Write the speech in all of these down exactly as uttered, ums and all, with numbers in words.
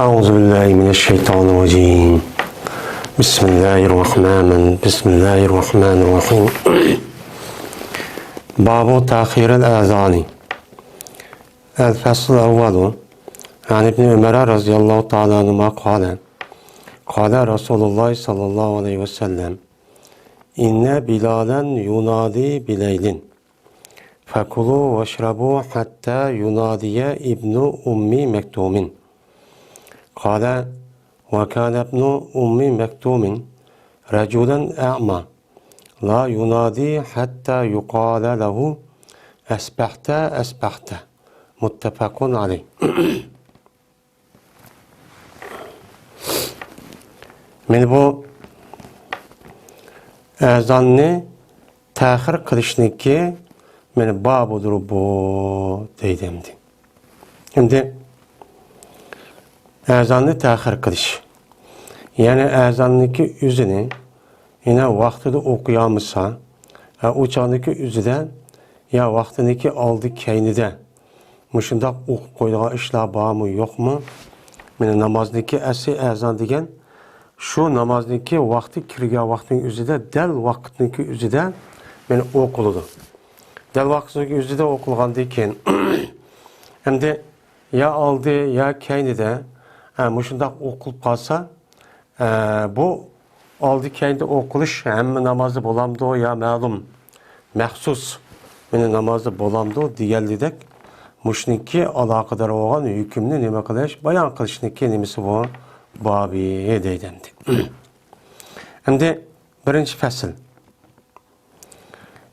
أعوذ بالله من الشيطان الرجيم. بسم الله الرحمن، بسم الله الرحمن الرحيم. باب تأخير الأذان. الفصل الأول. عن ابن عمر رضي الله تعالى عنهما قال، قال رسول الله صلى الله عليه وسلم، إن بلالا ينادي بليل، فكلوا واشربوا حتى ينادي ابن أم مكتوم. قال، وكان ابن أم مكتوم رجلا أعمى، لا ينادي حتى يقال له، أصبحت، أصبحت. متفق عليه. مانا بۇ ئەزاننى تەخىر قىلىشنىكى مانا بابىدۇر بۇ دەيدۇ ئەمدى. ئەمدى ئەزاننى تەخىر قىلىش، يەنى ئەزاننىكى ئۆزىنى يەنە ۋاقتىدا ئوقۇيالمىسا، ھە، ئۇ چاغدىكى ئۆزىدە يا ۋاقتىنىكى ئالدى كەينىدە مۇشۇنداق ئوقۇپ قويىدىغان ئىشلار بارمۇ، يوقمۇ؟ مانا نامازنىكى ئەسلى ئەزان دېگەن شۇ نامازنىكى ۋاقتى كىرگەن ۋاقتىنىڭ ئۆزىدە، دەل ۋاقىتنىڭكى ئۆزىدە مانا ئوقۇلىدۇ. دەل ۋاقىتنىڭكى ئۆزىدە ئوقۇلغاندىن كېيىن، ئەمدى يا ئالدى، يا كەينىدە، ھە، مۇشۇنداق ئوقۇلۇپ قالسا، ئە، بۇ ئالدى كەينىدە ئوقۇلۇش ھەممە نامازدا بولامدۇ يا مەلۇم مەخسۇس مانا نامازدا بولامدۇ دېگەنلىدەك، مۇشۇنىڭكى ئالاقىدار بولغان ھۆكۈمنى نېمە قىلىش، بايان قىلىشنىڭكى نېمىسى بۇ؟ بابى دەيدۇ ئەمدى. ئەمدى بىرىنچى پەسىل.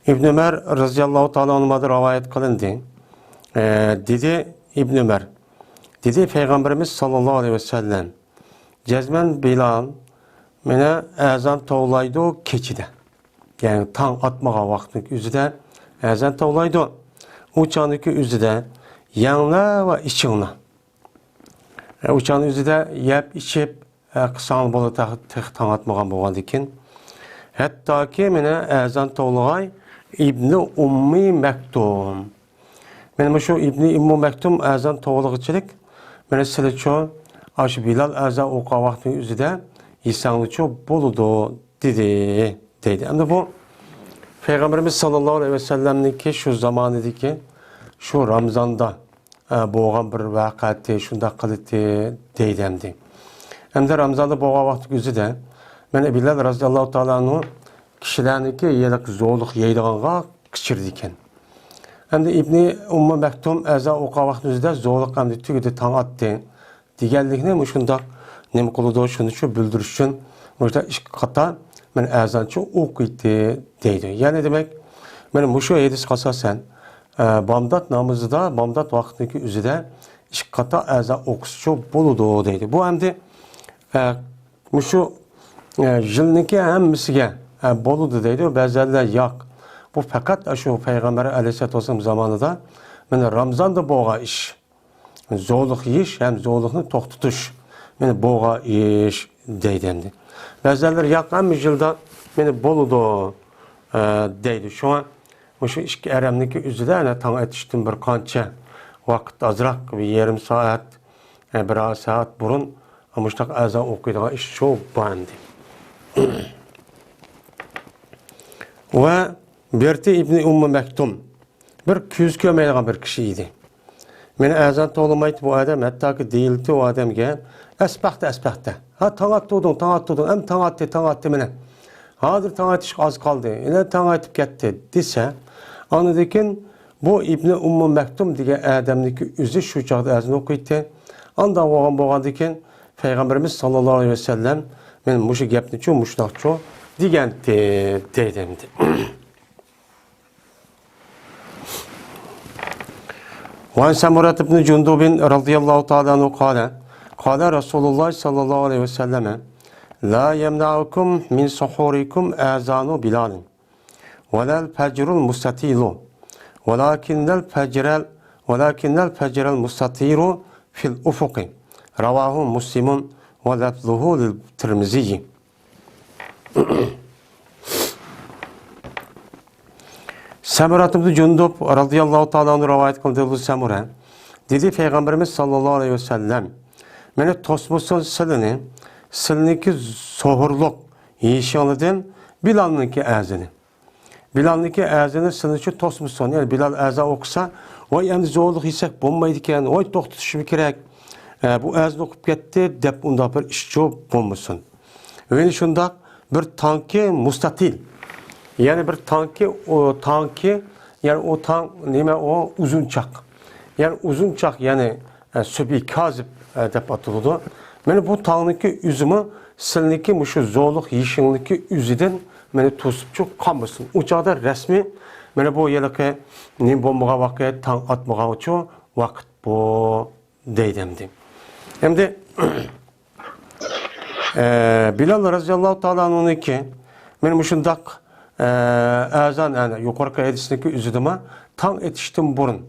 ئىبن ئۆمەر رەزىياللاھۇ تائالا ئەنھۇمادىن رىۋايەت قىلىندى. ئە، دېدى ئىبن ئۆمەر، دېدى پەيغەمبىرىمىز ساللاللاھۇ ئەلەيھى ۋەسەللەم، جەزمەن بىلال مانا ئەزان توۋلايدۇ كېچىدە. يەنى تاڭ ئاتمىغان ۋاقىتنىڭ ئۆزىدە ئەزان توۋلايدۇ. ئۇ چاغنىڭكى ئۆزىدە يەڭلار ۋە ئىچىڭلار. ئۇ چاغنىڭ ئۆزىدە يەپ ئىچىپ، ئە، قىلساڭلار بولىدۇ، تېخى، تېخى تاڭ ئاتمىغان بولغاندىكىن. ھەتتاكى مانا ئەزان توۋلىغاي ئىبنى ئۇممى مەكتۇم. مانا مۇشۇ ئىبنى ئۇممى مەكتۇم ئەزان توۋلىغۇچىلىك، مانا سىلىچۇ ئاشۇ بىلال ئەزان ئوقۇغان ۋاقتىنىڭ ئۆزىدە يېسەڭلىچۇ بولىدۇ دېدى، دەيدۇ. ئەمدى بۇ پەيغەمبىرىمىز ساللاللاھۇ ئەلەيھى ۋەسەللەمنىڭكى شۇ زامانىدىكى شۇ رامزاندا، ئە، بولغان بىر ۋەقەتى، شۇنداق قىلىتى دەيدۇ ئەمدى. ئەمدى رامزاندا بولغان ۋاقىتنىڭ ئۆزىدە مانا بىلال رەزىياللاھۇ تائالا ئەنھۇ كىشىلەرنىڭكى ھېلىقى زورلۇق يەيدىغانغا قىچىرىدىكەن. ئەمدى ئىبنى ئۇممى مەكتۇم ئەزان ئوقۇغان ۋاقىتنىڭ ئۆزىدە زورلۇق ئەمدى تۈگىدى، تاڭ ئاتتى دېگەنلىكنى مۇشۇنداق نېمە قىلىدۇ، شۇنى شۇ بىلدۈرۈش ئۈچۈن مۇشۇنداق ئىككى قاتا مانا ئەزانچە ئوقۇيتتى دەيدۇ. يەنى دېمەك، مانا مۇشۇ ھەدىسكە ئاساسەن، ئە، بامدات نامىزىدا، بامدات ۋاقتىنىڭكى ئۆزىدە ئىككى قاتا ئەزان ئوقۇسىچۇ بولىدۇ دەيدۇ. بۇ ئەمدى، ئە، مۇشۇ، ئە، يىلنىڭكى ھەممىسىگە، ئە، بولىدۇ دەيدۇ. بەزىلەر ياق، بۇ پەقەت ئاشۇ پەيغەمبەر ئەلەيھىسسالاتۇ ۋەسسالام زامانىدا مانا رامزاندا بولغان ئىش. زورلۇق يېيىش ھەم زورلۇقنى توختىتىش، مانا بولغان ئىش دەيدۇ ئەمدى. بەزىلەر ياق، ھەممە يىلدا مانا بولىدۇ، ئە، دەيدۇ. شۇڭا مۇشۇ ئىككى ھەرەمنىڭكى ئۆزىدە، ئەنە، تاڭ ئېتىشتىن بىر قانچە ۋاقىت ئازراق، بىر يېرىم سائەت، ئە، بىر سائەت بۇرۇن مۇشۇنداق ئەزان ئوقۇيدىغان ئىش شۇ بار ئەمدى. ۋە بىرتى ئىبنى ئۇممى مەكتۇم بىر كۆز كۆرمەيدىغان بىر كىشى ئىدى. مانا ئەزان توۋلىمايتتى بۇ ئادەم، ھەتتاكى دېيىلتى ئۇ ئادەمگە، ئەسبەختە، ئەسبەختە. ھا، تاڭ ئاتتۇردۇڭ، تاڭ ئاتتۇردۇڭ، ئەمدى تاڭ ئاتتى، تاڭ ئاتتى مانا. ھازىر تاڭ ئېتىشقا ئاز قالدى، يەنە تاڭ ئېتىپ كەتتى دېسە، ئاندىن كېيىن بۇ ئىبنى ئۇممى مەكتۇم دېگەن ئادەمنىڭكى ئۆزى شۇ چاغدا ئەزان ئوقۇيتتى. ئانداق بولغان، بولغاندىن كېيىن پەيغەمبىرىمىز ساللاللاھۇ ئەلەيھى ۋەسەللەم، مانا مۇشۇ گەپنىچۇ، مۇشۇنداقچۇ دېگەنتى، دەيدۇ ئەمدى. وعن سمرة بن جندب رضي الله تعالى عنه قال، قال رسول الله صلى الله عليه وسلم، لا يمنعكم من سحوركم أذان بلال، ولا الفجر المستطيل، ولكن الفجر، ولكن الفجر المستطيل في الأفق. رواه مسلم ولفظه للترمذي. سەمۇرەت ئىبنى جۇندۇب رەزىياللاھۇ تائالا ئەنھۇ رىۋايەت قىلدى، بۇ سەمۇرە. دېدى پەيغەمبىرىمىز ساللاللاھۇ ئەلەيھى ۋەسەللەم، مېنى توسمىسۇن سىلىنى، سىلىنىڭكى زوھۇرلۇق يېيىشىڭلاردىن بىلالنىڭكى ئەزىنى. بىلالنىڭكى ئەزىنى سىلىنى شۇ توسمىسۇن. يەنى بىلال ئەزان ئوقۇسا، ۋاي ئەمدى زوھۇرلۇق يېسەك بولمايدىكەن، ۋاي توختىتىشىمىز كېرەك، ئە، بۇ ئەزان ئوقۇپ كەتتى دەپ ئۇنداق بىر ئىش چۇ بولمىسۇن. ۋە شۇنداق بىر تاڭكى مۇستەتىل. يەنى بىر تاڭكى، ئۇ تاڭكى، يەنى ئۇ تاڭ نېمە ئۇ؟ ئۇزۇنچاق. يەنى ئۇزۇنچاق، يەنى، ئە، سۈبھى كازىب، ئە، دەپ ئاتىلىدۇ. مانا بۇ تاڭنىڭكى ئۆزىمۇ سىلىنىڭكى مۇشۇ زوھۇرلۇق يېيىشىڭلىكى ئۆزىدىن مانا توسۇپچۇ قالمىسۇن. ئۇ چاغدا رەسمىي مانا بۇ ھېلىقى نېمە بولمىغان ۋاقىت، تاڭ ئاتمىغانچۇ ۋاقىت بۇ. دەيدۇ ئەمدى. ئەمدى، ئە، بىلال رەزىياللاھۇ تائالا ئەنھۇنىڭكى، مانا مۇشۇنداق، ئە، ئەزان، ئەنە، يۇقىرىقى ھەدىسنىڭكى ئۆزىدىمۇ تاڭ ئېتىشتىن بۇرۇن،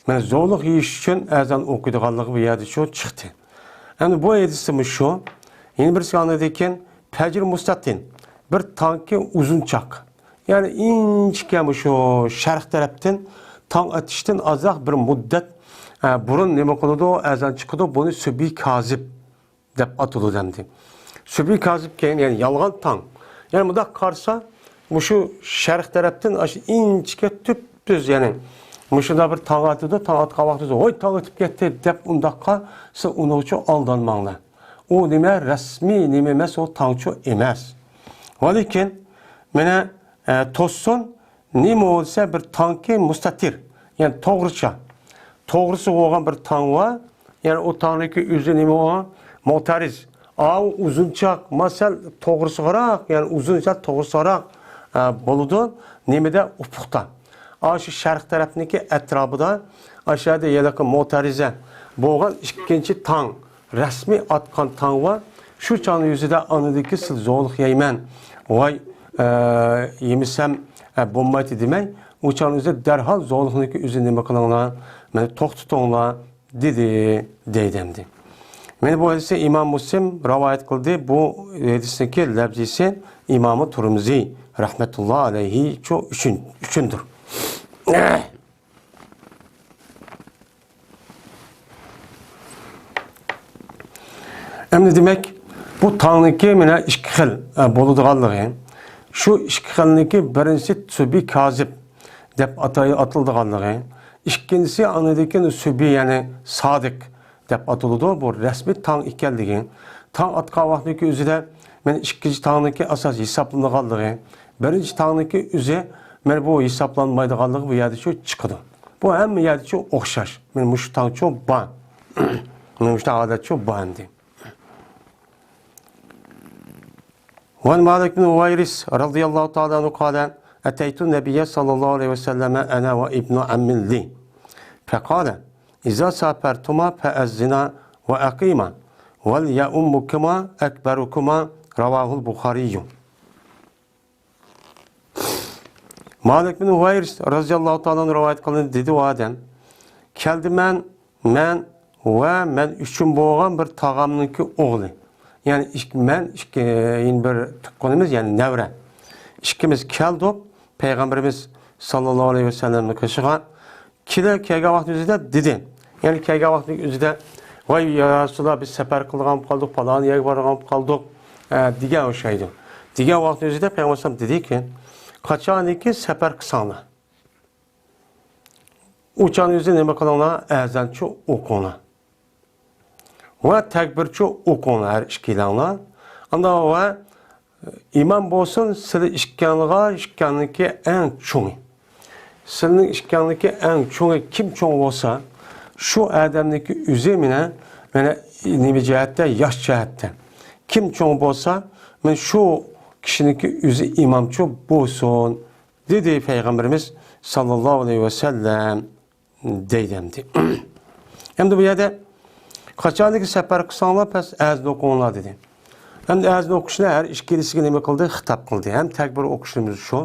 مانا زوھۇرلۇق يېيىش ئۈچۈن ئەزان ئوقۇيدىغانلىقى بۇ يەردە شۇ چىقتى. ئەمدى بۇ ھەدىستىمۇ شۇ. يەنە بىرسى ئاندىن كېيىن پەجر مۇستەتىن، بىر تاڭكى ئۇزۇنچاق. يەنى ئىنچىكە مۇشۇ شەرق تەرەپتىن تاڭ ئېتىشتىن ئازراق بىر مۇددەت، ئە، بۇرۇن نېمە قىلىدۇ؟ ئەزان چىقىدۇ. بۇنى سۈبھى كازىب دەپ ئاتىلىدۇ ئەمدى. سۈبھى كازىب كېيىن، يەنى يالغان تاڭ. يەنى مۇنداق قارىسا، مۇشۇ شەرق تەرەپتىن ئاشۇ ئىنچىكە تۈپتۈز، يەنى مۇشۇنداق بىر تاڭ ئاتىدۇ، تاڭ ئاتقان ۋاقتىدا، ۋاي، تاڭ ئېتىپ كەتتى دەپ ئۇنداققا سىز ئۇنىڭغىچۇ ئالدانماڭلار. ئۇ نېمە، رەسمىي نېمە ئەمەس، ئۇ تاڭچۇ ئەمەس. ۋەلىكىن، مانا، ئە، توسسۇن، نېمە بولسا بىر تاڭكى مۇستەتىر، يەنى توغرىچا. توغرىسى بولغان بىر تاڭ بار، يەنى ئۇ تاڭنىڭكى ئۆزى نېمە بولغان؟ مۇئتەرىز. ئاۋۇ ئۇزۇنچاق، ماسەل توغرىسىغىراق، يەنى ئۇزۇنچاق توغرىسىغىراق، ئە، بولىدۇ. نېمىدە؟ ئۇپۇقتا. ئاشۇ شەرق تەرەپنىڭكى ئەتراپىدا، ئاشۇ يەردە ھېلىقى مۇئتەرىزە بولغان ئىككىنچى تاڭ، رەسمىي ئاتقان تاڭ بار. شۇ چاغنىڭ ئۆزىدە ئانىدىكى سىز زوھۇرلۇق يەيمەن، ۋاي، ئە، يېمىسەم، ئە، بولمايتتى دېمەي، ئۇ چاغنىڭ ئۆزىدە دەرھال زوھۇرلۇقنىڭكى ئۆزىنى نېمە قىلىڭلار، مانا توختىتىڭلار، دېدى، دەيدۇ ئەمدى. مانا بۇ ھەدىسنى ئىمام مۇسلىم رىۋايەت قىلدى. بۇ ھەدىسنىڭكى لەپزىسى ئىمامى تۇرمۇزى رەھمەتۇللا ئەلەيھىچۇ ئۈچۈن، ئۈچۈندۇر. ئەمدى دېمەك، بۇ تاڭنىڭكى مانا ئىككى خىل، ئە، بولىدىغانلىقى. شۇ ئىككى خىلنىڭكى بىرىنچىسى سۈبھى كازىب دەپ ئاتاي-، ئاتىلىدىغانلىقى. ئىككىنچىسى ئاندىن كېيىن سۈبھى، يەنى سادىق دەپ ئاتىلىدۇ. بۇ رەسمىي تاڭ ئىكەنلىكى. تاڭ ئاتقان ۋاقتىنىڭكى ئۆزىدە مانا ئىككىنچى تاڭنىڭكى ئاساس ھېسابلىنىدىغانلىقى. بىرىنچى تاڭنىڭكى ئۆزى مانا بۇ ھېسابلانمايدىغانلىقى بۇ يەردىچۇ چىقىدۇ. بۇ ھەممە يەردىچۇ ئوخشاش. مانا مۇشۇ تاڭچۇ بار. مانا مۇشۇ ھالەتچۇ بار ئەمدى. وعن مالك بن هويرث رضي الله تعالى عنه قال: أتيت النبي صلى الله عليه وسلم أنا وابن عم لي، فقال: إذا سافرتما فأذنا وأقيما، وليؤمكما أكبركما. رواه البخاري. مالىك بىن ھۇۋەيرىس رەزىياللاھۇ تائالا ئەنھۇ رىۋايەت قىلىندى، دېدى ئۇ ئادەم: كەلدىم مەن، مەن ۋە مەن ئۈچۈن بولغان بىر تاغامنىڭكى ئوغلى. يەنى ئىككى، مەن ئىككى، يەنە بىر تۇغقىنىمىز، يەنى نەۋرە. ئىككىمىز كەلدۇق پەيغەمبىرىمىز ساللاللاھۇ ئەلەيھى ۋەسەللەمنىڭ قېشىغا. كېلە-، كەلگەن ۋاقىتنىڭ ئۆزىدە دېدى. يەنى كەلگەن ۋاقىتنىڭ ئۆزىدە، ۋاي يا رەسۇلاللا، بىز سەپەر قىلىدىغان بولۇپ قالدۇق، پالان يەرگە بارىدىغان بولۇپ قالدۇق، ئە، دېگەن ئوخشايدۇ. دېگەن ۋاقىتنىڭ ئۆزىدە پەيغەمبەر ئەلەيھىسسالام دېدىكى، قاچانكى سەپەر قىلساڭلار، ئۇ چاغنىڭ ئۆزىدە نېمە قىلىڭلار؟ ئەزانچۇ ئوقۇڭلار. ۋە تەكبىرچۇ ئوقۇڭلار ھەر ئىككىلەڭلار. ئاندىن ۋە ئىمام بولسۇن سىلى ئىككىڭلىغا، ئىككىڭنىڭكى ئەڭ چوڭى. سىلىنىڭ ئىككىڭنىڭكى ئەڭ چوڭى كىم چوڭ بولسا، شۇ ئادەمنىڭكى ئۆزى مېنە، مېنە نېمە جەھەتتە؟ ياش جەھەتتە. كىم چوڭ بولسا، مېنە شۇ كىشىنىڭكى ئۆزى ئىمامچۇ بولسۇن، دېدى پەيغەمبىرىمىز ساللاللاھۇ ئەلەيھى ۋەسەللەم. دەيدۇ ئەمدى. ئەمدى بۇ يەردە قاچانكى سەپەر قىلساڭلار، پەس ئەزان ئوقۇڭلار دېدى. ئەمدى ئەزان ئوقۇشنى ھەر ئىككىلىسىگە نېمە قىلدى؟ خىتاب قىلدى. ھەم تەكبىر ئوقۇشىمىز شۇ.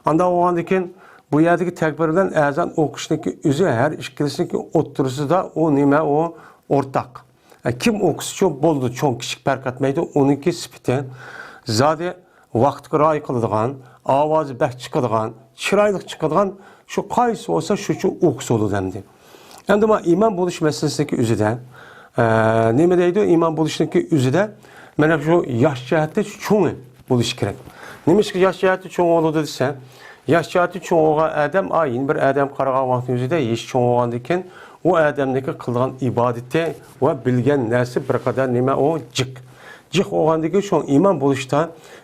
ئانداق بولغاندىن كېيىن بۇ يەردىكى تەكبىر بىلەن ئەزان ئوقۇشنىڭكى ئۆزى ھەر ئىككىلىسىنىڭكى ئوتتۇرىسىدا ئۇ نېمە؟ ئۇ ئورتاق. ئە، كىم ئوقۇسىچۇ بولىدۇ، چوڭ كىچىك پەرق ئەتمەيدۇ، ئۇنىڭكى سۈپىتى. زادى ۋاقىتقا رىئايە قىلىدىغان، ئاۋازى بەك چىقىدىغان، چىرايلىق چىقىدىغان، شۇ قايسى بولسا شۇچۇ ئوقۇسا بولىدۇ ئەمدى. ئەمدى مانا ئىمام بولۇش مەسىلىسىدىكى ئۆزىدە ئە، نېمە دەيدۇ؟ ئىمام بولۇشنىڭكى ئۆزىدە، مانا شۇ ياش جەھەتتە چوڭى بولۇشى كېرەك. نېمىشقا ياش جەھەتتە چوڭ بولىدۇ دېسە، ياش جەھەتتە چوڭ بولغان ئادەم، ئا، يەنە بىر ئادەم قارىغان ۋاقتىنىڭ ئۆزىدە يېشى چوڭ بولغاندىن كېيىن، ئۇ ئادەمنىڭكى قىلىدىغان ئىبادىتى ۋە بىلگەن نەرسە بىر قەدەر نېمە ئۇ جىق. جىق بولغاندىن كېيىن شۇ ئىمام بولۇشتا،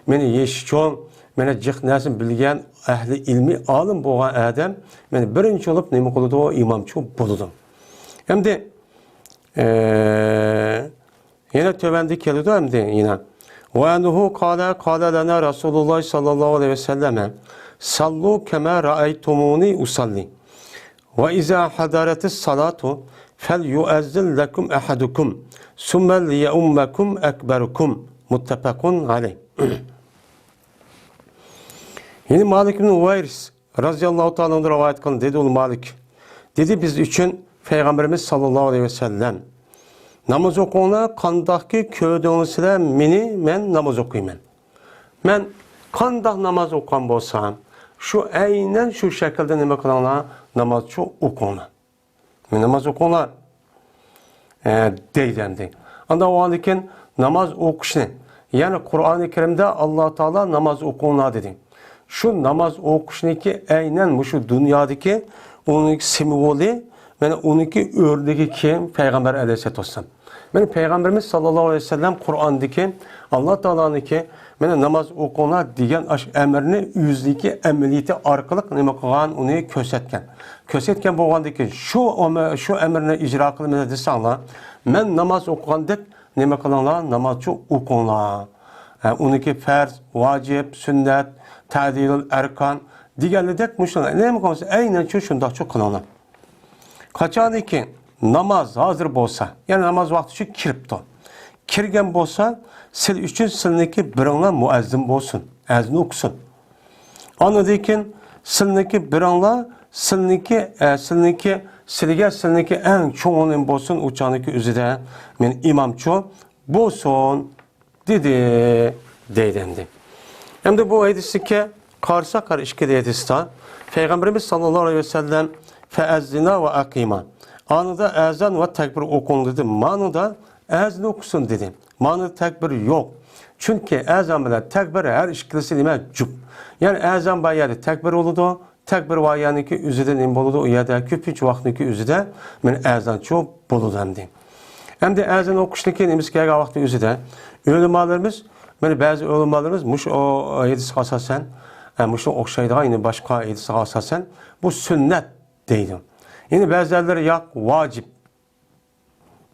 مانا يېشى چوڭ، مانا جىق نەرسىنى بىلگەن، ئەھلى ئىلمىي ئالىم بولغان ئادەم، مانا بىرىنچى بولۇپ نېمە قىلىدۇ؟ ئۇ ئىمامچى بولىدۇ. ئەمدى، ئە، يەنە تۆۋەندە كېلىدۇ ئەمدى يەنە. وعنه قال، قال لنا رسول الله صلى الله عليه وسلم، صلوا كما رأيتموني أصلي، وإذا حضرت الصلاة فليؤذن لكم أحدكم، ثم ليؤمكم أكبركم. متفق عليه. يەنە مالىك ئىبن ھۇۋەيرىس رەزىياللاھۇ تائالا ئەنھۇ رىۋايەت قىلدى، دېدى ئۇ مالىك. دېدى، بىز ئۈچۈن پەيغەمبىرىمىز ساللاللاھۇ ئەلەيھى ۋەسەللەم، ناماز ئوقۇڭلار، قانداقكى كۆردۈڭلار سىلەر مېنى، مەن ناماز ئوقۇيمەن. مەن قانداق ناماز ئوقۇغان بولسام، شۇ ئەينەن شۇ شەكىلدە نېمە قىلىڭلار، نامازچۇ ئوقۇڭلار. ناماز ئوقۇڭلار، ئە، دەيدۇ ئەمدى. ئانداق بولغاندىن كېيىن ناماز ئوقۇشنى، يەنى قۇرئانى كەرىمدە ئاللا تائالا ناماز ئوقۇڭلار دېدى. شۇ ناماز ئوقۇشنىكى ئەينەن مۇشۇ دۇنيادىكى ئۇنىڭ سىمۋولى، مانا ئۇنىڭكى ئۆرنىكى كىم؟ پەيغەمبەر ئەلەيھىسسالاتۇ ۋەسسالام. مانا پەيغەمبىرىمىز ساللاللاھۇ ئەلەيھى ۋەسەللەم قۇرئاندىكى، ئاللا تائالانىڭكى، مانا ناماز ئوقۇڭلار دېگەن ئاشۇ ئەمرنى ئۆزىنىڭكى ئەمەلىيىتى ئارقىلىق نېمە قىلغان، ئۇنى كۆرسەتكەن. كۆرسەتكەن بولغاندىكىن شۇ ئەمە-، شۇ ئەمرنى ئىجرا قىلىمىز دېسەڭلار، مەن ناماز ئوقۇغاندەك نېمە قىلىڭلار، نامازچۇ ئوقۇڭلار. ھە، ئۇنىڭكى پەرز، ۋاجىپ، سۈننەت، تەدىلۇل ئەركان دېگەنلىدەك مۇشۇ نېمە قىلسا ئەينەن شۇ شۇنداقچۇ قىلىڭلار. قاچانكى ناماز ھازىر بولسا، يەنى ناماز ۋاقتى شۇ كىرىپتۇ. كىرگەن بولسا، سىل ئۈچۈن سىلنىڭكى بىرىڭلار مۇئەززىن بولسۇن، ئەزان ئوقۇسۇن. ئاندىن كېيىن سىلنىڭكى بىرىڭلار، سىلنىڭكى، ئە، سىلنىڭكى، سىلىگە سىلنىڭكى ئەڭ چوڭى بولسۇن، ئۇ چاغنىڭكى ئۆزىدە مەن ئىمامچۇ بولسۇن. دېدى، دەيدۇ ئەمدى. ئەمدى بۇ ھەدىسكە قارىساق، ھەر ئىككى ھەدىستە پەيغەمبىرىمىز ساللاللاھۇ ئەلەيھى ۋەسەللەم، فەئەززىنا ۋە ئەقىما، ئانىدا ئەزان ۋە تەكبىر ئوقۇڭ دېدى. مانىدا ئەزان ئوقۇسۇن دېدى. مانىدا تەكبىر يوق. چۈنكى ئەزان بىلەن تەكبىر ھەر ئىككىلىسى نېمە؟ جۈپ. يەنى ئەزان بار يەردە تەكبىر بولىدۇ، تەكبىر بار يەرنىڭكى ئۆزىدە نېمە بولىدۇ؟ ئۇ يەردە كۆپىنچە ۋاقىتنىڭكى ئۆزىدە مانا ئەزانچۇ بولىدۇ ئەمدى. ئەمدى ئەزان ئوقۇشنىڭكى نېمىسى كەلگەن ۋاقىتنىڭ ئۆزىدە ئۆلىمالىرىمىز، مانا بەزى ئۆلىمالىرىمىز مۇشۇ ھەدىسقا ئاساسەن، ئە، مۇشۇ ئوخشايدىغان، يەنى باشقا ھەدىسقا ئاساسەن، بۇ سۈننەت دەيدۇ. يەنى بەزىلەرلىرى ياق، ۋاجىپ.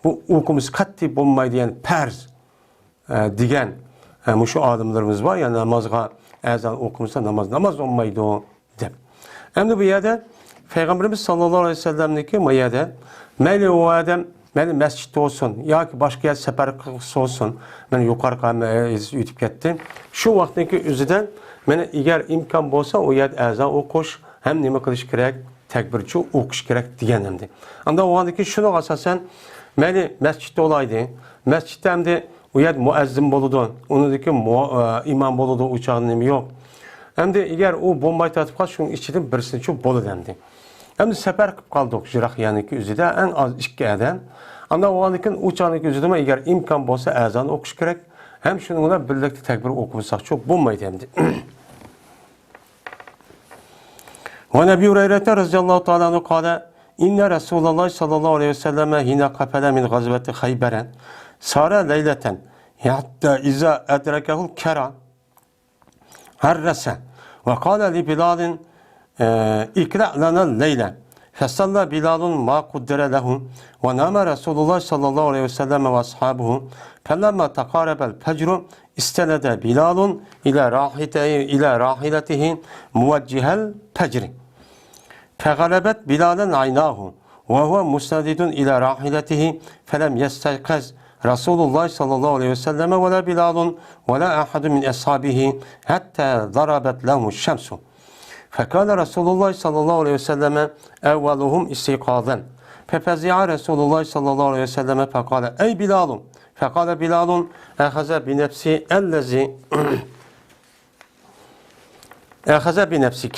بۇ ئوقۇمىسا قەتئىي بولمايدۇ، يەنى پەرز، ئە، دېگەن، ئە، مۇشۇ ئالىملىرىمىز بار، يەنى نامازغا ئەزان ئوقۇمىسا ناماز، ناماز بولمايدۇ دەپ. ئەمدى بۇ يەردە پەيغەمبىرىمىز ساللاللاھۇ ئەلەيھى ۋەسەللەمنىڭكى بۇ يەردە مەيلى ئۇ ئادەم، مەيلى مەسچىتتە بولسۇن ياكى باشقا يەردە سەپەر قىلغۇسى بولسۇن، مانا يۇقىرىقى ھەممە ھەدىس ئۆتۈپ كەتتى. شۇ ۋاقىتنىڭكى ئۆزىدە مانا ئەگەر ئىمكان بولسا ئۇ يەردە ئەزان ئوقۇش، ھەم نېمە قىلىش كېرەك؟ تەكبىرچۇ ئوقۇش كېرەك دېگەن ئەمدى. ئانداق بولغاندىن كېيىن شۇنىڭغا ئاساسەن، مەيلى مەسچىتتە بولايلى، مەسچىتتە ئەمدى ئۇ يەردە مۇئەززىن بولىدۇ، ئۇنىڭدىكى مۇ-، ئە، ئىمام بولىدۇ، ئۇ چاغدا نېمە يوق. ئەمدى ئەگەر ئۇ بولماي تارتىپ قالسا، شۇنىڭ ئىچىدىن بىرسىنىچۇ بولىدۇ ئەمدى. ئەمدى سەپەر قىلىپ قالدۇق يىراق يەرنىڭكى ئۆزىدە، ئەڭ ئاز ئىككى ئادەم. ئانداق بولغاندىن كېيىن ئۇ چاغنىڭكى ئۆزىدىمۇ ئەگەر ئىمكان بولسا ئەزان ئوقۇش كېرەك، ھەم شۇنىڭ بىلەن بىرلىكتە تەكبىر ئوقۇمىساقچۇ بولمايدۇ ئەمدى. وعن أبي هريرة رضي الله تعالى عنه قال: إن رسول الله صلى الله عليه وسلم حين قفل من غزوة خيبر سار ليلة حتى إذا أدركه الكرى عرس وقال لبلال: آه، اقلع لنا الليلة. فصلى بلال ما قدر له، ونام رسول الله صلى الله عليه وسلم وأصحابه، فلما تقارب الفجر استند بلال إلى راحلته، إلى راحلته موجه الفجر، فغلبت بلالا عيناه وهو مستند إلى راحلته، فلم يستيقظ رسول الله صلى الله عليه وسلم ولا بلال ولا أحد من أصحابه حتى ضربت لهم الشمس. فكان رسول الله صلى الله عليه وسلم أولهم استيقاظا. ففزع رسول الله صلى الله عليه وسلم فقال: أي بلال! فقال بلال: أخذ بنفسي الذي، أخذ بنفسك.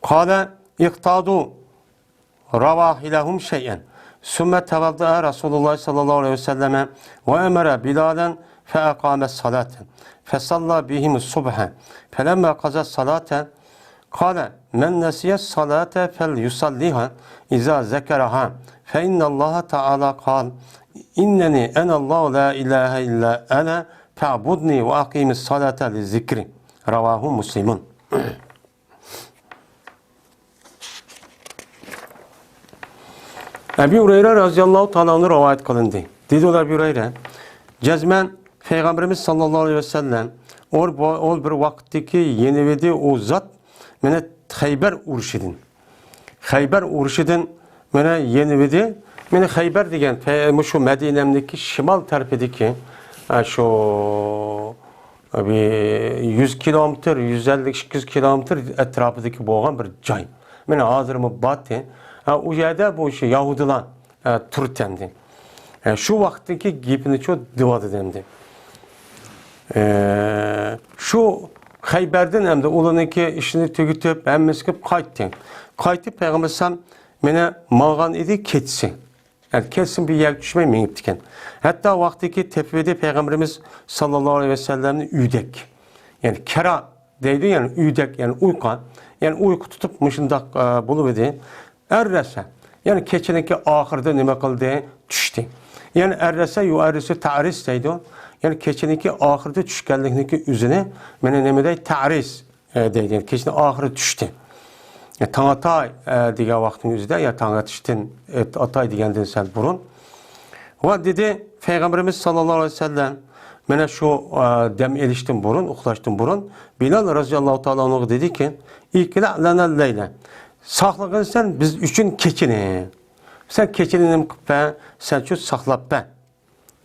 قال: اقتضوا رواحلهم شيئا. ثم توضأ رسول الله صلى الله عليه وسلم وأمر بلالا فأقام الصلاة فصلى بهم الصبح. فلما قضى الصلاة قال: من نسي الصلاة فليصلها إذا ذكرها، فإن الله تعالى قال: إنني أنا الله لا إله إلا أنا فاعبدني وأقم الصلاة لذكري. رواه مسلم. ئەبى ھۇرەيرە رازىياللاھۇ تائالا ئەنھۇ رىۋايەت قىلىندى. دېدى ئۇ ئەبى ھۇرەيرە، جەزمەن پەيغەمبىرىمىز ساللاللاھۇ ئەلەيھى ۋەسەللەم ئۇ، ئۇ بىر ۋاقىتتىكى يېنىۋىدى ئۇ زات مېنى خەيبەر ئۇرۇشىدىن، خەيبەر ئۇرۇشىدىن مېنى يېنىۋىدى. مېنى خەيبەر دېگەن پە-، مۇشۇ مەدىنەمدىكى شىمال تەرىپىدىكى، ئە، شۇ بىر يۈز كىلومېتىر، يۈز ئەللىك، ئىككى يۈز كىلومېتىر ئەتراپىدىكى بولغان بىر جاي. مانا ھازىرمۇ باتى. ھە، ئۇ يەردە بۇ شۇ يەھۇدىيلار، ھە، تۇرتەمدى. ھە، شۇ ۋاقىتتىكى گېپىنى شۇ دېۋادىدەمدى. ھە، شۇ خەيبەردىن ئەمدى ئۇلارنىڭكى ئىشىنى تۈگىتىپ، ھەممىسى قىلىپ قايتتى. قايتىپ پەيغەمبەر ئەلەيھىسسالام مانا ماڭغان ئىدى كېچىسى. يەنى كەچسىمۇ بىر يەرگە چۈشمەي مېڭىپتىكەن. ھەتتا ۋاقتىكى تېپىۋىدى پەيغەمبىرىمىز ساللاللاھۇ ئەلەيھى ۋەسەللەمنى ئۆيدەك. يەنى كەرا دەيدۇ، يەنى ئۆيدەك، يەنى ئۇيقۇ. يەنى ئۇيقۇ تۇتۇپ مۇشۇنداق، ئە، بولۇۋىدى. ئەررەسە. يەنى كېچىنىڭكى ئاخىرىدا نېمە قىلدى؟ چۈشتى. يەنى ئەررەسە يۇئەررىسۇ تەئرىس دەيدۇ. يەنى كېچىنىڭكى ئاخىرىدا چۈشكەنلىكنىڭكى ئۆزىنى مانا نېمە دەي؟ تەئرىس. ئە، دەيدۇ. كېچىنىڭ ئاخىرى چۈشتى. ئە، تاڭ ئاتاي، ئە، دېگەن ۋاقىتنىڭ ئۆزىدە، يا تاڭ ئېتىشتىن، ئەت-، ئاتاي دېگەندىن سەل بۇرۇن. ۋە دېدى، پەيغەمبىرىمىز ساللاللاھۇ ئەلەيھى ۋەسەللەم، مانا شۇ، ئە، دەم ئېلىشتىن بۇرۇن، ئۇخلاشتىن بۇرۇن، بىلال رازىياللاھۇ تائالا ئەنھۇغا دېدىكى، ئىكلەئ لەنەل لەيلە. ساقلىغىن سەن بىز ئۈچۈن كېچىنى. سەن كېچىنى نېمە قىلىپ بەر؟ سەن شۇ ساقلاپ بەر.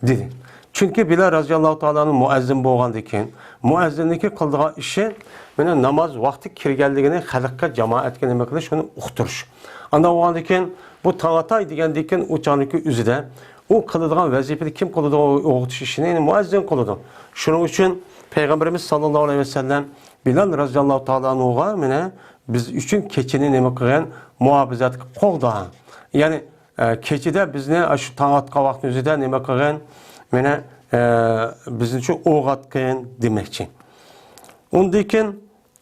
دېدى. چۈنكى بىلال رازىياللاھۇ تائالا ئەنھۇ مۇئەززىن بولغاندىكىن، مۇئەززىننىڭكى قىلىدىغان ئىشى مانا ناماز ۋاقتى كىرگەنلىكىنى خەلققە، جامائەتكە نېمە قىلىش، شۇنى ئۇقتۇرۇش. ئانداق بولغاندىكىن، بۇ تاڭ ئاتاي دېگەندىكىن ئۇ چاغنىكى ئۆزىدە ئۇ قىلىدىغان ۋەزىپىنى كىم قىلىدۇ؟ ئويغىتىش ئىشىنى، يەنى مۇئەززىن قىلىدۇ. شۇنىڭ ئۈچۈن پەيغەمبىرىمىز ساللاللاھۇ ئەلەيھى ۋەسەللەم بىلال رازىياللاھۇ تائالا ئەنھۇغا مانا بىز ئۈچۈن كېچىنى نېمە قىلغىن؟ مۇھاپىزەتكە قوغدا. يەنى ئە، كېچىدە بىزنى ئاشۇ تاڭ ئاتقان ۋاقىتنىڭ ئۆزىدە نېمە قىلغىن؟ مانا، ئە، بىزنى شۇ ئويغاتقىن دېمەكچى. ئۇندىن كېيىن،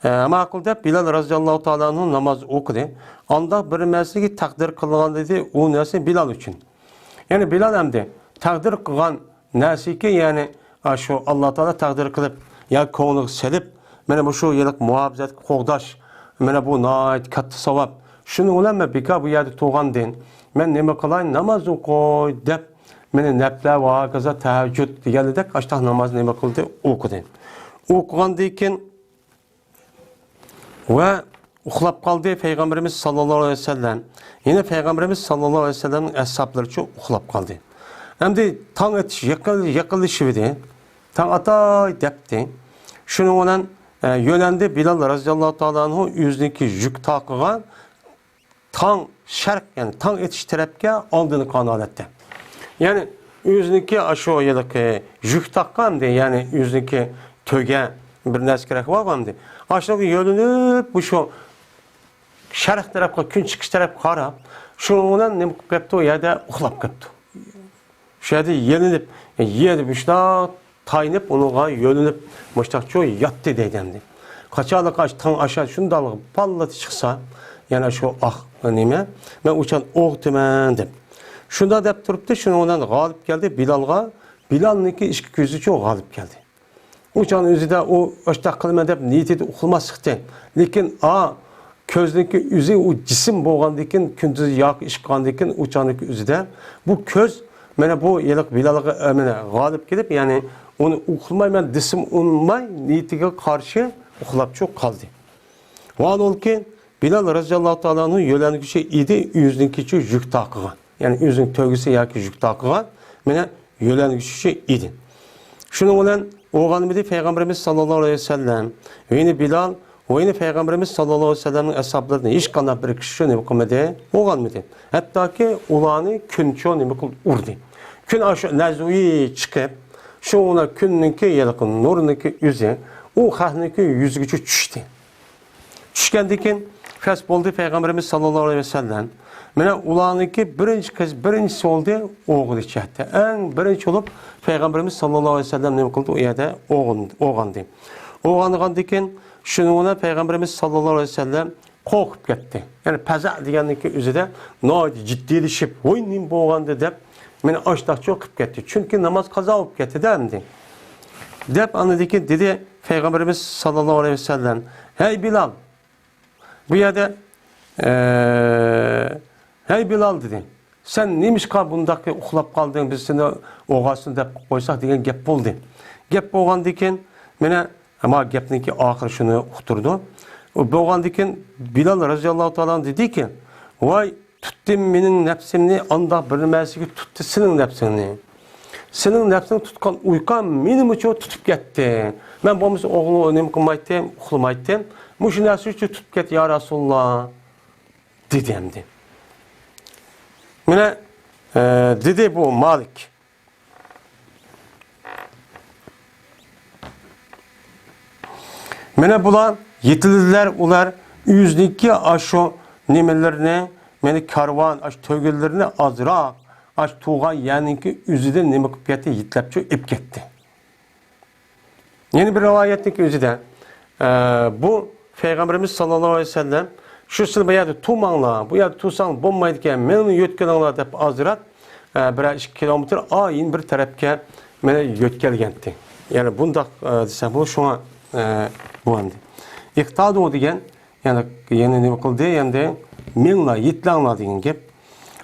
ئە، ماقۇل دەپ بىلال رازىياللاھۇ تائالا ئەنھۇ ناماز ئوقۇدى. ئانداق بىر نەرسىگە تەقدىر قىلغان دېدى، ئۇ نەرسە بىلال ئۈچۈن. يەنى بىلال ئەمدى تەقدىر قىلغان نەرسىكى، يەنى، ئا، شۇ ئاللا تائالا تەقدىر قىلىپ، يا كۆڭلىگە سېلىپ، مانا مۇشۇ يىللىق مۇھاپىزەتكە قوغداش، مانا بۇ ناھايىتى كاتتا ساۋاب. شۇنىڭ بىلەن مەن بىكار بۇ يەردە تۇرغاندىن، مەن نېمە قىلاي؟ ناماز ئوقۇي دەپ، مانا نەپلە ۋە ھاكازا تەھەججۇد دېگەندەك ئاشتاق نامازنى نېمە قىلدى؟ ئوقۇدى. ئوقۇغاندىن كېيىن، ۋە ئۇخلاپ قالدى پەيغەمبىرىمىز ساللاللاھۇ ئەلەيھى ۋەسەللەم. يەنە پەيغەمبىرىمىز ساللاللاھۇ ئەلەيھى ۋەسەللەمنىڭ ئەسھابلىرىچۇ ئۇخلاپ قالدى. ئەمدى تاڭ ئېتىش يېقىن-، يېقىنلىشىۋىدى. تاڭ ئاتاي دەپتى. شۇنىڭ بىلەن، ئە، يۆلەندى بىلال رازىياللاھۇ تائالا ئەنھۇ ئۆزىنىڭكى يۈك تاقىغا تاڭ شەرق، يەنى تاڭ ئېتىش تەرەپكە ئالدىنى قان ھالەتتە. يەنى ئۆزىنىڭكى ئاشۇ ھېلىقى يۈك تاققانىدى، يەنى ئۆزىنىڭكى تۆگە بىر نەرسە كېرەك بولغانىدى. ئاشۇنىڭغا يۆلىنىپ، مۇشۇ شەرق تەرەپكە، كۈن چىقىش تەرەپكە قاراپ، شۇنىڭ بىلەن نېمە قىلىپ كەپتۇ؟ ئۇ يەردە ئۇخلاپ كەپتۇ. شۇ يەردە يېلىنىپ، يەردە مۇشۇنداق تايىنىپ، ئۇنىڭغا يۆلىنىپ، مۇشۇنداقچۇ ياتتى دەيدۇ ئەمدى. قاچانلىقى ئاشۇ تاڭ ئاشا شۇنداقلا پاللىتى چىقسا، يەنە شۇ ئاق نېمە، مەن ئۇ چاغ ئوغۇتىمەن دەپ. شۇنداق دەپ تۇرۇپتۇ، شۇنىڭ بىلەن غالىب كەلدى بىلالغا، بىلالنىڭكى ئىككى كۆزىچۇ غالىب كەلدى. ئۇ چاغنىڭ ئۆزىدە ئۇ ئاشتاق قىلىمەن دەپ نىيىتىدە ئۇخلىماسلىقتى. لېكىن ئا، كۆزنىڭكى ئۆزى ئۇ جىسىم بولغاندىكىن، كۈندۈز ياكى ئىش قىلغاندىكىن، ئۇ چاغنىڭكى ئۆزىدە بۇ كۆز مانا بۇ ھېلىقى بىلالغا، ئە، مانا غالىپ كېلىپ، يەنى ئۇنى ئۇخلىمايمەن دېسىمۇ ئۇنىماي، نىيىتىگە قارشى ئۇخلاپچۇ قالدى. ۋاھالەنكى، بىلال رەزىياللاھۇ تائالا ئەنھۇ يۆلەنگۈچى ئىدى، ئۆزىنىڭكىچۇ يۈك تاقىغان. يەنى ئۆزىنىڭ تۆگىسى ياكى يۈك تاقىغان، مانا يۆلەنگۈچى ئىدى. شۇنىڭ بىلەن ئويغانمىدى پەيغەمبىرىمىز ساللاللاھۇ ئەلەيھى ۋەسەللەم. ۋە يەنە بىلال، ۋە يەنە پەيغەمبىرىمىز ساللاللاھۇ ئەلەيھى ۋەسەللەمنىڭ ئەسھابلىرىدىن ھېچقانداق بىر كىشى شۇ نېمە قىلمىدى؟ ئويغانمىدى. ھەتتاكى ئۇلارنى كۈن چۇ نېمە قىلدى؟ ئۇردى. كۈن ئاشۇ نەزۋى چىقىپ، شۇ كۈننىڭكى ھېلىقى نۇرنىڭكى ئۆزى ئۇ خەقنىڭكى يۈزىگىچۇ چۈشتى. چۈشكەندىن كېيىن پەس بولدى پەيغەمبىرىمىز ساللاللاھۇ ئەلەيھى ۋەسەللەم. مانا ئۇلارنىڭكى بىرىنچى قىز، بىرىنچىسى بولدى، ئوغرى چەتتە. ئەڭ بىرىنچى بولۇپ پەيغەمبىرىمىز ساللاللاھۇ ئەلەيھى ۋەسەللەم نېمە قىلدى؟ ئۇ يەردە ئوغرىن-، ئوغرىندى. ئوغرانغاندىن كېيىن شۇنىڭ بىلەن پەيغەمبىرىمىز ساللاللاھۇ ئەلەيھى ۋەسەللەم قورقۇپ كەتتى. يەنى پەزە دېگەننىڭكى ئۆزىدە ناھايىتى جىددىيلىشىپ، ۋاي، نېمە بولغاندى دەپ، مېنى ئاشتاقچۇ قىلىپ كەتتى. چۈنكى ناماز قازا بولۇپ كەتتى-دە ئەمدى. دەپ ئاندىن كېيىن دېدى پەيغەمبىرىمىز ساللاللاھۇ ئەلەيھى ۋەسەللەم، ھەي بىلال، بۇ يەردە، ئە، ھەي بىلال دېدى، سەن نېمىشقا بۇنداق ئۇخلاپ قالدىڭ، بىز سېنى ئوغرىسىنى دەپ قويساق دېگەن گەپ بولدى. گەپ بولغاندىن كېيىن مانا، ئەمما گەپنىڭكى ئاخىرى شۇنى ئۇقتۇرىدۇ. ئۇ بولغاندىن كېيىن بىلال رەزىياللاھۇ تائالا ئەنھۇ دېدىكى، ۋاي، تۇتتى مېنىڭ نەپسىمنى، ئانداق بىر نېمىسىگە تۇتتى سېنىڭ نەپسىڭنى. سېنىڭ نەپسىڭ تۇتقان ئۇيقۇ مېنىمۇچۇ تۇتۇپ كەتتى. مەن بولمىسا ئوغلۇ نېمە قىلمايتتىم، ئۇخلىمايتتىم. مۇشۇ نەرسە ئۈچۈن تۇتۇپ كەتتى، يا رەسۇلاللا، دېدى ئەمدى. مانا، ئە، دېدى بۇ مالىك. مانا بۇلار يېتىلدىلەر، ئۇلار ئۆزىنىڭكى ئاشۇ نېمىلىرىنى، مانا كارۋان، ئاشۇ تۆگىلىرىنى ئازراق، ئاشۇ تۇغان يەرنىڭكى ئۆزىدىن نېمە قىلىپ كەتتى، يېتىلەپچۇ ئېلىپ كەتتى. يەنە بىر رىۋايەتنىڭكى ئۆزىدە، ئە، بۇ پەيغەمبىرىمىز ساللاللاھۇ ئەلەيھى ۋەسەللەم، شۇ سىلەر بۇ يەردە تۇرماڭلار، بۇ يەردە تۇرساڭ بولمايدىكەن، مېنىڭ يۆتكىلىڭلار دەپ ئازراق، ئە، بىرەر ئىككى كىلومېتىر ئايىن بىر تەرەپكە مېنى يۆتكەلگەنتى. يەنى بۇنداق، ئە، دېسەم بولىدۇ، شۇڭا، ئە، بۇ ئەمدى. ئىقتادۇ دېگەن، يەنى، يەنى نېمە قىلدى؟ ئەمدى مېڭىڭلار، يېتىلىڭلار دېگەن گەپ.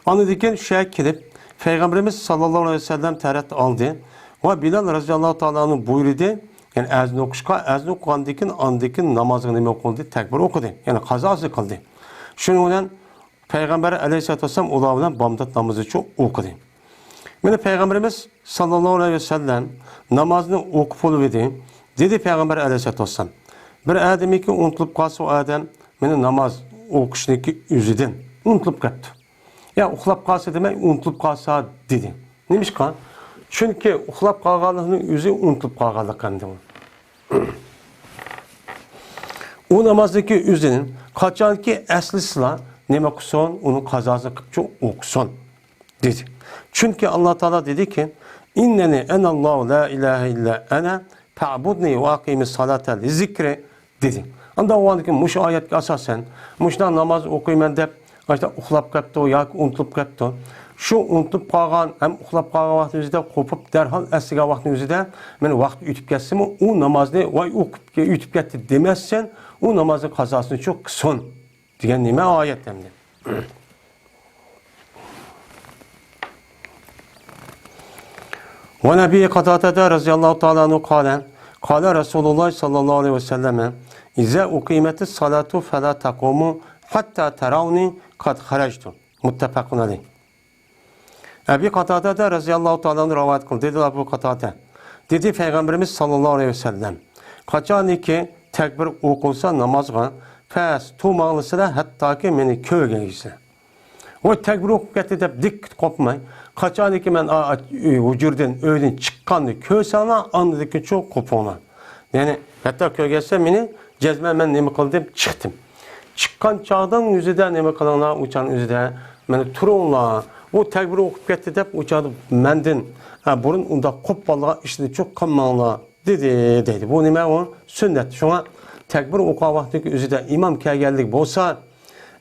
ئاندىن كېيىن شۇ يەرگە كېلىپ، پەيغەمبىرىمىز ساللاللاھۇ ئەلەيھى ۋەسەللەم تەرەت ئالدى ۋە بىلال رەزىياللاھۇ تائالا ئەنھۇ بۇيرۇدى. يەنى ئەزان ئوقۇشقا، ئەزان ئوقۇغاندىن كېيىن، ئاندىن كېيىن نامازغا نېمە قىلدى؟ تەكبىر ئوقۇدى. يەنى قازاسى قىلدى. شۇنىڭ بىلەن پەيغەمبەر ئەلەيھىسسالاتۇ ۋەسسالام ئۇلار بىلەن بامدات نامىزىچۇ ئوقۇدى. مانا پەيغەمبىرىمىز ساللاللاھۇ ئەلەيھى ۋەسەللەم نامازنى ئوقۇپ بولۇۋىدى. دېدى پەيغەمبەر ئەلەيھىسسالاتۇ ۋەسسالام، بىر ئادەمكى ئۇنتۇلۇپ قالسا، ئۇ ئادەم مانا ناماز ئوقۇشنىڭكى ئۆزىدىن ئۇنتۇلۇپ قاپتۇ. يا ئۇخلاپ قالسا دېمەي، ئۇنتۇلۇپ قالسا دېدى. نېمىشقا؟ چۈنكى ئۇخلاپ قالغانلىقنىڭ ئۆزى ئۇنتۇلۇپ قالغانلىق ئەمدى ئۇ. ئۇ نامازنىڭكى ئۆزىنى قاچانكى ئەسلىسىلا نېمە قىلسۇن، ئۇنىڭ قازاسىنى قىپچۇ ئوقۇسۇن، دېدى. چۈنكى ئاللا تائالا دېدىكى، ئىننەنى ئەنەللاھۇ لا ئىلاھە ئىللا ئەنە فەئبۇدنى ۋە ئەقىمىس سالاتا لىزىكرى، دېدى. ئانداق بولغاندىكىن مۇشۇ ئايەتكە ئاساسەن، مۇشۇنداق ناماز ئوقۇيمەن دەپ، ئاشۇنداق ئۇخلاپ قاپتۇ ياكى ئۇنتۇلۇپ قاپتۇ. شۇ ئۇنتۇلۇپ قالغان ھەم ئۇخلاپ قالغان ۋاقتىمىزدا قوپۇپ، دەرھال ئەسلىگەن ۋاقتىمىزدا، مانا ۋاقىت ئۆتۈپ كەتسىمۇ، ئۇ نامازنى، ۋاي، ئۇ ئۆتۈپ كەتتى دېمەسسەن، ئۇ نامازنىڭ قازاسىنى شۇ قىلسۇن دېگەن نېمە ئايەت ئەمدى. وعن أبي قتادة رضي الله تعالى عنه قال، قال رسول الله صلى الله عليه وسلم، إذا أقيمت الصلاة فلا تقوموا حتى تروني قد خرجت. متفق عليه. ئەبى قاتادە رەزىياللاھۇ تائالا ئەنھۇ رىۋايەت قىلدى. دېدى ئەبۇ قاتادە، دېدى پەيغەمبىرىمىز ساللاللاھۇ ئەلەيھى ۋەسەللەم، قاچانكى تەكبىر ئوقۇلسا نامازغا، پەس تۇرماڭلىسىلەر، ھەتتاكى مېنى كۆرگەنگىچە. ۋاي، تەكبىر ئوقۇپ كەتتى دەپ دىققىت قوپماي، قاچانكى مەن ئا-، ئا-، ھۇجرىدىن، ئۆيدىن چىققاننى كۆرسەڭلار، ئاندىن كېيىنچۇ قوپۇڭلار. يەنى ھەتتا كۆرگەنسە مېنى جەزمەن مەن نېمە قىلدىم؟ چىقتىم. چىققان چاغدىن ئۆزىدە نېمە قىلىڭلار؟ ئۇ چاغنىڭ ئۆزىدە مانا تۇرۇڭلار. ئۇ تەكبىر ئوقۇپ كەتتى دەپ ئۇ چاغدا مەندىن، ئە، بۇرۇن ئۇنداق قوپۇپ قالغان ئىشنى چۇ قىلماڭلار، دېدى، دەيدۇ. بۇ نېمە؟ ئۇ سۈننەت. شۇڭا تەكبىر ئوقۇغان ۋاقتىدىكى ئۆزىدە ئىمام كەلگەنلىك بولسا،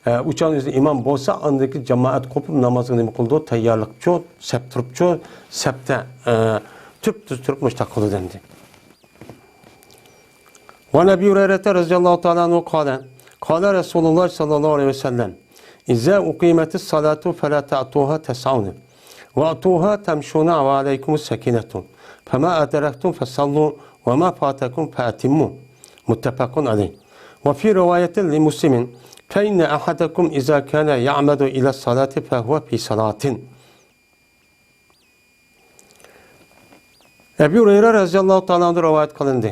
ئە، ئۇ چاغنىڭ ئۆزىدە ئىمام بولسا، ئاندىكى جامائەت قوپۇپ نامازغا نېمە قىلىدۇ؟ تەييارلىقچۇ، سەپ تۇرۇپچۇ، سەپتە، ئە، تۈپتۈز تۇرۇپ مۇشتاق قىلىدۇ ئەمدى. وعن أبي هريرة رضي الله تعالى عنه قال، قال رسول الله صلى الله عليه وسلم، إذا أقيمت الصلاة فلا تأتوها تسعون، وأتوها تمشون وعليكم السكينة، فما أدركتم فصلوا وما فاتكم فأتموا. متفق عليه. وفي رواية لمسلم، فإن أحدكم إذا كان يعمد إلى الصلاة فهو في صلاة. ئەبۇ ھۇرەيرە رەزىياللاھۇ تائالا ئەنھۇدىن رىۋايەت قىلىندى.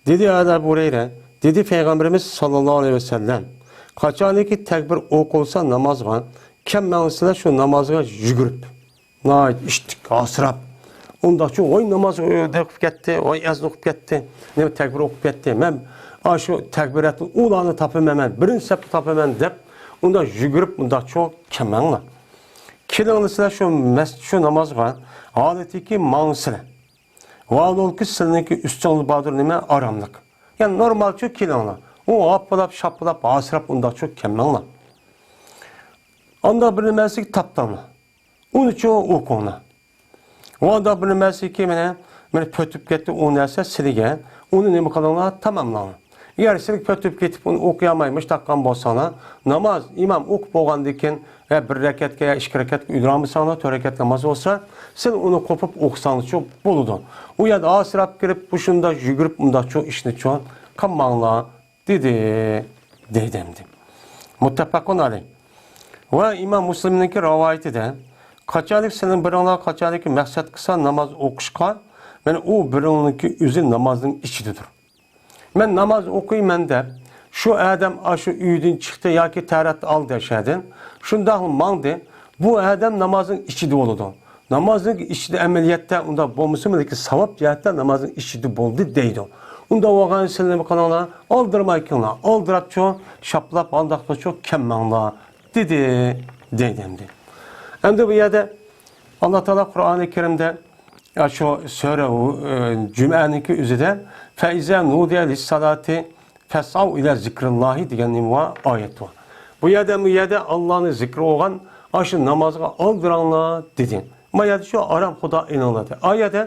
دېدى ئەبۇ ھۇرەيرە، دېدى پەيغەمبىرىمىز ساللاللاھۇ ئەلەيھى ۋەسەللەم، قاچانكى تەكبىر ئوقۇلسا نامازغا، كەم ماڭىسىلەر شۇ نامازغا يۈگۈرۈپ، ناھايىتى ئىشتىك، ھاسىراپ، ئۇنداقچۇ، ۋاي ناماز ئوقۇپ كەتتى، ۋاي ئەزان ئوقۇپ كەتتى، نېمە تەكبىر ئوقۇپ كەتتى، مەن ئاشۇ تەكبىراتۇل ئۇلانى تاپىمەن، مەن بىرىنچى سەپتە تاپىمەن دەپ، ئۇنداق يۈگۈرۈپ ئۇنداقچۇ كەلمەڭلار. كېلىڭلار سىلەر شۇ مەس-، شۇ نامازغا ھالىتىكى ماڭسىلەر. ۋاھالۇلكى سىلىنىڭكى ئۈستىڭىزدە باردۇر نېمە؟ ئاراملىق. يەنى نورمالچۇ كېلىڭلار. ئۇ ھاپپىلاپ، شاپپىلاپ، ھاسىراپ ئۇنداقچۇ كەلمەڭلار. ئانداق بىر نېمەسىگە تاپتاڭلار. ئۇنىچۇ ئوقۇڭلار. ئۇ ئانداق بىر نېمەسىكى مانا، مانا پۆتۈپ كەتتى ئۇ نەرسە سىلىگە. ئۇنى نېمە قىلىڭلار؟ تاماملاڭلار. ئەگەر سىلىك پۆتۈپ كېتىپ ئۇنى ئوقۇيالماي مۇشتاققان بولساڭلار، ناماز، ئىمام ئوقۇپ بولغاندىن كېيىن، يا بىر رەكەتكە يا ئىككى رەكەتكە ئۆيدە ئالمىساڭلار، تۆت رەكەت ناماز بولسا، سىل ئۇنى قوپۇپ ئوقۇساڭلارچۇ بولىدۇ. ئۇ يەردە ھاسىراپ كىرىپ، مۇشۇنداق يۈگۈرۈپ، ئۇنداقچۇ ئىشنىچۇ قىلماڭلار. دېدى، دەيدۇ ئەمدى. مۇتتەپەقۇن ئەلەيھ. ۋە ئىمام مۇسلىمنىڭكى رىۋايىتىدە، قاچانلىك سىلىنىڭ بىرىڭلار قاچانلىكى مەقسەت قىلسا ناماز ئوقۇشقا، مانا ئۇ بىرىڭنىڭكى ئۆزى نامازنىڭ ئىچىدىدۇر. مەن ناماز ئوقۇيمەن دەپ، شۇ ئادەم ئاشۇ ئۆيدىن چىقتى ياكى تەرەت ئالدى ئەشەدىن، شۇنداقلا ماڭدى، بۇ ئادەم نامازنىڭ ئىچىدە بولىدۇ. نامازنىڭ ئىچىدە ئەمەلىيەتتە ئۇنداق بولمىسىمۇ، لېكىن ساۋاب جەھەتتە نامازنىڭ ئىچىدە بولدى دەيدۇ. ئۇنداق بولغان سىلەر نېمە قىلىڭلار؟ ئالدىرىماي كېلىڭلار. ئالدىراپچۇ، شاپلاپ، ئالداقلىچۇ كەلمەڭلار دېدى، دەيدۇ ئەمدى. ئەمدى بۇ يەردە ئاللا تائالا قۇرئانى كەرىمدە، يا شۇ سۈرە، ئە، جۈمەنىڭكى ئۆزىدە، فەئىزا نۇدىيە لىسسالاتى فەسئەۋ ئىلە زىكرىللاھى دېگەن نېمە بار؟ ئايەت بار. بۇ يەردە، بۇ يەردە ئاللانى زىكرى بولغان، ئاشۇ نامازغا ئالدىراڭلار دېدى. ما يەردە شۇ ئارام خۇدا ئېنىڭلىدى. ئايەتتە،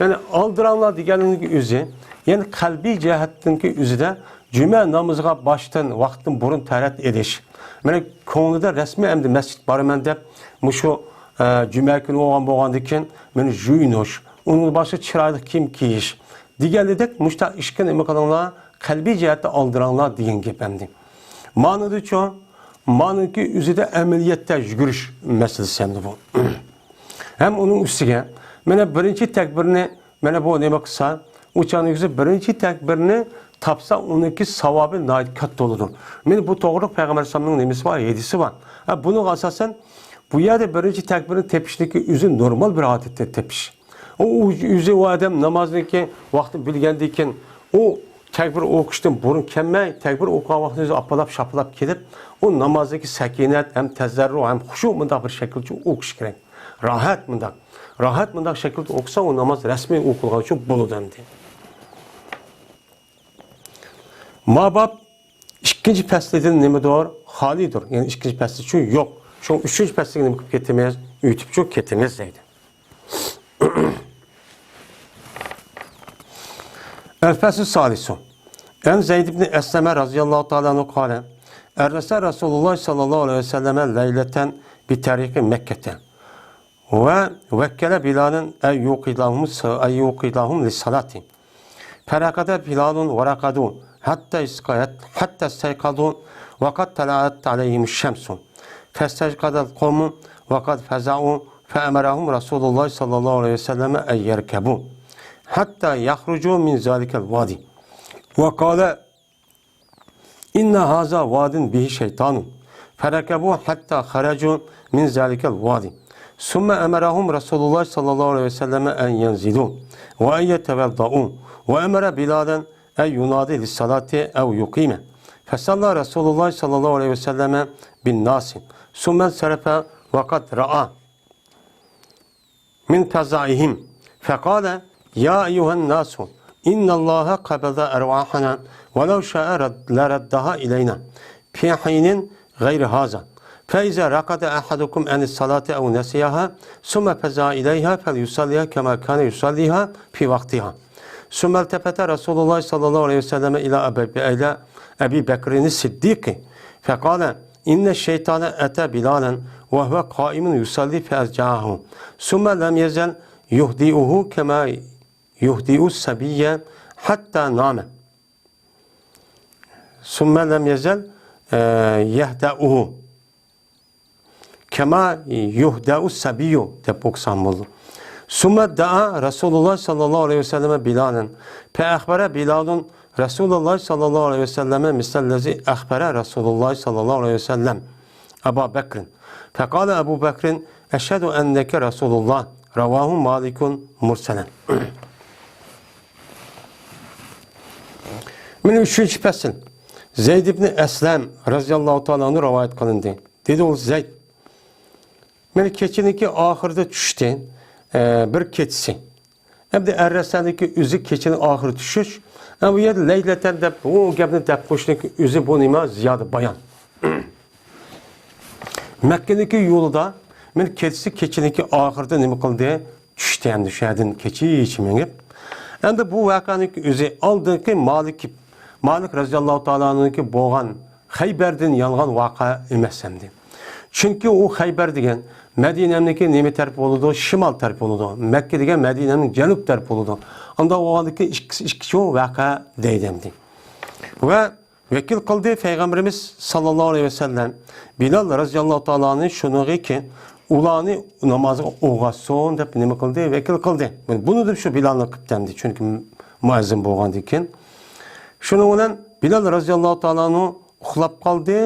يەنى ئالدىراڭلار دېگەننىڭ ئۆزى، يەنى قەلبىي جەھەتتىنكى ئۆزىدە جۈمە نامىزىغا باشتىن، ۋاقىتتىن بۇرۇن تەرەت ئېلىش. مانا كۆڭلىدە رەسمىي ئەمدى مەسچىت بارىمەن دەپ، مۇشۇ، ئە، جۈمە كۈنى بولغان بولغاندىن كېيىن، مانا يۇيۇنۇش، ئۇنىڭدىن باشقا چىرايلىق كىيىم كىيىش دېگەنلىدەك، مۇشۇنداق ئىشقا نېمە قىلىڭلار، قەلبىي جەھەتتە ئالدىراڭلار دېگەن گەپ ئەمدى. مانىدىچۇ، مانىڭكى ئۆزىدە ئەمەلىيەتتە يۈگۈرۈش مەسىلىسى ئەمدى بۇ. ھەم ئۇنىڭ ئۈستىگە، مانا بىرىنچى تەكبىرنى، مانا بۇ نېمە قىلسا، ئۇ چاغنىڭ ئۆزى بىرىنچى تەكبىرنى تاپسا، ئۇنىڭكى ساۋابى ناھايىتى كاتتا بولىدۇ. مانا بۇ توغرىلىق پەيغەمبەر ئەلەيھىسسالامنىڭ نېمىسى بار، ھەدىسى بار. ھە، بۇنىڭغا ئاساسەن، بۇ يەردە بىرىنچى تەكبىرنى تېپىشنىڭكى ئۆزى نورمال بىر ھالەتتە تېپىش. ئۇ، ئۇ، ئۆزى ئۇ ئادەم نامازنىڭكى ۋاقتىنى بىلگەندىن كېيىن، ئۇ تەكبىر ئوقۇشتىن بۇرۇن كەلمەي، تەكبىر ئوقۇغان ۋاقتىدا ئۆزى ئاپىلاپ، شاپىلاپ كېلىپ، ئۇ نامازدىكى سەكىنەت ھەم تەزەررۇ ھەم خۇشۇ مۇنداق بىر شەكىلدە ئوقۇش كېرەك. راھەت مۇنداق. راھەت مۇنداق شەكىلدە ئوقۇسا، ئۇ ناماز رەسمىي ئوقۇلغان ئۈچۈن بولىدۇ ئەمدى. ما باب ئىككىنچى پەسلىدىن نېمىدۇر؟ خالىيدۇر. يەنى ئىككىنچى پەسلى شۇ يوق. شۇڭا ئۈچىنچى پەسلىگە نېمە قىلىپ كېتىمىز؟ ئۆتۈپچۇ كېتىمىز دەيدۇ. الفصل الثالث. عن زيد بن أسلم رضي الله تعالى عنه قال: أرسل رسول الله صلى الله عليه وسلم ليلة بطريق مكة، ووكل بلالا أن يوقظهم، أن يوقظهم للصلاة. فرقد بلال ورقدوا حتى استيقظ-، حتى استيقظوا وقد طلعت عليهم الشمس. فاستيقظ القوم وقد فزعوا، فأمرهم رسول الله صلى الله عليه وسلم أن يركبوا حتى يخرجوا من ذلك الوادي. وقال: إن هذا واد به شيطان. فركبوا حتى خرجوا من ذلك الوادي. ثم أمرهم رسول الله صلى الله عليه وسلم أن ينزلوا وأن يتوضؤوا، وأمر بلالا أن ينادي للصلاة أو يقيم. فصلى رسول الله صلى الله عليه وسلم بالناس، ثم انصرف وقد رأى من فزعهم، فقال: يا أيها الناس، إن الله قبض أرواحنا ولو شاء رد-، لردها إلينا في حين غير هذا، فإذا رقد أحدكم عن الصلاة أو نسيها ثم فزع إليها فليصلها كما كان يصليها في وقتها. ثم التفت رسول الله صلى الله عليه وسلم إلى أبي، إلى أبي بكر الصديق فقال: إن الشيطان أتى بلالا وهو قائم يصلي فأضجعه، ثم لم يزل يهدئه كما يهدئ الصبي حتى نام. ثم لم يزل، آه، يهدأه كما يهدأ الصبي دەپ ئوقۇسام بولىدۇ. ثم دعا رسول الله صلى الله عليه وسلم بلالا فأخبر بلال رسول الله صلى الله عليه وسلم مثل الذي أخبر رسول الله صلى الله عليه وسلم أبا بكر. فقال أبو بكر: أشهد أنك رسول الله. رواه مالك مرسلا. مانا ئۈچىنچى پەسىل. زەيد ئىبنى ئەسلەم رەزىياللاھۇ تائالا ئەنھۇ رىۋايەت قىلىندى. دېدى ئۇ زەيد، مانا كېچىنىڭكى ئاخىرىدا چۈشتى، ئە، بىر كېچىسى. ئەمدى ئەررەسەنىڭكى ئۆزى كېچىنىڭ ئاخىرى چۈشۈش. ئە، بۇ يەردە لەيلەتەن دەپ، ئۇ گەپنى دەپ قويۇشنىڭكى ئۆزى بۇ نېمە زىيادە بايان. مەككىنىڭكى يولىدا، مانا كېچىسى كېچىنىڭكى ئاخىرىدا نېمە قىلدى؟ چۈشتى ئەمدى شۇ يەردىن كېچىچە مېڭىپ. ئەمدى بۇ ۋەقەنىڭكى ئۆزى ئالدىنقى مالىك، مالىك رەزىياللاھۇ تائالانىڭكى بولغان خەيبەردىن يانغان ۋەقە ئەمەس ئەمدى. چۈنكى ئۇ خەيبەر دېگەن مەدىنەمنىڭكى نېمە تەرىپى بولىدۇ؟ شىمال تەرىپى بولىدۇ. مەككە دېگەن مەدىنەمنىڭ جەنۇب تەرىپى بولىدۇ. ئانداق بولغاندىكىن ئىككىسى ئىككى چوڭ ۋەقە دەيدۇ ئەمدى. ۋە ۋەكىل قىلدى پەيغەمبىرىمىز ساللاللاھۇ ئەلەيھى ۋەسەللەم بىلال رەزىياللاھۇ تائالانى شۇنىڭغىكى ئۇلارنى نامازغا ئويغاتسۇن دەپ نېمە قىلدى؟ ۋەكىل قىلدى. بۇنى دەپ شۇ بىلالنى قىپتى ئەمدى، چۈنكى مۇئەززىن بولغاندىكىن. شۇنىڭ بىلەن بىلال رەزىياللاھۇ تائالانى ئۇخلاپ قالدى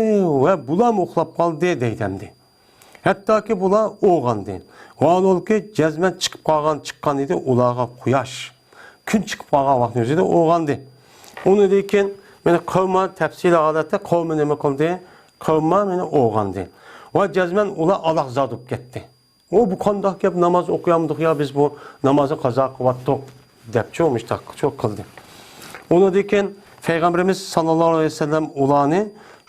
ۋە بۇلارمۇ ئۇخلاپ قالدى دەيدۇ ئەمدى. ھەتتاكى بۇلار ئويغاندى. ۋاھالەنكى جەزمەن چىقىپ قالغان، چىققان ئىدى ئۇلارغا قۇياش. كۈن چىقىپ قالغان ۋاقىتنىڭ ئۆزىدە ئويغاندى. ئۇنىڭدىن كېيىن مانا قەۋمى تەپسىلىي ھالەتتە قەۋمى نېمە قىلدى؟ قەۋمى مانا ئويغاندى. ۋە جەزمەن ئۇلار ئالاھزادە بولۇپ كەتتى. ئۇ، بۇ قانداق گەپ، ناماز ئوقۇيالمىدۇق يا، بىز بۇ نامازنى قازا قىلىۋاتتۇق دەپچۇ مۇشتاقچۇ قىلدى. ئۇنىڭدىن كېيىن پەيغەمبىرىمىز ساللاللاھۇ ئەلەيھى ۋەسەللەم ئۇلارنى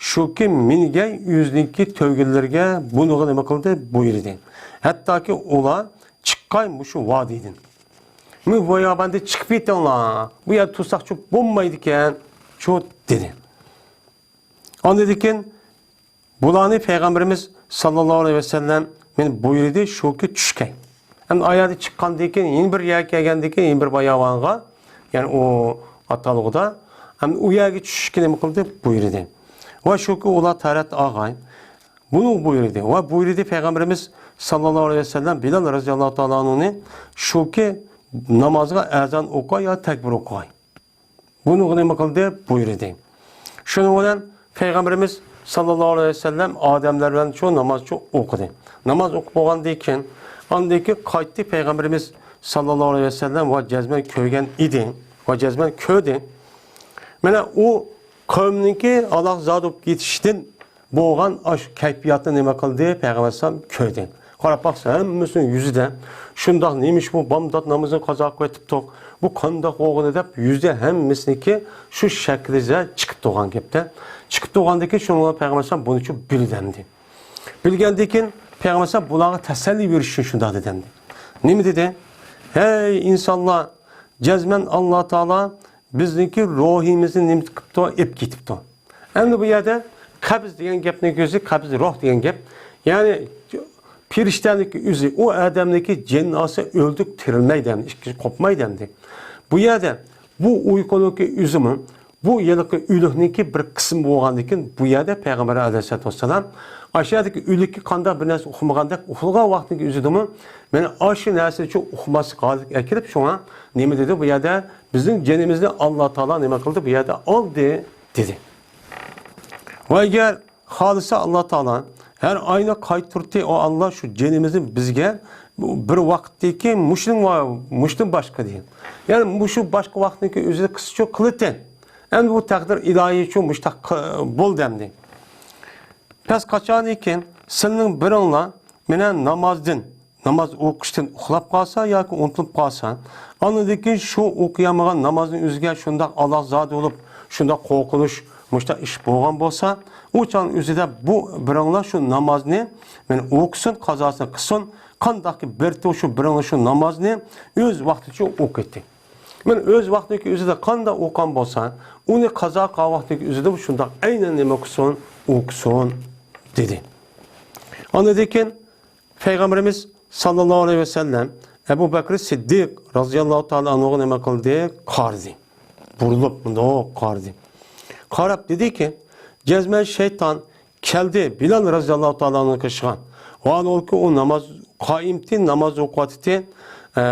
شۇكى مىنگەي ئۆزىنىڭكى تۆگىلىرىگە بۇنىغا نېمە قىلدى؟ بۇيرۇدى. ھەتتاكى ئۇلار چىققاي مۇشۇ ۋادىدىن. مۇ بۇ ياردىن چىقىپ كېتىڭلار. بۇ يەردە تۇرساقچۇ بولمايدىكەن، چۇ دېدى. ئاندىن كېيىن بۇلارنى پەيغەمبىرىمىز ساللاللاھۇ ئەلەيھى ۋەسەللەم مېنى بۇيرۇدى، شۇكى چۈشكەي. ئەمدى ئاياغدا چىققاندىن كېيىن، يەنە بىر يەرگە كەلگەندىن كېيىن، يەنە بىر باياۋانغا، يەنى ئۇ ئاتالغۇدا، ئەمدى ئۇ يەرگە چۈشۈشكە نېمە قىلدى؟ بۇيرۇدى. ۋە شۇكى ئۇلار تارەت ئاغاي. بۇنى بۇيرۇدى. ۋە بۇيرۇدى پەيغەمبىرىمىز ساللاللاھۇ ئەلەيھى ۋەسەللەم بىلال رەزىياللاھۇ تائالا ئەنھۇنى شۇكى نامازغا ئەزان ئوقۇغاي يا تەكبىر ئوقۇغاي. بۇنى نېمە قىلدى؟ بۇيرۇدى. شۇنىڭ بىلەن پەيغەمبىرىمىز ساللاللاھۇ ئەلەيھى ۋەسەللەم ئادەملەر بىلەن شۇ ناماز شۇ ئوقۇدى. ناماز ئوقۇپ بولغاندىن كېيىن، ئاندىن كېيىن قايتتى پەيغەمبىرىمىز ساللاللاھۇ ئەلەيھى ۋەسەللەم ۋە جەزمەن كۆرگەن ئىدى. ۋە جەزمەن كۆردى. مانا ئۇ قەۋمنىڭكى ئالاھزادە بولۇپ كېتىشتىن بولغان ئاشۇ كەيپىياتنى نېمە قىلدى؟ پەيغەمبەر ئەلەيھىسسالام كۆردى. قاراپ باقسا، ھەممىسىنىڭ يۈزىدە شۇنداق نېمىش بۇ بامدات نامىزىنى قازا قىلىۋېتىپتۇق، بۇ قانداق بولغىنى دەپ يۈزىدە ھەممىسىنىڭكى شۇ شەكلىدە چىقىپ تۇرغان گەپتە. چىقىپ تۇرغاندىن كېيىن شۇنىڭغا پەيغەمبەر ئەلەيھىسسالام بۇنىچۇ بىلدى ئەمدى. بىلگەندىن كېيىن پەيغەمبەر ئەلەيھىسسالام بۇلارغا تەسەللى بېرىش ئۈچۈن شۇنداق دېدى ئەمدى. نېمە دېدى؟ ھەي ئىنسانلار، جەزمەن ئاللا تائالا بىزنىڭكى روھىمىزنى نېمە قىپتۇ؟ ئېلىپ كېتىپتۇ. ئەمدى بۇ يەردە قەبز دېگەن گەپنىڭ ئۆزى، قەبز روھ دېگەن گەپ. يەنى پېرىشتەنىڭكى ئۆزى، ئۇ ئادەمنىڭكى جېنىنى ئالسا ئۆلدى، تىرىلمەيدۇ ئەمدى، ئىككىنچى قوپمايدۇ ئەمدى. بۇ يەردە بۇ ئۇيقۇنىڭكى ئۆزىمۇ، بۇ ھېلىقى ئۆلۈكنىڭكى بىر قىسمى بولغاندىكىن، بۇ يەردە پەيغەمبەر ئەلەيھىسسالاتۇ ۋەسسالام ئاشۇ يەردىكى ئۆلۈككە قانداق بىر نەرسە ئۇقمىغاندەك ئۇخلىغان ۋاقتىنىڭكى ئۆزىدىمۇ، مانا ئاشۇ نەرسىنى شۇ ئۇقماسلىق ھالىتىگە ئەكىرىپ، شۇڭا نېمە دېدى بۇ يەردە؟ بىزنىڭ جېنىمىزنى ئاللا تائالا نېمە قىلدى؟ بۇ يەردە ئالدى، دېدى. ۋە ئەگەر خالىسا ئاللا تائالا ھەر ئاينى قايتۇردى، ئۇ ئاللا شۇ جېنىمىزنى بىزگە بىر ۋاقىتتىكى مۇشۇنىڭ، مۇشۇدىن باشقا دېگەن. يەنى مۇشۇ باشقا ۋاقىتنىڭكى ئۆزىدە قىسچۇ قىلىتى. ئەمدى بۇ تەقدىر ئىلاھىيچۇ مۇشتاق بولدى ئەمدى. پەس قاچانكى سىلىنىڭ بىرىڭلار مانا نامازدىن، ناماز ئوقۇشتىن ئۇخلاپ قالسا ياكى ئۇنتۇلۇپ قالسا، ئاندىن كېيىن شۇ ئوقۇيالمىغان نامازنىڭ ئۆزىگە شۇنداق ئالاھزادە بولۇپ، شۇنداق قورقۇنچ، مۇشۇنداق ئىش بولغان بولسا، ئۇ چاغنىڭ ئۆزىدە بۇ بىرىڭلار شۇ نامازنى مانا ئوقۇسۇن، قازاسىنى قىلسۇن، قانداقكى بىر شۇ بىرىڭلار شۇ نامازنى ئۆز ۋاقتىچە ئوقۇيتتى. مانا ئۆز ۋاقتىدىكى ئۆزىدە قانداق ئوقۇغان بولسا، ئۇنى قازا قىلغان ۋاقتىدىكى ئۆزىدە شۇنداق ئەينەن نېمە قىلسۇن، ئوقۇسۇن، دېدى. ئاندىن كېيىن پەيغەمبىرىمىز ساللاللاھۇ ئەلەيھى ۋەسەللەم ئەبۇ بەكرى سىددىق رازىياللاھۇ تائالا ئەنھۇغا نېمە قىلدى؟ قارىدى. بۇرۇلۇپ مۇنداق قارىدى. قاراپ دېدىكى، جەزمەن شەيتان كەلدى، بىلال رازىياللاھۇ تائالا ئەنھۇنىڭ قېشىغا. ۋاھالەنكى ئۇ ناماز قائىمتى، ناماز ئوقۇۋاتىتى، ئە،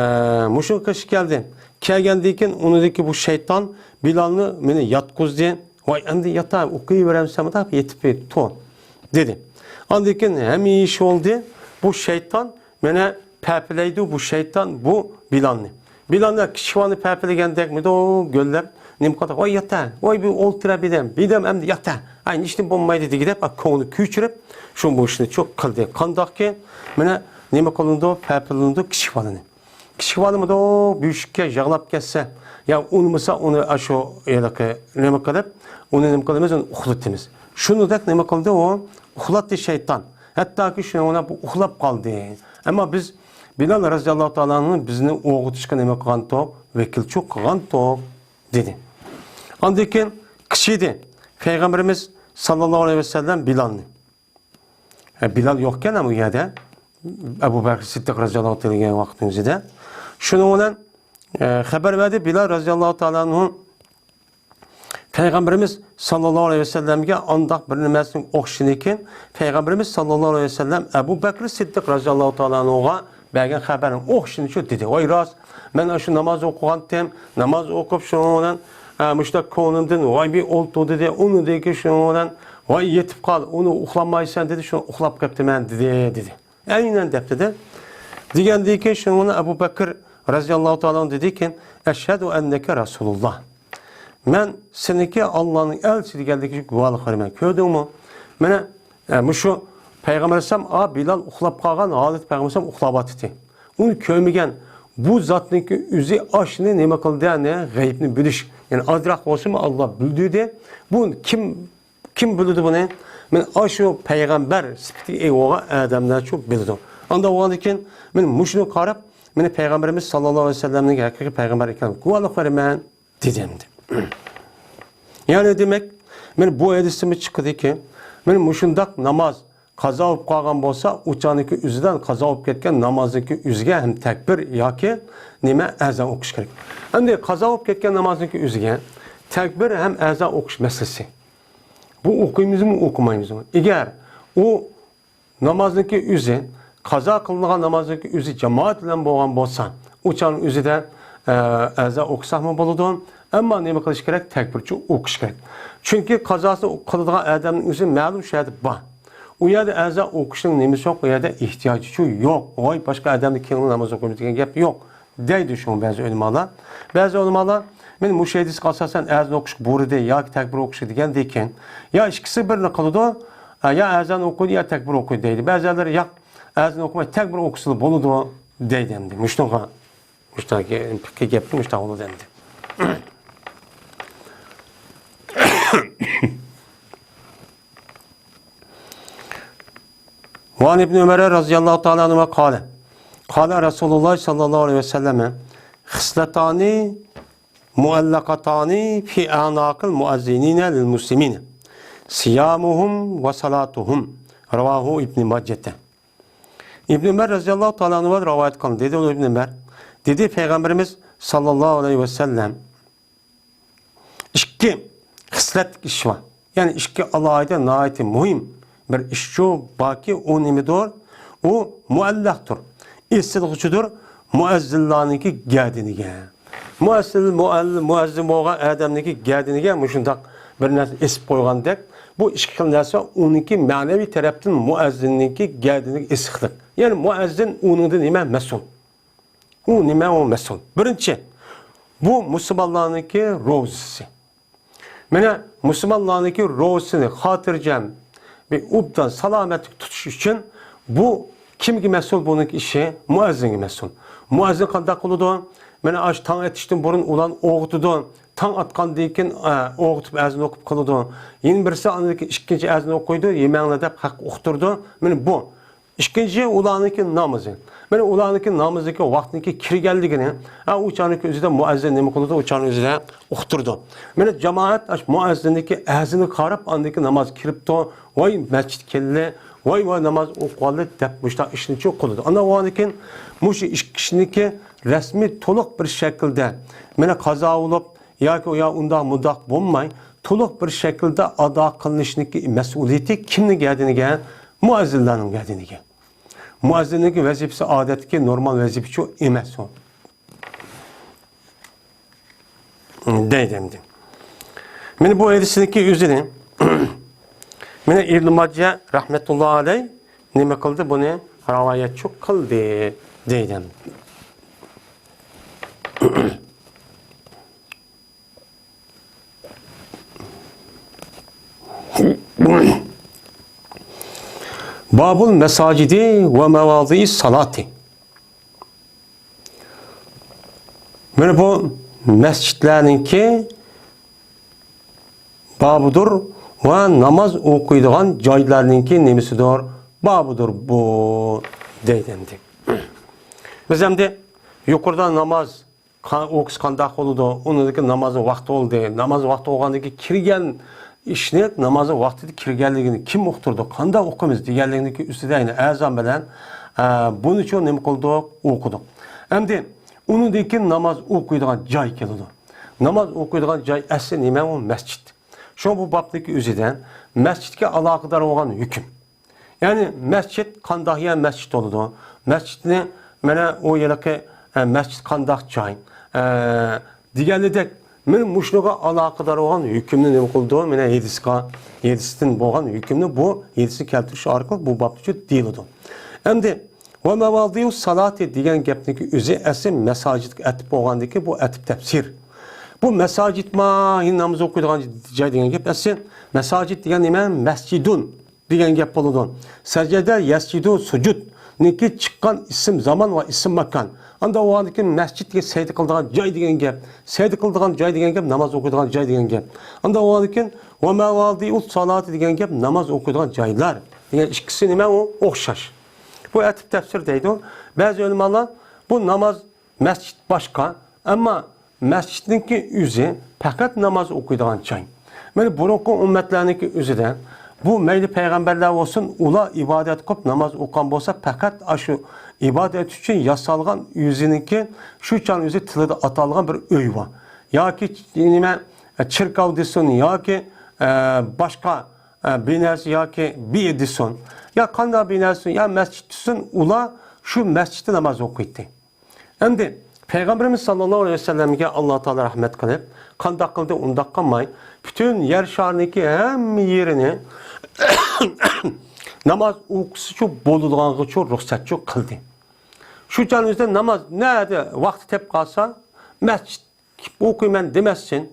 مۇشۇنىڭ قېشىغا كەلدى. كەلگەندىن كېيىن ئۇنىڭدىكى بۇ شەيتان بىلالنى مېنى ياتقۇزدى. ۋاي، ئەمدى ياتا، ئوقۇيۋېرەمسەن، مۇنداق يېتىپ تۇر، دېدى. ئاندىن كېيىن ھەممە ئىش بولدى. بۇ شەيتان مانا پەپىلەيدۇ، بۇ شەيتان بۇ بىلالنى. بىلالنى كىچىك بالىنى پەپىلىگەندەك مىدو گۆللەپ، نېمە قىلدى؟ ۋاي يات ھە، ۋاي بۇ ئولتۇرە بىدەم، بىدەم ئەمدى يات ھە، ئاي ھېچنېمە بولمايدۇ دېگۈدەك، كۆڭلى كۆچۈرۈپ، شۇ مۇشۇنى شۇ قىلدى. قانداقكى، مانا نېمە قىلىنىدۇ، پەپىلىنىدۇ كىچىك بالىنى. كىچىك بالىمىدۇ، بۆشۈككە يىغلاپ كەتسە، يا ئۇنىمىسا ئۇنى ئاشۇ ھېلىقى نېمە قىلىپ، ئۇنى نېمە قىلىمىز، ئۇنى ئۇخلىتىمىز. شۇنىدەك نېمە قىلدى ئۇ؟ ئۇخلاتتى شەيتان. ھەتتاكى شۇنىڭ بىلەن بۇ ئۇخلاپ قالدى. ئەمما بىز بىلال رەزىياللاھۇ تائالا ئانھۇنى بىزنى ئويغىتىشقا نېمە قىلغانتۇق؟ ۋەكىلچىلىك قىلغانتۇق، دېدى. ئاندىن كېيىن قىچىدى پەيغەمبىرىمىز ساللاللاھۇ ئەلەيھى ۋەسەللەم بىلالنى. ئە، بىلال يوقكەن ئۇ يەردە. ئەبۇ بەكرى سىددىق رەزىياللاھۇ تائالا كەلگەن ۋاقىتنىڭ ئۆزىدە. شۇنىڭ بىلەن، ئە، خەۋەر بەردى بىلال رەزىياللاھۇ تائالا ئەنھۇ پەيغەمبىرىمىز ساللاللاھۇ ئەلەيھى ۋەسەللەمگە ئانداق بىر نېمىسىنى ئوخشىشىدىكىن، پەيغەمبىرىمىز ساللاللاھۇ ئەلەيھى ۋەسەللەم ئەبۇ بەكرى سىددىق رەزىياللاھۇ تائالا ئەنھۇغا بەرگەن خەۋەرنىڭ ئوخشىشىنى شۇ دېدى. ۋاي راست، مەن شۇ ناماز ئوقۇغانتىم، ناماز ئوقۇپ شۇنىڭ بىلەن، ھە، مۇشۇنداق كۆڭلۈمدىن ۋاي بىر ئولتۇر دېدى، ئۇنىڭدىن كېيىن شۇنىڭ بىلەن ۋاي يېتىپ قال، ئۇنى ئۇخلانمايسەن دېدى، شۇ ئۇخلاپ قېپتىمەن دېدى، دېدى. ئەينەن دەپتىدە. دېگەندىن كېيىن شۇنىڭ بىلەن ئەبۇ بەكىر رەزىياللاھۇ تائالا ئەنھۇ دېدىكى، ئەشھەدۇ ئەننەكە رەسۇلۇللاھ. مەن سېنىڭكى ئاللانىڭ ئەلچىسى دېگەنلىكىگە گۇۋاھلىق بېرىمەن. كۆردۈڭمۇ؟ مانا، ئە، مۇشۇ پەيغەمبەر ئەلەيھىسسالام، ئا، بىلال ئۇخلاپ قالغان ھالەتتە پەيغەمبەر ئەلەيھىسسالام ئۇخلاۋاتىتى. ئۇنى كۆرمىگەن بۇ زاتنىڭكى ئۆزى ئاشۇنى نېمە قىلدى، يەنى غەيىبنى بىلىش. يەنى ئازراق بولسىمۇ ئاللا بىلدۈردى. بۇ كىم، كىم بىلىدۇ بۇنى؟ مانا ئاشۇ پەيغەمبەر سۈپىتىگە ئىگە بولغان ئادەملەرچۇ بىلىدۇ. ئانداق بولغاندىن كېيىن مانا مۇشۇنى قاراپ، مانا پەيغەمبىرىمىز ساللاللاھۇ ئەلەيھى ۋەسەللەمنىڭ ھەقىقىي پەيغەمبەر ئىكەنلىكىگە گۇۋاھلىق بېرىمەن. دېدى ئەمدى. يەنى دېمەك، مانا بۇ ھەدىستىنمۇ چىقىدىكى، مانا مۇشۇنداق ناماز قازا بولۇپ قالغان بولسا، ئۇ چاغنىڭكى ئۆزىدە قازا بولۇپ كەتكەن نامازنىڭكى ئۆزىگە ھەم تەكبىر ياكى نېمە، ئەزان ئوقۇش كېرەك. ئەمدى قازا بولۇپ كەتكەن نامازنىڭكى ئۆزىگە تەكبىر ھەم ئەزان ئوقۇش مەسىلىسى. بۇ ئوقۇيمىزمۇ، ئوقۇمايمىزمۇ؟ ئەگەر ئۇ نامازنىڭكى ئۆزى، قازا قىلىنغان نامازنىڭكى ئۆزى جامائەت بىلەن بولغان بولسا، ئۇ چاغنىڭ ئۆزىدە، ئە، ئەزان ئوقۇساقمۇ بولىدۇ. ئەمما نېمە قىلىش كېرەك؟ تەكبىرچە ئوقۇش كېرەك. چۈنكى قازاسى قىلىدىغان ئادەمنىڭ ئۆزى مەلۇم شۇ يەردە بار. ئۇ يەردە ئەزان ئوقۇشنىڭ نېمىسى يوق، ئۇ يەردە ئېھتىياجىچۇ يوق. ۋاي، باشقا ئادەمنىڭ كېيىنىدە ناماز ئوقۇيمىز دېگەن گەپ يوق. دەيدۇ شۇڭا بەزى ئۆلىمالار. بەزى ئۆلىمالار، مەن مۇشۇ ھەدىسكە ئاساسەن ئەزان ئوقۇشقا بۇيرۇدى ياكى تەكبىر ئوقۇشقا دېگەندىن كېيىن، يا ئىككىسى بىرنى قىلىدۇ، يا ئەزان ئوقۇيدۇ، يا تەكبىر ئوقۇيدۇ دەيدۇ. بەزىلەر ياق، ئەزان ئوقۇماي تەكبىر ئوقۇسىلا بولىدۇ دەيدۇ ئەمدى. مۇشۇنىڭغا، مۇشۇنداق پىكىر گەپكە مۇشۇنداق بولىدۇ ئەمدى. وعن ابن عمر رضي الله تعالى عنهما قال، قال رسول الله صلى الله عليه وسلم، خصلتان معلقتان في أعناق المؤذنين للمسلمين، صيامهم وصلاتهم. رواه ابن ماجة. ئىبن ئۆمەر رەزىياللاھۇ تائالا ئەنھۇ رىۋايەت قىلدى. دېدى ئۇ ئىبن ئۆمەر، دېدى پەيغەمبىرىمىز ساللاللاھۇ ئەلەيھى ۋەسەللەم، ئىككى خىسلەتلىك ئىش بار. يەنى ئىككى ئالاھىدە ناھايىتى مۇھىم بىر ئىشچۇ باركى، ئۇ نېمىدۇر؟ ئۇ مۇئەللەقتۇر، ئېسىلغۇچىدۇر مۇئەززىنلارنىڭكى گەدىنىگە. مۇئەززىن، مۇئەل-، مۇئەززىن بولغان ئادەمنىڭكى گەدىنىگە مۇشۇنداق بىر نەرسە ئېسىپ قويغاندەك، بۇ ئىككى خىل نەرسە ئۇنىڭكى مەنىۋى تەرەپتىن مۇئەززىننىڭكى گەدىنىگە ئېسىقلىق. يەنى مۇئەززىن ئۇنىڭدىن نېمە؟ مەسئۇل. ئۇ نېمە؟ ئۇ مەسئۇل. بىرىنچى، بۇ مۇسۇلمانلارنىڭكى روزىسى. مانا مۇسۇلمانلارنىڭكى روزىسىنى خاتىرجەم، بىر ئوبدان سالامەتلىك تۇتۇش ئۈچۈن بۇ كىمگە مەسئۇل؟ بۇنىڭكى ئىشى مۇئەززىنگە مەسئۇل. مۇئەززىن قانداق قىلىدۇ؟ مانا ئاشۇ تاڭ ئېتىشتىن بۇرۇن ئۇلارنى ئويغىتىدۇ. تاڭ ئاتقاندىن كېيىن، ئە، ئويغىتىپ ئەزان ئوقۇپ قىلىدۇ. يەنە بىرسى ئاندىن كېيىن ئىككىنچى ئەزان ئوقۇيدۇ، يېمەڭلار دەپ ھەققە ئۇقتۇرىدۇ. مانا بۇ. ئىككىنچى، ئۇلارنىڭكى نامىزى. مانا ئۇلارنىڭكى نامىزىنىڭكى ۋاقتىنىڭكى كىرگەنلىكىنى، ھە، ئۇ چاغنىڭكى ئۆزىدە مۇئەززىن نېمە قىلىدۇ؟ ئۇ چاغنىڭ ئۆزىدە ئۇقتۇرىدۇ. مانا جامائەت ئاشۇ مۇئەززىننىڭكى ئەزىنىگە قاراپ ئاندىن كېيىن ناماز كىرىپتۇ. ۋاي مەسچىت كەلدى، ۋاي، ۋاي ناماز ئوقۇۋالدى دەپ مۇشۇنداق ئىشنىچۇ قىلىدۇ. ئاندىن بولغاندىن كېيىن مۇشۇ ئىككى كىشىنىڭكى رەسمىي تولۇق بىر شەكىلدە مانا قازا بولۇپ، ياكى يا ئۇنداق مۇنداق بولماي، تولۇق بىر شەكىلدە ئادا قىلىنىشنىڭكى مەسئۇلىيىتى كىمنىڭ گەدىنىگە؟ مۇئەززىنلارنىڭ گەدىنىگە. مۇئەززىننىڭكى ۋەزىپىسى ئادەتتىكى نورمال ۋەزىپىچۇ ئەمەس ئۇ. دەيدۇ ئەمدى. مانا بۇ ھەدىسنىڭكى ئۆزىنى، مانا ئىبن ماجە رەھمەتۇللا ئەلەي نېمە قىلدى؟ بۇنى راۋايەتچۇ قىلدى دەيدۇ. باب المساجد ومواضع الصلاة. مانا بۇ مەسچىتلەرنىڭكى بابىدۇر ۋە ناماز ئوقۇيدىغان جايلارنىڭكى نېمىسىدۇر؟ بابىدۇر بۇ، دەيدۇ ئەمدى. بىز ئەمدى يۇقىرىدا ناماز قا-، ئوقۇش قانداق بولىدۇ؟ ئۇنىڭدىكى نامازنىڭ ۋاقتى بولدى. ناماز ۋاقتى بولغاندىن كېيىن كىرگەن ئىشنى، نامازنىڭ ۋاقتىدا كىرگەنلىكىنى كىم ئۇقتۇردى؟ قانداق ئوقۇيمىز دېگەنلىكنىڭكى ئۈستىدە يەنە ئەزان بىلەن، ئە، بۇنىچۇ نېمە قىلدۇق؟ ئوقۇدۇق. ئەمدى ئۇنىڭدىن كېيىن ناماز ئوقۇيدىغان جاي كېلىدۇ. ناماز ئوقۇيدىغان جاي ئەسلى نېمە؟ ئۇ مەسچىت. شۇڭا بۇ بابتىكى ئۆزىدە مەسچىتكە ئالاقىدار بولغان ھۆكۈم. يەنى مەسچىت قانداق يەر مەسچىت بولىدۇ؟ مەسچىتنى مانا ئۇ ھېلىقى، ئە، مەسچىت قانداق جاي؟ ئە، دېگەنلىدەك، مانا مۇشۇنىڭغا ئالاقىدار بولغان ھۆكۈمنى نېمە قىلىدۇ؟ مانا ھەدىسقا، ھەدىستىن بولغان ھۆكۈمنى بۇ ھەدىسنى كەلتۈرۈش ئارقىلىق بۇ بابتا دېيىلىدۇ. ئەمدى ۋە مەۋادىئۇ سالاتى دېگەن گەپنىڭكى ئۆزى ئەسلى مەساجىدقا ئەتىپ بولغاندىكى بۇ ئەتىپ تەپسىر. بۇ مەساجىدما، يەنى ناماز ئوقۇيدىغان جاي دېگەن گەپ ئەسلى. مەساجىد دېگەن نېمە؟ مەسجىدۇن دېگەن گەپ بولىدۇ. سەجەدە يەسجۇدۇ سۇجۇدنىڭكى چىققان ئىسىم زامان ۋە ئىسىم ماكان. ئاندا ئۇنىڭدىكى مەسجىد دېگەن سەجدە قىلىدىغان جاي دېگەن گەپ. سەجدە قىلىدىغان جاي دېگەن گەپ، ناماز ئوقۇيدىغان جاي دېگەن گەپ. ئاندا ئۇنىڭدىكى ۋە مەۋادىئۇ سالاتى دېگەن گەپ، ناماز ئوقۇيدىغان جايلار دېگەن ئىككىسى نېمە ئۇ؟ ئوخشاش. بۇ ئەتىپ تەپسىر دەيدۇ. بەزى ئۆلىمالار بۇ ناماز مەسچىت باشقا، ئەمما مەسچىتنىڭكى ئۆزى پەقەت ناماز ئوقۇيدىغان جاي. مانا بۇرۇنقى ئۈممەتلەرنىڭكى ئۆزىدە بۇ مەيلى پەيغەمبەرلەر بولسۇن، ئۇلار ئىبادەت قىلىپ ناماز ئوقۇغان بولسا، پەقەت ئاشۇ ئىبادەت ئۈچۈن ياسالغان ئۆزىنىڭكى شۇ چاغ ئۆزى تىلىدا ئاتالغان بىر ئۆي بار. ياكى نېمە، چېركاۋ دېسۇن، ياكى، ئە، باشقا، ئە، بىناسى ياكى بىر دېسۇن، يا قانداق بىناسى، يا مەسچىت دېسۇن، ئۇلار شۇ مەسچىتتە ناماز ئوقۇيتتى. ئەمدى پەيغەمبىرىمىز ساللاللاھۇ ئەلەيھى ۋەسەللەمگە ئاللا تائالا رەھمەت قىلىپ، قانداق قىلدى، ئۇنداق قىلماي، پۈتۈن يەر شارىنىڭكى ھەممە يېرىنى ناماز ئوقۇسىچۇ بولىدىغانغىچۇ رۇخسەتچۇ قىلدى. شۇ چاغنىڭ ئۆزىدە ناماز نەدە ۋاقتى تېپىپ قالسا، مەسچىت ئوقۇيمەن دېمەسسىن.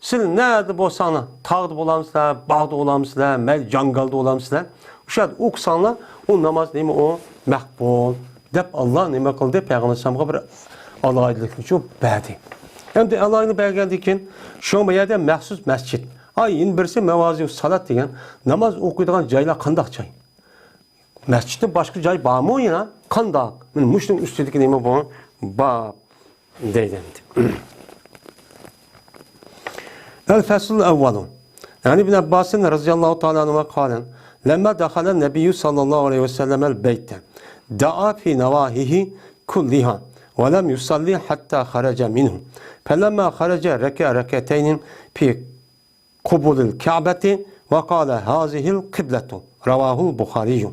سىلەر نەدە بولساڭلار، تاغدا بولامسىلەر، باغدا بولامسىلەر، مەيلى جاڭگالدا بولامسىلەر، ئۇشۇ يەردە ئوقۇساڭلار، ئۇ ناماز نېمە ئۇ؟ مەقبۇل، دەپ ئاللا نېمە قىلدى؟ پەيغەمبەر ئەلەيھىسسالامغا بىر ئالاھىدىلىكنى شۇ بەردى. ئەمدى ئالاھىدىلىكنى بەرگەندىن كېيىن، شۇڭا بۇ يەردە مەخسۇس مەسچىت. ئاي، يەنە بىرسى مەۋازىئۇ سالات دېگەن، ناماز ئوقۇيدىغان جايلار قانداق جاي؟ مەسچىتتىن باشقا جاي بارمۇ يەنە؟ قانداق؟ مانا مۇشۇنىڭ ئۈستىدىكى نېمە بۇ؟ باب دەيدۇ ئەمدى. الفصل الأول. عن ابن عباس رضي الله تعالى عنهما قال: لما دخل النبي صلى الله عليه وسلم البيت دعا في نواحيه كلها ولم يصل حتى خرج منه، فلما خرج ركع ركعتين في قبل الكعبة وقال: هذه القبلة. رواه البخاري.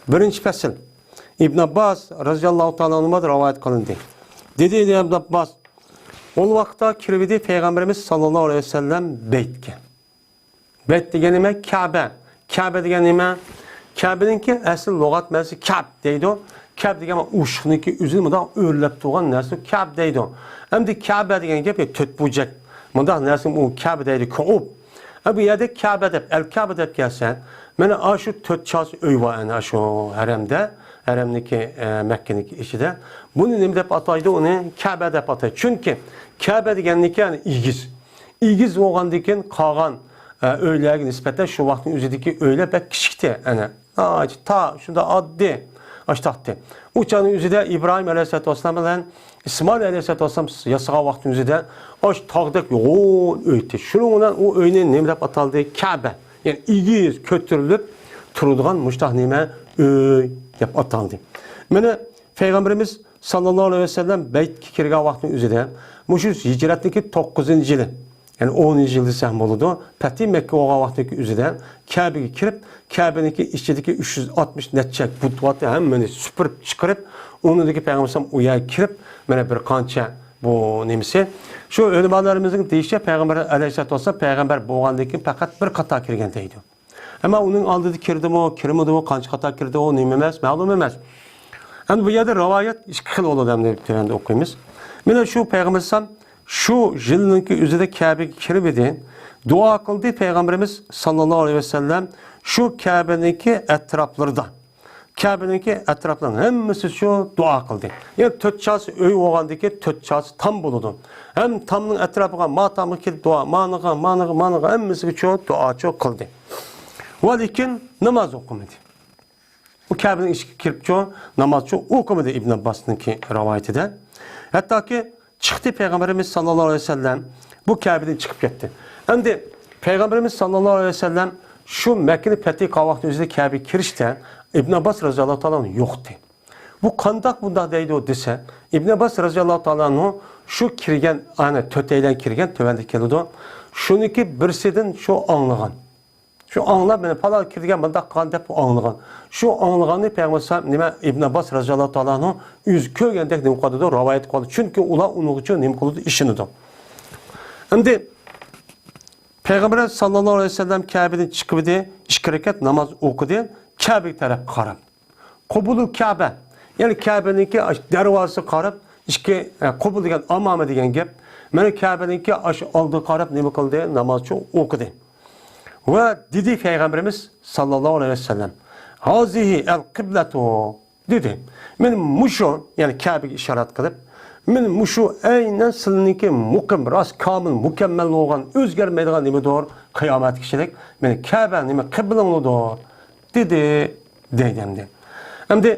بىرىنچى پەسىل. ئىبن ئابباس رەزىياللاھۇ تائالا ئەنھۇمدىن رىۋايەت قىلىندى. دېدى ئىبن ئابباس، ئۇ ۋاقىتتا كىرىۋىدى پەيغەمبىرىمىز ساللاللاھۇ ئەلەيھى ۋەسەللەم بەيتكە. بەيت دېگەن نېمە؟ كەبە. كەبە دېگەن نېمە؟ كەبىنىڭكى ئەسلى لۇغەت مەنىسى كەب دەيدۇ. كەب دېگەن ئوشۇقنىڭكى ئۆزىنى مۇنداق ئۆرلەپ تۇرغان نەرسە كەب دەيدۇ. ئەمدى كەبە دېگەن گەپ تۆت بۇرجەك. مۇنداق نەرسىنى ئۇ كەبە دەيدۇ، كوئۇب. ئە، بۇ يەردە كەبە دەپ، ئەل كەبە دەپ كەلسە، مانا ئاشۇ تۆت چاسا ئۆي بار، ئەنە ئاشۇ ھەرەمدە، ھەرەمنىكى، ئە، مەككىنىڭكى ئىچىدە. بۇنى نېمە دەپ ئاتايدۇ؟ ئۇنى كەبە دەپ ئاتايدۇ. چۈنكى كەبە دېگەننىكى، يەنى ئېگىز. ئېگىز بولغاندىن كېيىن قالغان، ئە، ئۆيلەرگە نىسبەتەن شۇ ۋاقىتنىڭ ئۆزىدىكى ئۆيلەر بەك كىچىكتى، ئەنە. ناھايىتى تا شۇنداق ئاددىي ئاشتاقتى. ئۇ چاغنىڭ ئۆزىدە ئىبراھىم ئەلەيھىسسالاتۇ ۋەسسالام بىلەن ئىسمائىل ئەلەيھىسسالاتۇ ۋەسسالام ياسىغان ۋاقتىنىڭ ئۆزىدە ئاشۇ تاغدەك يوغان ئۆيتى. شۇنىڭ بىلەن ئۇ ئۆينى نېمە دەپ ئاتالدى؟ كەبە. يەنى ئېگىز كۆتۈرۈلۈپ تۇرىدىغان مۇشۇنداق نېمە؟ ئۆي دەپ ئاتالدى. مانا پەيغەمبىرىمىز ساللاللاھۇ ئەلەيھى ۋەسەللەم بەيتكە كىرگەن ۋاقتىنىڭ ئۆزىدە، مۇشۇ ھىجرەتنىڭكى توققۇزىنچى يىلى، يەنى ئونىنچى يىل دېسەم بولىدۇ، پەتھى مەككە بولغان ۋاقتىنىڭكى ئۆزىدە كەبىگە كىرىپ، كەبىنىڭكى ئىچىدىكى ئۈچ يۈز ئاتمىش نەچچە بۇت بارتى، ھەممىنى سۈپۈرۈپ چىقىرىپ، ئۇنىڭدىكى پەيغەمبەر ئەلەيھىسسالام ئۇ يەرگە كىرىپ، مانا بىر قانچە بۇ نېمىسى. شۇ ئۆلىمالىرىمىزنىڭ دېيىشىچە، پەيغەمبەر ئەلەيھىسسالاتۇ ۋەسسالام پەيغەمبەر بولغاندىن كېيىن پەقەت بىر قاتار كىرگەن دەيدۇ. ئەمما ئۇنىڭ ئالدىدا كىردىمۇ، كىرمىدىمۇ، قانچە قاتار كىردى، ئۇ نېمە ئەمەس، مەلۇم ئەمەس. ئەمدى بۇ يەردە رىۋايەت ئىككى خىل بولىدۇ، ئەمدى تۆۋەندە ئوقۇيمىز. مانا شۇ پەيغەمبەر ئەلەيھىسسالام شۇ يىلنىڭكى ئۆزىدە كەبىگە كىرىپ ئىدى. دۇئا قىلدى پەيغەمبىرىمىز ساللاللاھۇ ئەلەيھى ۋەسەللەم شۇ كەبىنىڭكى ئەتراپلىرىدا. كەبىنىڭكى ئەتراپلىرىنىڭ ھەممىسى شۇ دۇئا قىلدى. يەنى تۆت چاسا ئۆي بولغاندىكى تۆت چاسا تام بولىدۇ. ھەم تامنىڭ ئەتراپىغا ما تامغا كېلىپ دۇئا، مانىغا، مانىغا، مانىغا ھەممىسىگە شۇ دۇئا شۇ قىلدى. ۋە لېكىن ناماز ئوقۇمىدى. ئۇ كەبىنىڭ ئىچىگە كىرىپچۇ، نامازچۇ ئوقۇمىدى ئىبن ئابباسنىڭكى رىۋايىتىدە. ھەتتاكى چىقتى پەيغەمبىرىمىز ساللاللاھۇ ئەلەيھى ۋەسەللەم بۇ كەبىدىن چىقىپ كەتتى. ئەمدى پەيغەمبىرىمىز ساللاللاھۇ ئەلەيھى ۋەسەللەم شۇ مەككىنى پەتھى قىلغان ۋاقتى ئۆزىدە كەبىگە كىرىشتە ئىبن ئابباس رەزىياللاھۇ تائالا ئەنھۇ يوقتى. بۇ قانداق بۇنداق دەيدۇ دېسە، ئىبن ئابباس رەزىياللاھۇ تائالا ئەنھۇ شۇ كىرگەن، ئەنە تۆتەيلەن كىرگەن تۆۋەندە كېلىدۇ. شۇنىڭكى بىرسىدىن شۇ ئاڭلىغان. شۇ ئاڭلاپ، مانا پالان كىردىكەن، مۇنداق قىلغان دەپ ئاڭلىغان. شۇ ئاڭلىغاننى پەيغەمبەر ئەلەيھىسسالام، نېمە، ئىبن ئابباس رەزىياللاھۇ تائالا ئەنھۇ ئۆزى كۆرگەندەك نېمە قىلىدۇ، رىۋايەت قىلىدۇ. چۈنكى ئۇلار ئۇنىڭغىچۇ نېمە قىلىدۇ، ئىشىنىدۇ. ئەمدى پەيغەمبەر ساللاللاھۇ ئەلەيھى ۋەسەللەم كەبىدىن چىقىۋىدى، ئىككى رەكەت ناماز ئوقۇدى، كەبىگە تەرەپ قاراپ. قۇبۇلۇل كەبە، يەنى كەبىنىڭكى ئاش-، دەرۋازىسىغا قاراپ، ئىككى، ئە، قۇبۇل دېگەن ئامامە دېگەن گەپ. مانا كەبىنىڭكى ئاشۇ ئالدىغا قاراپ نېمە قىلدى؟ نامازچۇ ئوقۇدى. ۋە دېدى پەيغەمبىرىمىز ساللاللاھۇ ئەلەيھى ۋەسەللەم، «ھازىھى ئەل قىبلەتۇ» دېدى. مانا مۇشۇ، يەنى كەبىگە ئىشارەت قىلىپ، مانا مۇشۇ ئەينەن سىلىنىڭكى مۇقىم، راست، كامىل، مۇكەممەل بولغان، ئۆزگەرمەيدىغان نېمىدۇر؟ قىيامەتكىچىلىك مانا كەبە نېمە قىبلىڭلىدۇر. دېدى، دەيدۇ ئەمدى. ئەمدى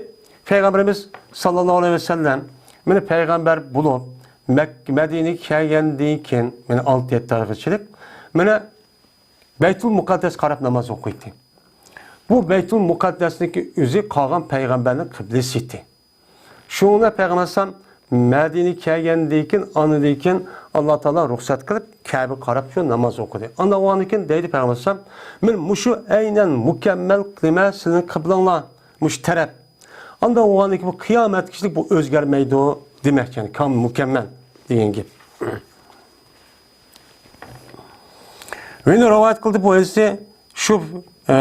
پەيغەمبىرىمىز ساللاللاھۇ ئەلەيھى ۋەسەللەم، مانا پەيغەمبەر بولۇپ، مەك-، مەدىنىگە كەلگەندىن كېيىن، مانا ئالتە يەتتە ئايغىچىلىك، مانا بەيتۇل مۇقەددەسكە قاراپ ناماز ئوقۇيتتى. بۇ بەيتۇل مۇقەددەسنىڭكى ئۆزى قالغان پەيغەمبەرنىڭ قىبلىسى ئىدى. شۇڭا پەيغەمبەر ئەلەيھىسسالام مەدىنىگە كەلگەندىن كېيىن، ئاندىن كېيىن ئاللا تائالا رۇخسەت قىلىپ، كەبىگە قاراپ شۇ ناماز ئوقۇدى. ئاندىن ئاۋۋالدىن كېيىن دەيدۇ پەيغەمبەر ئەلەيھىسسالام، مانا مۇشۇ ئەينەن مۇكەممەل نېمە سىلىنىڭ قىبلىڭلار، مۇشۇ تەرەپ. ئاندىن ئاۋۋالدىن كېيىن بۇ قىيامەتكىچىلىك بۇ ئۆزگەرمەيدۇ دېمەكچى، يەنى كامىل مۇكەممەل دېگەن گەپ. ۋە يەنە رىۋايەت قىلدى بۇ ھەدىسنى شۇ، ئە،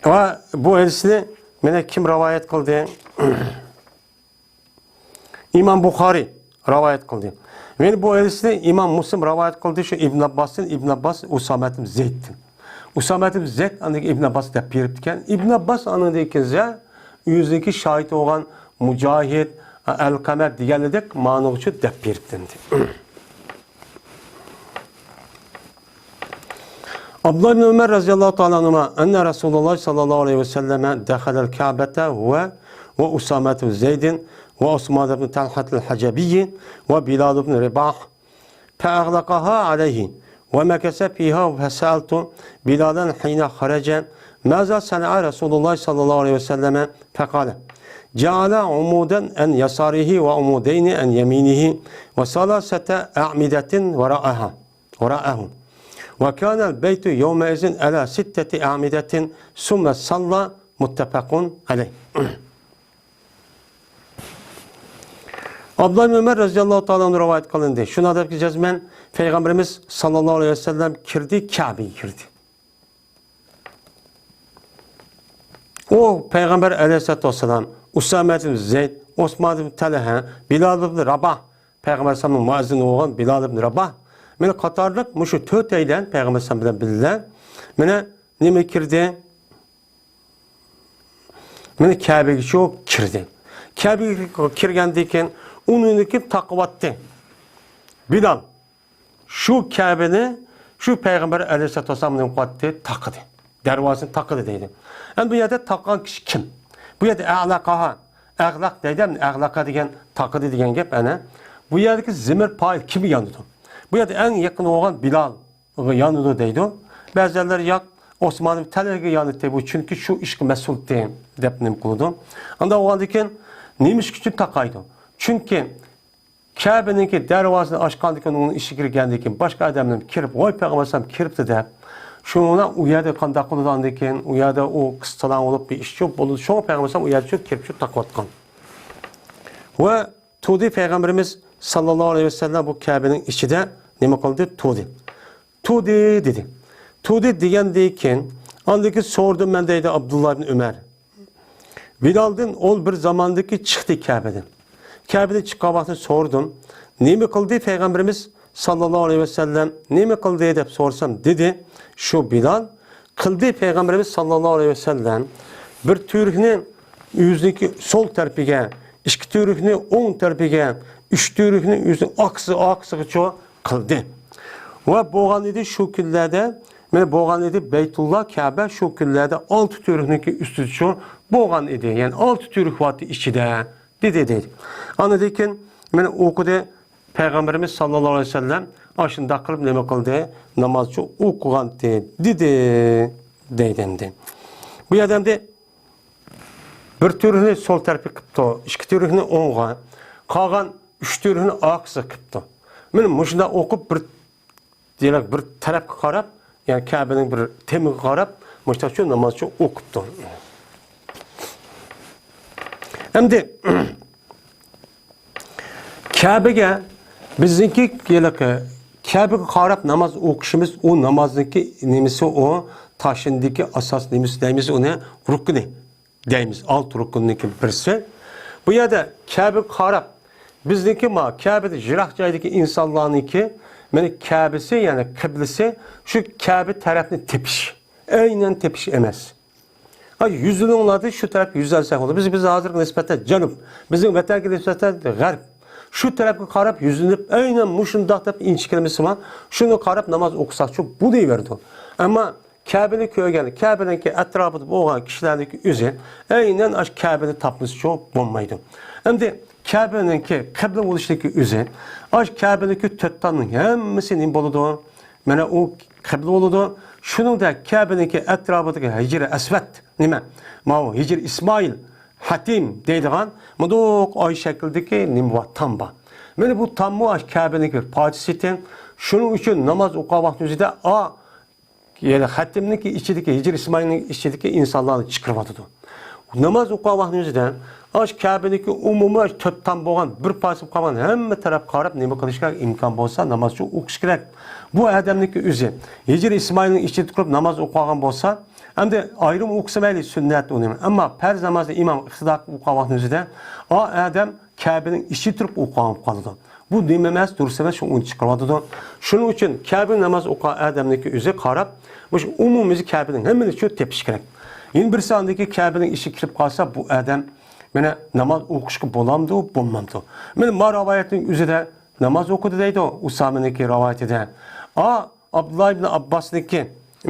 ۋە بۇ ھەدىسنى مانا كىم رىۋايەت قىلدى؟ ئىمام بۇخارى رىۋايەت قىلدى. ۋە يەنە بۇ ھەدىسنى ئىمام مۇسلىم رىۋايەت قىلدى، شۇ ئىبن ئابباستىن، ئىبن ئابباس ئۇسامەت ئىبن زەيدتىن. ئۇسامەت ئىبن زەيد ئاندىن كېيىن ئىبن ئابباس دەپ بېرىپتىكەن. ئىبن ئابباس ئاندىن كېيىن ئۆزىنىڭكى شاگىرتى بولغان مۇجاھىد، ئەلقەمە دېگەنلىرىدەك مانىغۇچۇ دەپ بېرىپتىكەن. عبد الله بن عمر رضي الله تعالى عنهما أن رسول الله صلى الله عليه وسلم دخل الكعبة هو وأسامة بن زيد وعثمان بن طلحة الحجبي وبلال بن رباح فأغلقها عليه ومكث فيها فسألت بلالا حين خرج ماذا صنع رسول الله صلى الله عليه وسلم فقال جعل عمودا عن يساره وعمودين عن يمينه وثلاثة أعمدة وراءها ورآه. وكان البيت يومئذ على ستة أعمدة ثم صلى متفق عليه. ئابدۇللا ئىبن ئۆمەر رەزىياللاھۇ تائالا ئەنھۇ رىۋايەت قىلىندى. شۇنىڭ دەپكى جەزمەن پەيغەمبىرىمىز ساللاللاھۇ ئەلەيھى ۋەسەللەم كىردى، كەبىگە كىردى. ئۇ پەيغەمبەر ئەلەيھىسسالاتۇ ۋەسسالام، ئۇسامە ئىبن زەيد، ئوسمان ئىبن تەلھە، بىلال ئىبن راباھ، پەيغەمبەر ئەلەيھىسسالامنىڭ مۇئەززىنى بولغان بىلال ئىبن راباھ، مانا قاتارلىق مۇشۇ تۆتەيلەن پەيغەمبەر ئەلەيھىسسالام بىلەن بىللە، مانا نېمە كىردى؟ مانا كەبىگە شۇ كىردى. كەبىگە كىرگەندىن كېيىن ئۇنىڭدىن كېيىن تاقىۋاتتى. بىلال شۇ كەبىنى شۇ پەيغەمبەر ئەلەيھىسسالاتۇ ۋەسسالام نېمە قىلىۋاتتى؟ تاقىدى. دەرۋازىسىنى تاقىدى دەيدۇ. ئەمدى بۇ يەردە تاقىغان كىشى كىم؟ بۇ يەردە ئەغلەقەھا، ئەغلەق دەيدۇ، ئەمدى ئەغلەقە دېگەن تاقىدى دېگەن گەپ ئەنە. بۇ يەردىكى زىمىر پائىل كىمگە يانىدۇ؟ بۇ يەردە ئەڭ يېقىن بولغان بىلال يانىدۇ دەيدۇ. بەزىلەر ياق، ئوسمان ئىبن تەلھەگە يانىتتى، بۇ چۈنكى شۇ ئىشقا مەسئۇلتى دەپ نېمە قىلىدۇ. ئاندىن بولغاندىن كېيىن نېمە ئىش ئۈچۈن تاقايدۇ؟ چۈنكى كەبىنىڭكى دەرۋازىسىنى ئاچقاندىن كېيىن، ئۇنىڭ ئىچىگە كىرگەندىن كېيىن باشقا ئادەملەر كىرىپ، ۋاي پەيغەمبەر ئەلەيھىسسالام كىرىپتۇ دەپ، شۇنىڭ بىلەن ئۇ يەردە قانداق قىلىدۇ ئاندىن كېيىن؟ ئۇ يەردە ئۇ قىستىلاڭ بولۇپ بىر ئىش يوق بولىدۇ. شۇڭا پەيغەمبەر ئەلەيھىسسالام ئۇ يەردە شۇ كىرىپ شۇ تاقىۋاتقان. ۋە تۇردى پەيغەمبىرىمىز ساللاللاھۇ ئەلەيھى ۋەسەللەم بۇ كەبىنىڭ ئىچىدە نېمە قىلدى؟ تۇردى. تۇردى دېدى. تۇردى دېگەندىن كېيىن، ئاندىن كېيىن سورىدىم مەن دەيدۇ ئابدۇللا ئىبن ئۆمەر. بىلالدىن ئول بىر زاماندىكى چىقتى كەبىدىن. كەبىدىن چىققان ۋاقتىدا سورىدىم. نېمە قىلدى پەيغەمبىرىمىز ساللاللاھۇ ئەلەيھى ۋەسەللەم؟ نېمە قىلدى دەپ سورىسام، دېدى، شۇ بىلال قىلدى پەيغەمبىرىمىز ساللاللاھۇ ئەلەيھى ۋەسەللەم بىر تۈۋرۈكنى ئۆزىنىڭكى سول تەرىپىگە، ئىككى تۈۋرۈكنى ئوڭ تەرىپىگە، ئۈچ تۈۋرۈكنى ئۆزىنىڭ ئارقىسى، ئارقىسىغىچە قىلدى. ۋە بولغان ئىدى شۇ كۈنلەردە، مانا بولغان ئىدى بەيتۇللا، كەبە شۇ كۈنلەردە ئالتە تۈۋرۈكنىڭكى ئۈستىدىچۇ بولغان ئىدى. يەنى ئالتە تۈۋرۈك ۋاتى ئىچىدە، دېدى، دېدى. ئاندىن كېيىن مانا ئوقۇدى پەيغەمبىرىمىز ساللاللاھۇ ئەلەيھى ۋەسەللەم، ئاشۇنداق قىلىپ نېمە قىلدى؟ نامازچۇ ئوقۇغانتى، دېدى، دەيدۇ ئەمدى. بۇ يەردە ئەمدى بىر تۈۋرۈكنى سول تەرەپكە قىپتۇ، ئىككى تۈۋرۈكنى ئوڭغا، قالغان ئۈچ تۈۋرۈكنى ئارقىسىغا قىپتۇ. مانا مۇشۇنداق ئوقۇپ بىر دېمەك، بىر تەرەپكە قاراپ، يەنى كەبىنىڭ بىر تېمىغا قاراپ، مۇشۇنداقچۇ نامازچۇ ئوقۇپتۇ. ئەمدى كەبىگە بىزنىڭكى ھېلىقى كەبىگە قاراپ ناماز ئوقۇشىمىز، ئۇ نامازنىڭكى نېمىسى، ئۇ تاشىندىكى ئاساس نېمىسى دەيمىز، ئۇنى رۇكنى دەيمىز، ئالتە رۇكۇننىڭكى بىرسى. بۇ يەردە كەبىگە قاراپ، بىزنىڭكى ما كەبىدىن يىراق جايدىكى ئىنسانلارنىڭكى، مانا كەبىسى، يەنى قىبلىسى شۇ كەبە تەرەپنى تېپىش، ئەينەن تېپىش ئەمەس. ھە، يۈزلىنىڭلاردا شۇ تەرەپكە يۈزلەنسەك بولىدۇ. بىز، بىز ھازىرغا نىسبەتەن جەنۇب، بىزنىڭ ۋەتەنگە نىسبەتەن غەرب. شۇ تەرەپكە قاراپ يۈزلىنىپ، ئەينەن مۇشۇنداق دەپ ئىنچىكىلىمىسىمۇ، شۇنى قاراپ ناماز ئوقۇساقچۇ بولۇۋېرىدۇ. ئەمما كەبىنى كۆرگەن، كەبىنىڭكى ئەتراپىدا بولغان كىشىلەرنىڭكى ئۆزى ئەينەن ئاشۇ كەبىنى تاپمىسىچۇ بولمايدۇ. ئەمدى كەبىنىڭكى قىبلە بولۇشنىڭكى ئۆزى، ئاشۇ كەبىنىڭكى تۆت تامنىڭ ھەممىسى نېمە بولىدۇ؟ مانا ئۇ قىبلە بولىدۇ. شۇنىڭدەك كەبىنىڭكى ئەتراپىدىكى ھىجرى ئەسۋەد، نېمە؟ ماۋۇ ھىجرى ئىسمائىل، ھەتىم دەيدىغان مۇنداق ئاي شەكلىدىكى نېمە بار؟ تام بار. مانا بۇ تاممۇ ئاشۇ كەبىنىڭكى بىر پارچىسى ئىكەن. شۇنىڭ ئۈچۈن ناماز ئوقۇغان ۋاقتىمىزدا ئا يەنى خەتىمنىڭكى ئىچىدىكى، ھىجرى ئىسمائىلنىڭ ئىچىدىكى ئىنسانلارنى چىقىرىۋاتىدۇ. ناماز ئوقۇغان ۋاقتىمىزدا ئاشۇ كەبىنىڭكى ئومۇمىي ئاشۇ تۆت تام بولغان، بىر پارچە قالغان ھەممە تەرەپكە قاراپ نېمە قىلىش كېرەك؟ ئىمكان بولسا نامازچۇ ئوقۇش كېرەك. بۇ ئادەمنىڭكى ئۆزى ھىجرى ئىسمائىلنىڭ ئىچىدە تۇرۇپ ناماز ئوقۇغان بولسا، ئەمدى ئايرىم ئوقۇسا مەيلى، سۈننەت ئۇنى. ئەمما پەرز نامازدا ئىمام ئىقتىدا قىلىپ ئوقۇغان ۋاقتىمىزدا ئا ئادەم كەبىنىڭ ئىچىدە تۇرۇپ ئوقۇغان بولۇپ قالىدۇ. بۇ نېمە ئەمەس، دۇرۇس ئەمەس، شۇ ئۇنى چىقىرىۋاتىدۇ. شۇنىڭ ئۈچۈن كەبىنى ناماز ئوقۇغان ئادەمنىڭكى ئۆزى قاراپ، مۇشۇ ئومۇمىي كەبىنىڭ ھەممىنى شۇ تېپىش كېرەك. يەنە بىرسى ئاندىكى كەبىنىڭ ئىچىگە كىرىپ قالسا، بۇ ئادەم مانا ناماز ئوقۇشقا بولامدۇ، بولمامدۇ؟ مانا ما رىۋايەتنىڭ ئۆزىدە ناماز ئوقۇدى دەيدۇ، ئۇسامىنىڭكى رىۋايىتىدە. ئا، ئابدۇللا ئىبن ئابباسنىڭكى،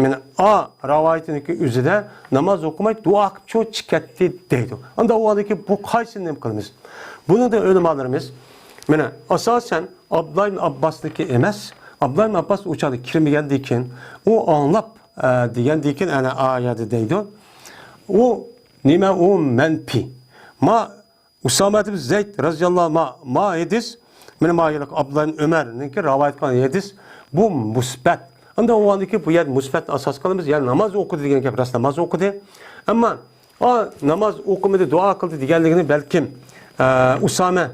مانا ئا رىۋايىتىنىڭكى ئۆزىدە ناماز ئوقۇماي دۇئا قىلىپ چوچ كەتتى دەيدۇ. ئاندا ئۇ ھالدىكى بۇ قايسىنى نېمە قىلىمىز؟ بۇنىڭدا ئۆلىمالىرىمىز، مانا ئاساسەن ئابدۇللا ئىبن ئابباسنىڭكى ئەمەس، ئابدۇللا ئىبن ئابباس ئۇ چاغدا كىرمىگەندىن كېيىن، ئۇ ئاڭلاپ، ئە، دېگەندىن كېيىن، ئەنە ئايەتتە دەيدۇ. ئۇ نېمە؟ ئۇ مەنپىي. ما ئۇسامە ئىبن زەيد رەزىياللاھۇ ما، ما ھەدىس، مانا ما ھېلىقى ئابدۇللا ئىبن ئۆمەرنىڭكى رىۋايەت قىلغان ھەدىس، بۇ مۇسبەت. ئەمدى ئۇ ھالدىكى بۇ يەردە مۇسبەتنى ئاساس قىلىمىز، يەنى ناماز ئوقۇدى دېگەن گەپ، راست ناماز ئوقۇدى. ئەمما ئا، ناماز ئوقۇمىدى، دۇئا قىلدى دېگەنلىكىنى بەلكىم، ئە، ئۇسامە،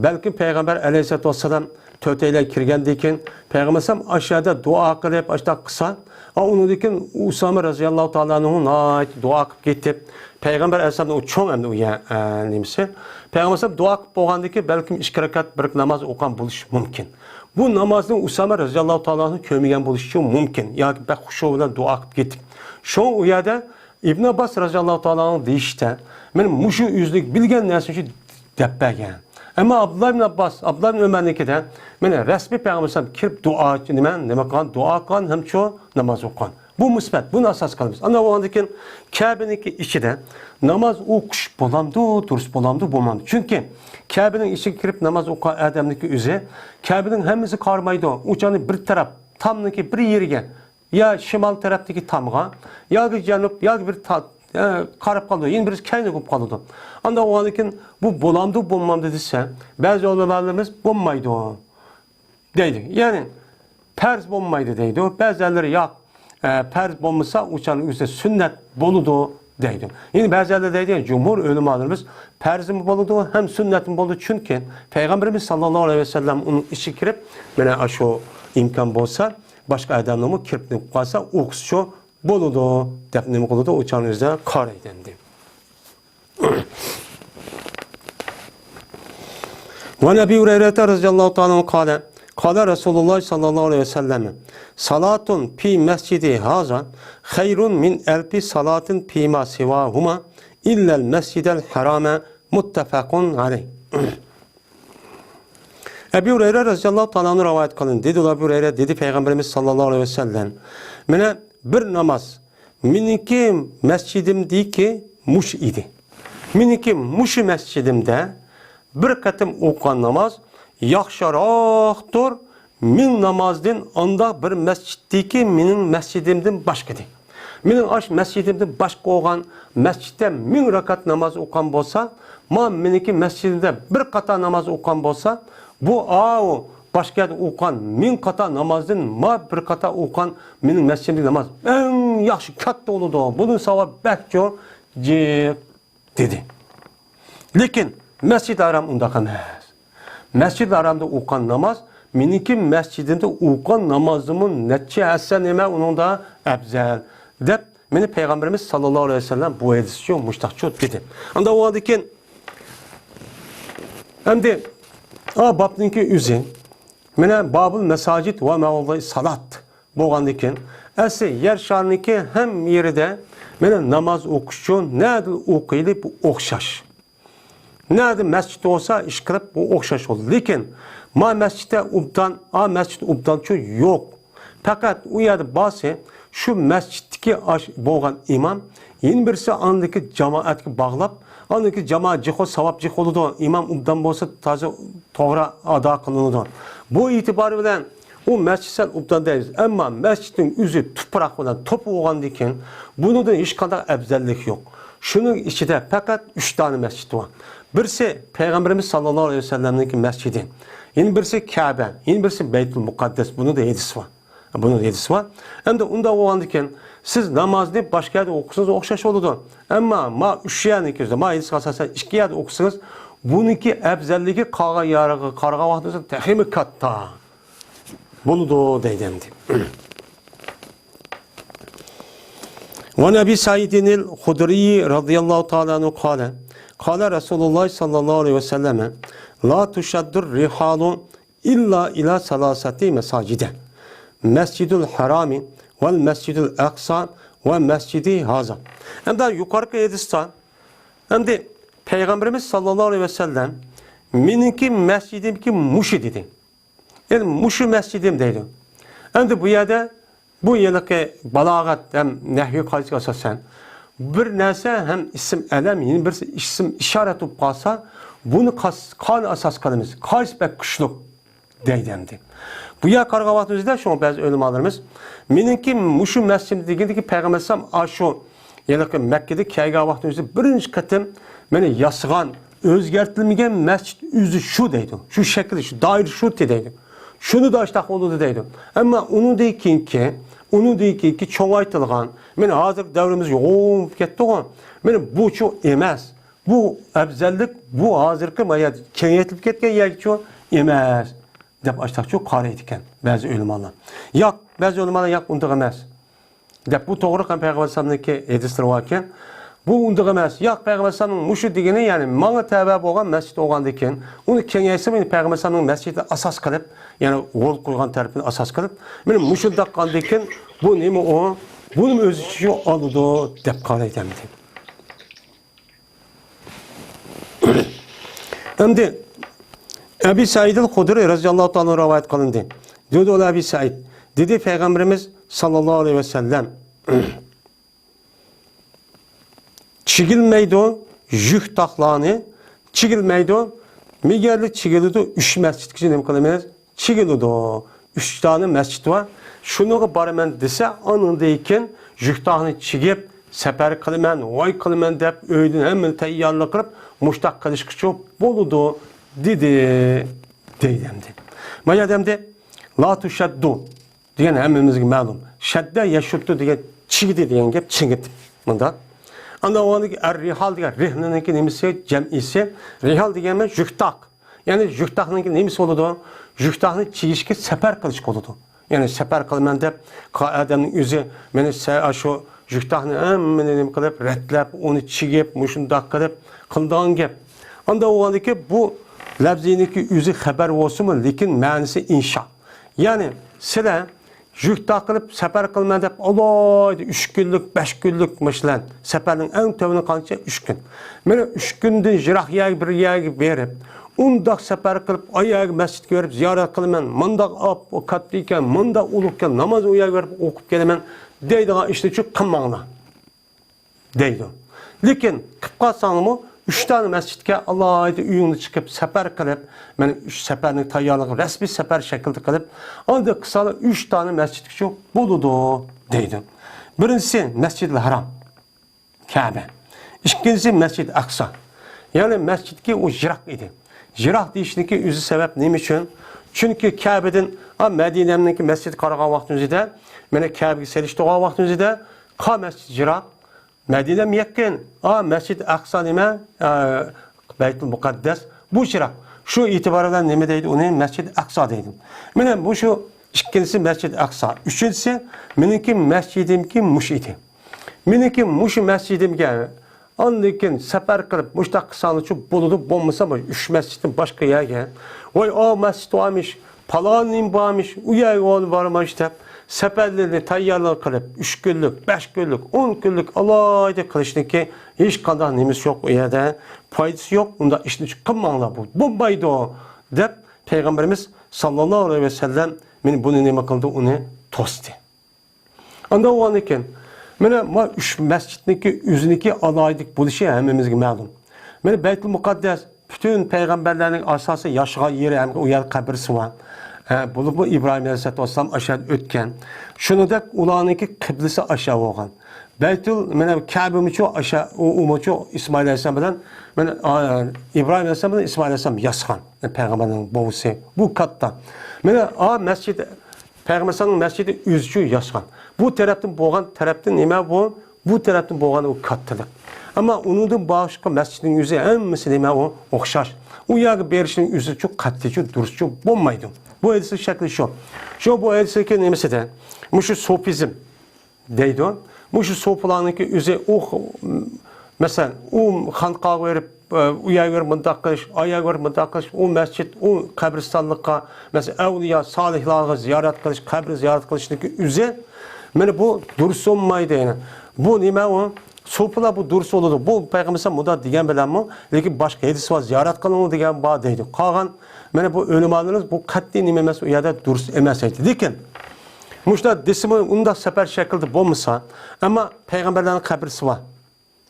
بەلكىم پەيغەمبەر ئەلەيھىسسالاتۇ ۋەسسالام تۆتەيلەن كىرگەندىن كېيىن پەيغەمبەر ئەلەيھىسسالام ئاشۇ يەردە دۇئا قىلىپ، ئاشۇنداق قىلسا، ئا، ئۇنىڭدىن كېيىن ئۇسامە رەزىياللاھۇ تائالا ئەنھۇ ناھايىتى دۇئا قىلىپ كېتىپ، پەيغەمبەر ئەلەيھىسسالام ئۇ چوڭ ئەمدى ئۇ يە-، ئە، نېمىسى. پەيغەمبەر ئەلەيھىسسالام دۇئا قىلىپ بولغاندىن كېيىن بەلكىم ئىككى رەكەت بىر ناماز ئوقۇغان بولۇشى مۇمكىن. بۇ نامازنى ئۇسامە رەزىياللاھۇ تائالا ئەنھۇ كۆرمىگەن بولۇشى مۇمكىن. ياكى بەك خۇشۇ بىلەن دۇئا قىلىپ كېتىپ. شۇڭا ئۇ يەردە ئىبن ئابباس رەزىياللاھۇ تائالا ئەنھۇ دېيىشىچە، مانا مۇشۇ ئۆزىنىڭ بىلگەن نەرسىنى شۇ دەپ بەرگەن. ئەمما ئابدۇللا ئىبن ئابباس، ئابدۇللا ئىبن ئۆمەرنىڭكىدە، مانا رەسمىي پەيغەمبەر ئەلەيھىسسالام كىرىپ دۇئا، نېمە، نېمە قىلغان، دۇئا قىلغان ھەم شۇ ناماز ئوقۇغان. بۇ مۇسبەت، بۇنى ئاساس قىلىمىز. ئاندىن ئۇنىڭدىن كېيىن كەبىنىڭكى ئىچىدە ناماز ئوقۇش بولامدۇ، دۇرۇس بولامدۇ، بولمامدۇ؟ چۈنكى كەبىنىڭ ئىچىگە كىرىپ ناماز ئوقۇغان ئادەمنىڭكى ئۆزى كەبىنىڭ ھەممىسىگە قارىمايدۇ. ئۇ چاغنى بىر تەرەپ، تامنىڭكى بىر يېرىگە، يا شىمال تەرەپتىكى تامغا، ياكى جەنۇب، ياكى بىر تا-، ئە، قاراپ قالىدۇ، يەنە بىرسى كەينى بولۇپ قالىدۇ. ئاندا ئۇنىڭدىن كېيىن بۇ بولامدۇ، بولمامدۇ دېسە، بەزى ئۆلىمالىرىمىز بولمايدۇ دەيدۇ. يەنى پەرز بولمايدۇ دەيدۇ. بەزىلەر ياق، ئە، پەرز بولمىسا، ئۇ چاغنىڭ ئۆزىدە سۈننەت بولىدۇ دەيدۇ. يەنى بەزىلەر دەيدۇ، يەنى جۇمھۇر ئۆلىمالىرىمىز پەرزمۇ بولىدۇ، ھەم سۈننەتمۇ بولىدۇ. چۈنكى پەيغەمبىرىمىز ساللاللاھۇ ئەلەيھى ۋەسەللەم ئۇنىڭ ئىچىگە كىرىپ، مانا ئاشۇ ئىمكان بولسا، باشقا ئادەمنىڭمۇ كىرىپ نېمە قىلىپ قالسا، ئوقۇسىچۇ بولىدۇ دەپ نېمە قىلىدۇ، ئۇ چاغنىڭ ئۆزىدە قارايدۇ ئەمدى. وعن أبي هريرة رضي الله تعالى عنه قال، قال رسول الله صلى الله عليه وسلم، صلاة في مسجدي هذا خير من ألف صلاة فيما سواهما إلا المسجد الحرام، متفق عليه. ئەبۇ ھۇرەيرە رەزىياللاھۇ تائالا ئەنھۇ رىۋايەت قىلىندى. دېدى ئەبۇ ھۇرەيرە، دېدى پەيغەمبىرىمىز ساللاللاھۇ ئەلەيھى ۋەسەللەم، مانا بىر ناماز مېنىڭكى مەسچىدىمدىكى مۇشۇ ئىدى. مېنىڭكى مۇشۇ مەسچىدىمدە بىر قېتىم ئوقۇغان ناماز ياخشىراقتۇر مىڭ نامازدىن ئانداق بىر مەسچىتتىكى مېنىڭ مەسچىدىمدىن باشقىدى. مېنىڭ ئاش مەسچىدىمدىن باشقا بولغان مەسچىتتە مىڭ رەكەت ناماز ئوقۇغان بولسا، ما مېنىڭكى مەسچىدىمدە بىر قاتا ناماز ئوقۇغان بولسا، بۇ ئاۋۇ باشقا يەردە ئوقۇغان مىڭ قاتا نامازدىن ما بىر قاتا ئوقۇغان مېنىڭ مەسچىدىمدىكى ناماز ئەڭ ياخشى، كاتتا بولىدۇ. بۇنىڭ ساۋابى بەك چوڭ، جىق، دېدى. لېكىن مەسچىدى ھارام ئۇنداق ئەمەس. مەسچىدى ھارامدا ئوقۇغان ناماز مېنىڭكى مەسچىدىمدە ئوقۇغان نامازدىنمۇ نەچچە ھەسسە نېمە ئۇنىڭدا ئەپزەل، دەپ مېنى پەيغەمبىرىمىز ساللاللاھۇ ئەلەيھى ۋەسەللەم بۇ ھەدىسچۇ مۇشتاقچۇ دېدى. ئاندا بولغاندىكىن ئەمدى ئا بابنىڭكى ئۆزى مانا بابۇل مەساجىد ۋە مەۋزىئىس سالات بولغاندىكىن، ئەسلى يەر شارنىڭكى ھەممە يېرىدە مانا ناماز ئوقۇش ئۈچۈن نەدە ئوقۇيلى بۇ ئوخشاش. نەدە مەسچىت بولسا ئىش قىلىپ بۇ ئوخشاش بولىدۇ. لېكىن ما مەسچىتتە ئوبدان، ئا مەسچىت ئوبدانچۇ يوق. پەقەت ئۇ يەردە بارسا شۇ مەسچىتتىكى ئاش بولغان ئىمام، يەنە بىرسى ئاندىكى جامائەتكە باغلاپ، ئاندىكى جامائەت جىق بولسا ساۋاب جىق بولىدۇ، ئىمام ئوبدان بولسا تازا توغرا ئادا قىلىنىدۇ. بۇ ئېتىبارى بىلەن ئۇ مەسچىت سەل ئوبدان دەيمىز، ئەمما مەسچىتنىڭ ئۆزى تۇپراق بىلەن توپا بولغاندىن كېيىن بۇنىڭدىن ھېچقانداق ئەۋزەللىك يوق. شۇنىڭ ئىچىدە پەقەت ئۈچ دانە مەسچىت بار. بىرسى پەيغەمبىرىمىز ساللاللاھۇ ئەلەيھى ۋەسەللەمنىڭكى مەسچىتى، يەنە بىرسى كەبە، يەنە بىرسى بەيتۇل مۇقەددەس. بۇنىڭدا ھەدىس بار. بۇنىڭ ھەدىسى بار. ئەمدى ئۇنداق بولغاندىكىن سىز نامازنى باشقا يەردە ئوقۇسىڭىز ئوخشاش بولىدۇ. ئەمما ما ئۈچ يەرنىڭكى، ما ھەدىسكە ئاساسەن ئىككى يەردە ئوقۇسىڭىز، بۇنىڭكى ئەۋزەللىكى قالغان يەرگە قارىغان ۋاقتىڭىزدا تېخىمۇ كاتتا بولىدۇ دەيدۇ ئەمدى. وعن أبي سعيد الخدري رضي الله تعالى عنه قال، قال رسول الله صلى الله عليه وسلم، لا تشد الرحال إلا إلى ثلاثة مساجد، مسجد الحرام والمسجد الأقصى ومسجدي هذا. ئەمدى يۇقىرىقى ھەدىستە، ئەمدى پەيغەمبىرىمىز ساللاللاھۇ ئەلەيھى ۋەسەللەم، مېنىڭكى مەسچىدىمكى مۇشۇ دېدى. يەنى مۇشۇ مەسچىدىم دەيدۇ. ئەمدى بۇ يەردە بۇ ھېلىقى بالاغەت ھەم نەھۋىي قائىدىسىگە ئاساسەن، بىر نەرسە ھەم ئىسىم ئەلەم، يەنە بىرسى ئىسىم ئىشارەت بولۇپ قالسا، بۇنى قاس-، قانى ئاساس قىلىمىز، قايسى بەك كۈچلۈك دەيدۇ ئەمدى. بۇ يەرگە قارىغان ۋاقتىمىزدا شۇڭا بەزى ئۆلىمالىرىمىز، مېنىڭكى مۇشۇ مەسچىدىم دېگەندىكى پەيغەمبەر ئەلەيھىسسالام ئاشۇ ھېلىقى مەككىدە كەلگەن ۋاقتىمىزدا بىرىنچى قېتىم مېنى ياسىغان، ئۆزگەرتىلمىگەن مەسچىت ئۆزى شۇ دەيدۇ. شۇ شەكىل، شۇ دائىرە شۇ دەيدۇ. شۇنى داشتاق بولىدۇ دەيدۇ. ئەمما ئۇنىڭدىن كېيىنكى، ئۇنىڭدىن كېيىنكى چوڭايتىلغان، مېنى ھازىرقى دەۋرىمىز يوغان بولۇپ كەتتىغۇ، مېنى بۇچۇ ئەمەس. بۇ ئەۋزەللىك، بۇ ھازىرقى ما يەردە كېڭەيتىلىپ كەتكەن يەرگىچۇ ئەمەس، دەپ ئاشتاقچۇ قارايدىكەن بەزى ئۆلىمالار. ياق، بەزى ئۆلىمالار ياق، ئۇنداق ئەمەس. دەپ بۇ توغرا قىلغان پەيغەمبەر ئەلەيھىسسالامنىڭكى ھەدىسلىرى باركەن. بۇ ئۇنداق ئەمەس. ياق، پەيغەمبەر ئەلەيھىسسالامنىڭ مۇشۇ دېگىنى، يەنى ماڭا تەۋە بولغان مەسچىت بولغاندىن كېيىن، ئۇنى كېڭەيسە، مېنى پەيغەمبەر ئەلەيھىسسالامنىڭ مەسچىتىنى ئاساس قىلىپ، يەنى غول قويغان تەرىپىنى ئاساس قىلىپ، مېنى مۇشۇنداق قىلغاندىن كېيىن، بۇ نېمە ئۇ؟ بۇنىمۇ ئۆز ئىچىگە ئالىدۇ، دەپ قارايدۇ ئەمدى. ئەمدى ئەبى سەئىدىل خۇدرى رەزىياللاھۇ تائالا ئەنھۇ رىۋايەت قىلىندى. دېدى ئۇ ئەبى سەئىد، دېدى پەيغەمبىرىمىز ساللاللاھۇ ئەلەيھى ۋەسەللەم، چىگىلمەيدۇ، يۈك تاقلارنى چىگىلمەيدۇ، مېگەرلى چىگىلىدۇ، ئۈچ مەسچىتكىچە نېمە قىلىمىز؟ چىگىلىدۇ. ئۈچ دانە مەسچىت بار. شۇنىڭغا بارىمەن دېسە، ئانىڭدىن كېيىن يۈك تاقنى چىگىپ، سەپەر قىلىمەن، ۋاي قىلىمەن دەپ، ئۆيدىن ھەممىنى تەييارلىق قىلىپ، مۇشتاق قىلىشقىچۇ بولىدۇ، دېدى، دەيدۇ ئەمدى. ما يەردە ئەمدى، لا تشد دېگەن ھەممىمىزگە مەلۇم. شەددە يەشۇددۇ دېگەن چىگدى دېگەن گەپ، چىگىت. مۇنداق. ئاندىن ئۇنىڭدىكى ئەر رىھال دېگەن رىھلىنىڭكى نېمىسى، جەمئىسى؟ رىھال دېگەن يۈك تاق. يەنى يۈك تاقنىڭكى نېمىسى بولىدۇ؟ يۈك تاقنى چىگىشكە سەپەر قىلىش بولىدۇ. يەنى سەپەر قىلىمەن دەپ، قا-، ئادەمنىڭ ئۆزى مېنى سە-، شۇ يۈك تاقنى ھەممىنى نېمە قىلىپ، رەتلەپ، ئۇنى چىگىپ، مۇشۇنداق قىلىپ قىلىدىغان گەپ. ئاندا بولغاندىكى بۇ لەپزىنىڭكى ئۆزى خەبەر بولسىمۇ، لېكىن مەنىسى ئىنشا. يەنى سىلەر يۈك تاقىلىپ سەپەر قىلىمەن دەپ، ئالايدا ئۈچ كۈنلۈك، بەش كۈنلۈك، مەسىلەن، سەپەرنىڭ ئەڭ تۆۋىنى قانچە؟ ئۈچ كۈن. مانا ئۈچ كۈندىن يىراق يەرگە، بىر يەرگە بېرىپ، ئۇنداق سەپەر قىلىپ، ئاي يەرگە مەسچىتكە بېرىپ زىيارەت قىلىمەن، مۇنداق ئاپ-، كاتتا ئىكەن، مۇنداق ئۇلۇغ ئىكەن، ناماز ئۇ يەرگە بېرىپ ئوقۇپ كېلىمەن دەيدىغان ئىشنىچۇ قىلماڭلار دەيدۇ. لېكىن قىپ قالساڭمۇ، ئۈچ دانە مەسچىتكە ئالاھىدە ئۆيۈڭدىن چىقىپ سەپەر قىلىپ، مانا ئۈچ سەپەرنىڭ تەييارلىقى رەسمىي سەپەر شەكلىدە قىلىپ، ئاندىن قىلساڭلار ئۈچ دانە مەسچىتكىچۇ بولىدۇ دەيدۇ. بىرىنچىسى مەسجىدىل ھارام، كەبە. ئىككىنچىسى مەسجىد ئەقسا. يەنى مەسجىدكى ئۇ يىراق ئىدى. يىراق دېيىشنىڭكى ئۆزى سەۋەب نېمە ئۈچۈن؟ چۈنكى كەبىدىن، ھا، مەدىنەمنىڭكى مەسجىدىگە قارىغان ۋاقتىمىزدا، مانا كەبىگە سېلىشتۇرغان ۋاقتىمىزدا، قا مەسجىد يىراق، مەدىنەم يېقىن. ئا، مەسجىد ئەقسا نېمە؟ ئا، بەيتۇل مۇقەددەس. بۇ يىراق. شۇ ئېتىبار بىلەن نېمە دەيدۇ؟ ئۇنى مەسجىد ئەقسا دەيدۇ. مانا مۇشۇ ئىككىنچىسى مەسجىد ئەقسا. ئۈچىنچىسى، مېنىڭكى مەسجىدىمكى مۇشۇ ئىدى. مېنىڭكى مۇشۇ مەسجىدىمگە ئاندىن كېيىن سەپەر قىلىپ مۇشۇنداق قىلساڭلارچۇ بولىدۇ، بولمىسا مۇشۇ ئۈچ مەسجىدتىن باشقا يەرگە، ۋاي، ئا مەسجىد بارمىش، پالان نېمە بارمىش، ئۇ يەرگە ئۇ بارمىش دەپ، سەپەرلىرىنى تەييارلىق قىلىپ، ئۈچ كۈنلۈك، بەش كۈنلۈك، ئون كۈنلۈك ئالاھىدە قىلىشنىڭكى ھېچقانداق نېمىسى يوق ئۇ يەردە، پايدىسى يوق. ئۇنداق ئىشنى قىلماڭلار، بۇ بولمايدۇ دەپ، پەيغەمبىرىمىز ساللاللاھۇ ئەلەيھى ۋەسەللەم مېنى بۇنى نېمە قىلدى، ئۇنى توستى. ئاندىن بولغاندىن كېيىن، مانا، ما ئۈچ مەسچىتنىڭكى ئۆزىنىڭكى ئالاھىدىلىك بولۇشى ھەممىمىزگە مەلۇم. مانا بەيتۇل مۇقەددەس پۈتۈن پەيغەمبەرلەرنىڭ ئاساسىي ياشىغان يېرى ھەم ئۇ يەردە قەبرىسى بار. ھە، بولۇپمۇ ئىبراھىم ئەلەيھىسسالاتۇ ۋەسسالام ئاشۇ يەردە ئۆتكەن. شۇنىڭدەك ئۇلارنىڭكى قىبلىسى ئاشۇ بولغان. بەيتۇل، مانا كەبىمۇچۇ ئاشۇ، ئۇ، ئۇمۇچۇ ئىسمائىل ئەلەيھىسسالام بىلەن، مانا، ئا، ئىبراھىم ئەلەيھىسسالام بىلەن ئىسمائىل ئەلەيھىسسالام ياسىغان. پەيغەمبەرنىڭ بوۋىسى. بۇ كاتتا. مانا، ئا، مەسچىت پەيغەمبەر ئەلەيھىسسالامنىڭ مەسچىتى ئۆزىچۇ ياسىغان. بۇ تەرەپتىن بولغان تەرەپتىن نېمە بۇ؟ بۇ تەرەپتىن بولغان ئۇ كاتتىلىق. ئەمما ئۇنىڭدىن باشقا مەسچىتنىڭ ئۆزى ھەممىسى نېمە ئۇ؟ ئوخشاش. ئۇ يەرگە بېرىشنىڭ ئۆزىچۇ قەتئىيچۇ دۇرۇسچۇ بولمايدۇ. بۇ ھەدىسنىڭ شەكلى شۇ. شۇ بۇ ھەدىسنىڭكى نېمىسىدە؟ مۇشۇ سوفىزم دەيدۇ. مۇشۇ سوپىلارنىڭكى ئۆزى ئۇ، مەسىلەن، ئۇ خانقاغا بېرىپ، ئۇ يەرگە بېرىپ مۇنداق قىلىش، ئا يەرگە بېرىپ مۇنداق قىلىش، ئۇ مەسچىت، ئۇ قەبرىستانلىققا، مەسىلەن، ئەۋلىيا، سالىھلارغا زىيارەت قىلىش، قەبرە زىيارەت قىلىشنىڭكى ئۆزى، مانا بۇ دۇرۇس بولمايدۇ يەنە. بۇ نېمە ئۇ؟ سوپىلار بۇ دۇرۇس بولىدۇ. بۇ پەيغەمبەر مۇنداق دېگەن بىلەنمۇ، لېكىن باشقا ھەدىس بار، زىيارەت قىلىڭ دېگەن بار دەيدۇ. قالغان، مانا بۇ ئۆلىمالىرىمىز بۇ قەتئىي نېمە ئەمەس، ئۇ يەردە دۇرۇس ئەمەس دەيدۇ. لېكىن مۇشۇنداق دېسىمۇ، ئۇنداق سەپەر شەكلىدە بولمىسا، ئەمما پەيغەمبەرلەرنىڭ قەبرىسى بار.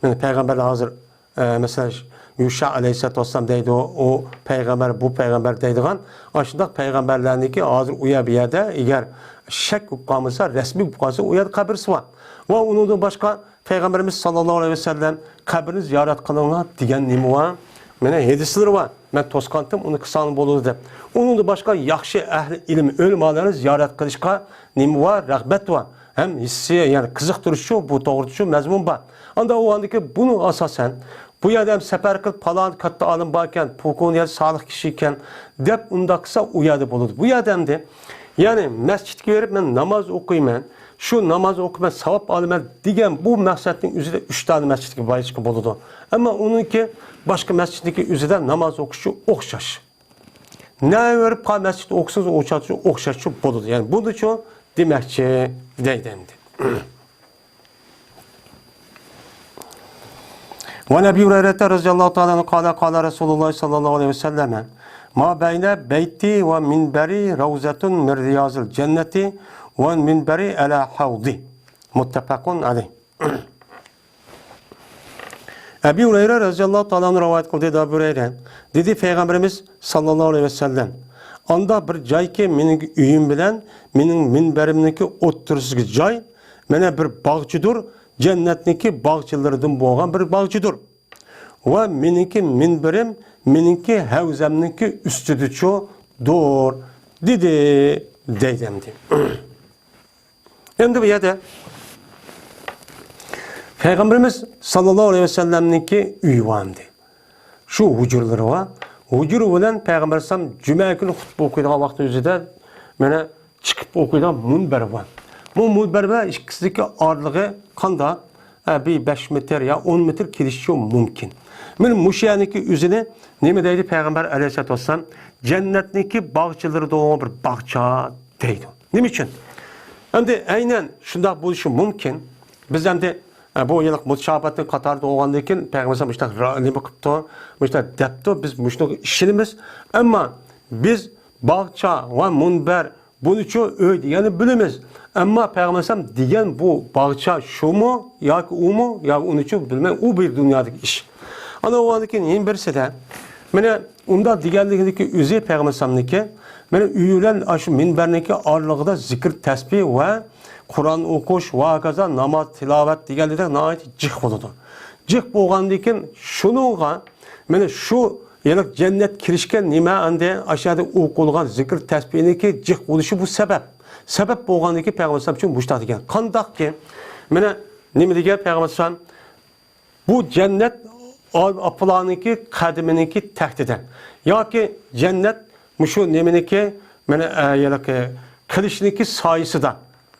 يەنى پەيغەمبەرلەر ھازىر، ئە، مەسىلەن، يۇشا ئەلەيھىسسالاتۇ ۋەسسالام دەيدۇ، ئۇ پەيغەمبەر، بۇ پەيغەمبەر دەيدىغان، ئاشۇنداق پەيغەمبەرلەرنىڭكى ھازىر ئۇ يەر، بۇ يەردە ئەگەر شەك بولۇپ قالمىسا، رەسمىي بولۇپ قالسا، ئۇ يەردە قەبرىسى بار. ۋە ئۇنىڭدىن باشقا پەيغەمبىرىمىز ساللاللاھۇ ئەلەيھى ۋەسەللەم قەبرىنى زىيارەت قىلىڭلار دېگەن نېمە بار؟ مانا ھەدىسلىرى بار. مەن توسقانتىم، ئۇنى قىلساڭلار بولىدۇ دەپ. ئۇنىڭدىن باشقا ياخشى ئەھلى ئىلىم ئۆلىمالارنى زىيارەت قىلىشقا نېمە بار؟ رىغبەت بار. ھەم ھېسسىي، يەنى قىزىقتۇرۇشچۇ، بۇ توغرىدىچۇ مەزمۇن بار. ئاندا ئۇ ئاندىكى بۇنىڭ ئاساسەن، بۇ يەردە ھەم سەپەر قىلىپ، پالان كاتتا ئالىم باركەن، پۇلكۇن يەر سالىھ كىشى ئىكەن، دەپ ئۇنداق قىلسا ئۇ يەردە بولىدۇ. بۇ يەردە ئەمدى، يەنى مەسچىتكە بېرىپ، مەن ناماز ئوقۇيمەن، شۇ ناماز ئوقۇپ مەن ساۋاب ئالىمەن دېگەن بۇ مەقسەتنىڭ ئۆزىدە ئۈچ دانە مەسچىتكە بېرىشقا بولىدۇ. ئەمما ئۇنىڭكى باشقا مەسچىتنىڭكى ئۆزىدە ناماز ئوقۇشى ئوخشاش. نەۋەرىپ قا مەسچىت ئوقۇسىڭىز، ئوخشاش، ئوخشاشچۇ بولىدۇ. يەنى بۇندىچۇ دېمەكچى دەيدۇ ئەمدى. وعن أبي هريرة رضي الله تعالى عنه قال قال رسول الله صلى الله عليه وسلم ما بين بيتي ومنبري روضة من رياض الجنة ومنبري على حوضي متفق عليه. ئەبى ھۇرەيرە رەزىياللاھۇ تائالا ئەنھۇ رىۋايەت قىلدى، ئەبۇ ھۇرەيرە دېدى، پەيغەمبىرىمىز ساللاللاھۇ ئەلەيھى ۋەسەللەم، ئاندا بىر جايكى مېنىڭ ئۆيۈم بىلەن مېنىڭ مىنبەرىمنىڭكى ئوتتۇرىسىدىكى جاي، مانا بىر باغچىدۇر، جەننەتنىڭكى باغچىلىرىدىن بولغان بىر باغچىدۇر. ۋە مېنىڭكى مىنبىرىم مېنىڭكى ھەۋزەمنىڭكى ئۈستىدىچۇ دۇر، دېدى، دەيدۇ ئەمدى. ئەمدى بۇ يەردە پەيغەمبىرىمىز ساللاللاھۇ ئەلەيھى ۋەسەللەمنىڭكى ئۆيى بار ئەمدى. شۇ ھۇجرىلىرى بار. ھۇجرا بىلەن پەيغەمبەر ئەلەيھىسسالام جۈمە كۈنى خۇتبە ئوقۇيدىغان ۋاقتى ئۆزىدە مانا چىقىپ ئوقۇيدىغان مۇنبەر بار. بۇ مۇنبەر بىلەن ئىككىسىدىكى ئارىلىقى قانداق؟ ھە، بىر بەش مېتىر يا ئون مېتىر كېلىشىشى مۇمكىن. مانا مۇشۇ يەرنىڭكى ئۆزىنى نېمە دەيدۇ پەيغەمبەر ئەلەيھىسسالاتۇ ۋەسسالام؟ جەننەتنىڭكى باغچىلىرىدىغۇ بىر باغچا دەيدۇ. نېمە ئۈچۈن؟ ئەمدى ئەينەن شۇنداق بولۇشى مۇمكىن. بىز ئەمدى، ئە، بۇ يىللىق مۇتىشابىھاتنىڭ قاتارىدا بولغاندىن كېيىن پەيغەمبەر مۇشۇنداق را-، نېمە قىپتۇ، مۇشۇنداق دەپتۇ، بىز مۇشۇنىڭغا ئىشىنىمىز. ئەمما بىز باغچا ۋە مۇنبەر، بۇنىچۇ ئۆي دېگەننى بىلىمىز. ئەمما پەيغەمبەر ئەلەيھىسسالام دېگەن بۇ باغچا شۇمۇ ياكى ئۇمۇ، يا ئۇنىچۇ بىلمەي، ئۇ بىر دۇنيادىكى ئىش. ئانا بولغاندىن كېيىن يەنە بىرسىدە، مانا ئۇنداق دېگەنلىكىدىكى ئۆزى پەيغەمبەر ئەلەيھىسسالامنىڭكى، مانا ئۆي بىلەن ئاشۇ مىنبەرنىڭكى ئارىلىقىدا زىكىر تەسبىھ ۋە قۇرئان ئوقۇش ۋە ھاكازا ناماز تىلاۋەت دېگەنلىكتە ناھايىتى جىق بولىدۇ. جىق بولغاندىن كېيىن شۇنىڭغا مانا شۇ يەنى جەننەت كىرىشكە نېمە ئەمدى ئاشۇ يەردە ئوقۇلغان زىكىر تەسبىھنىڭكى جىق بولۇشى بۇ سەۋەب. سەۋەب بولغاندىن كېيىن پەيغەمبەر ئەلەيھىسسالام ئۈچۈن مۇشۇنداق دېگەن. قانداقكى؟ مانا نېمە دېگەن پەيغەمبەر ئەلەيھىسسالام؟ بۇ جەننەت ئا-، ئاپىلارنىڭكى قەدىمىنىڭكى تەھتىدە ياكى جەننەت مۇشۇ نېمىنىڭكى، مانا، ئە، يەنى قىلىچنىڭكى سايىسىدا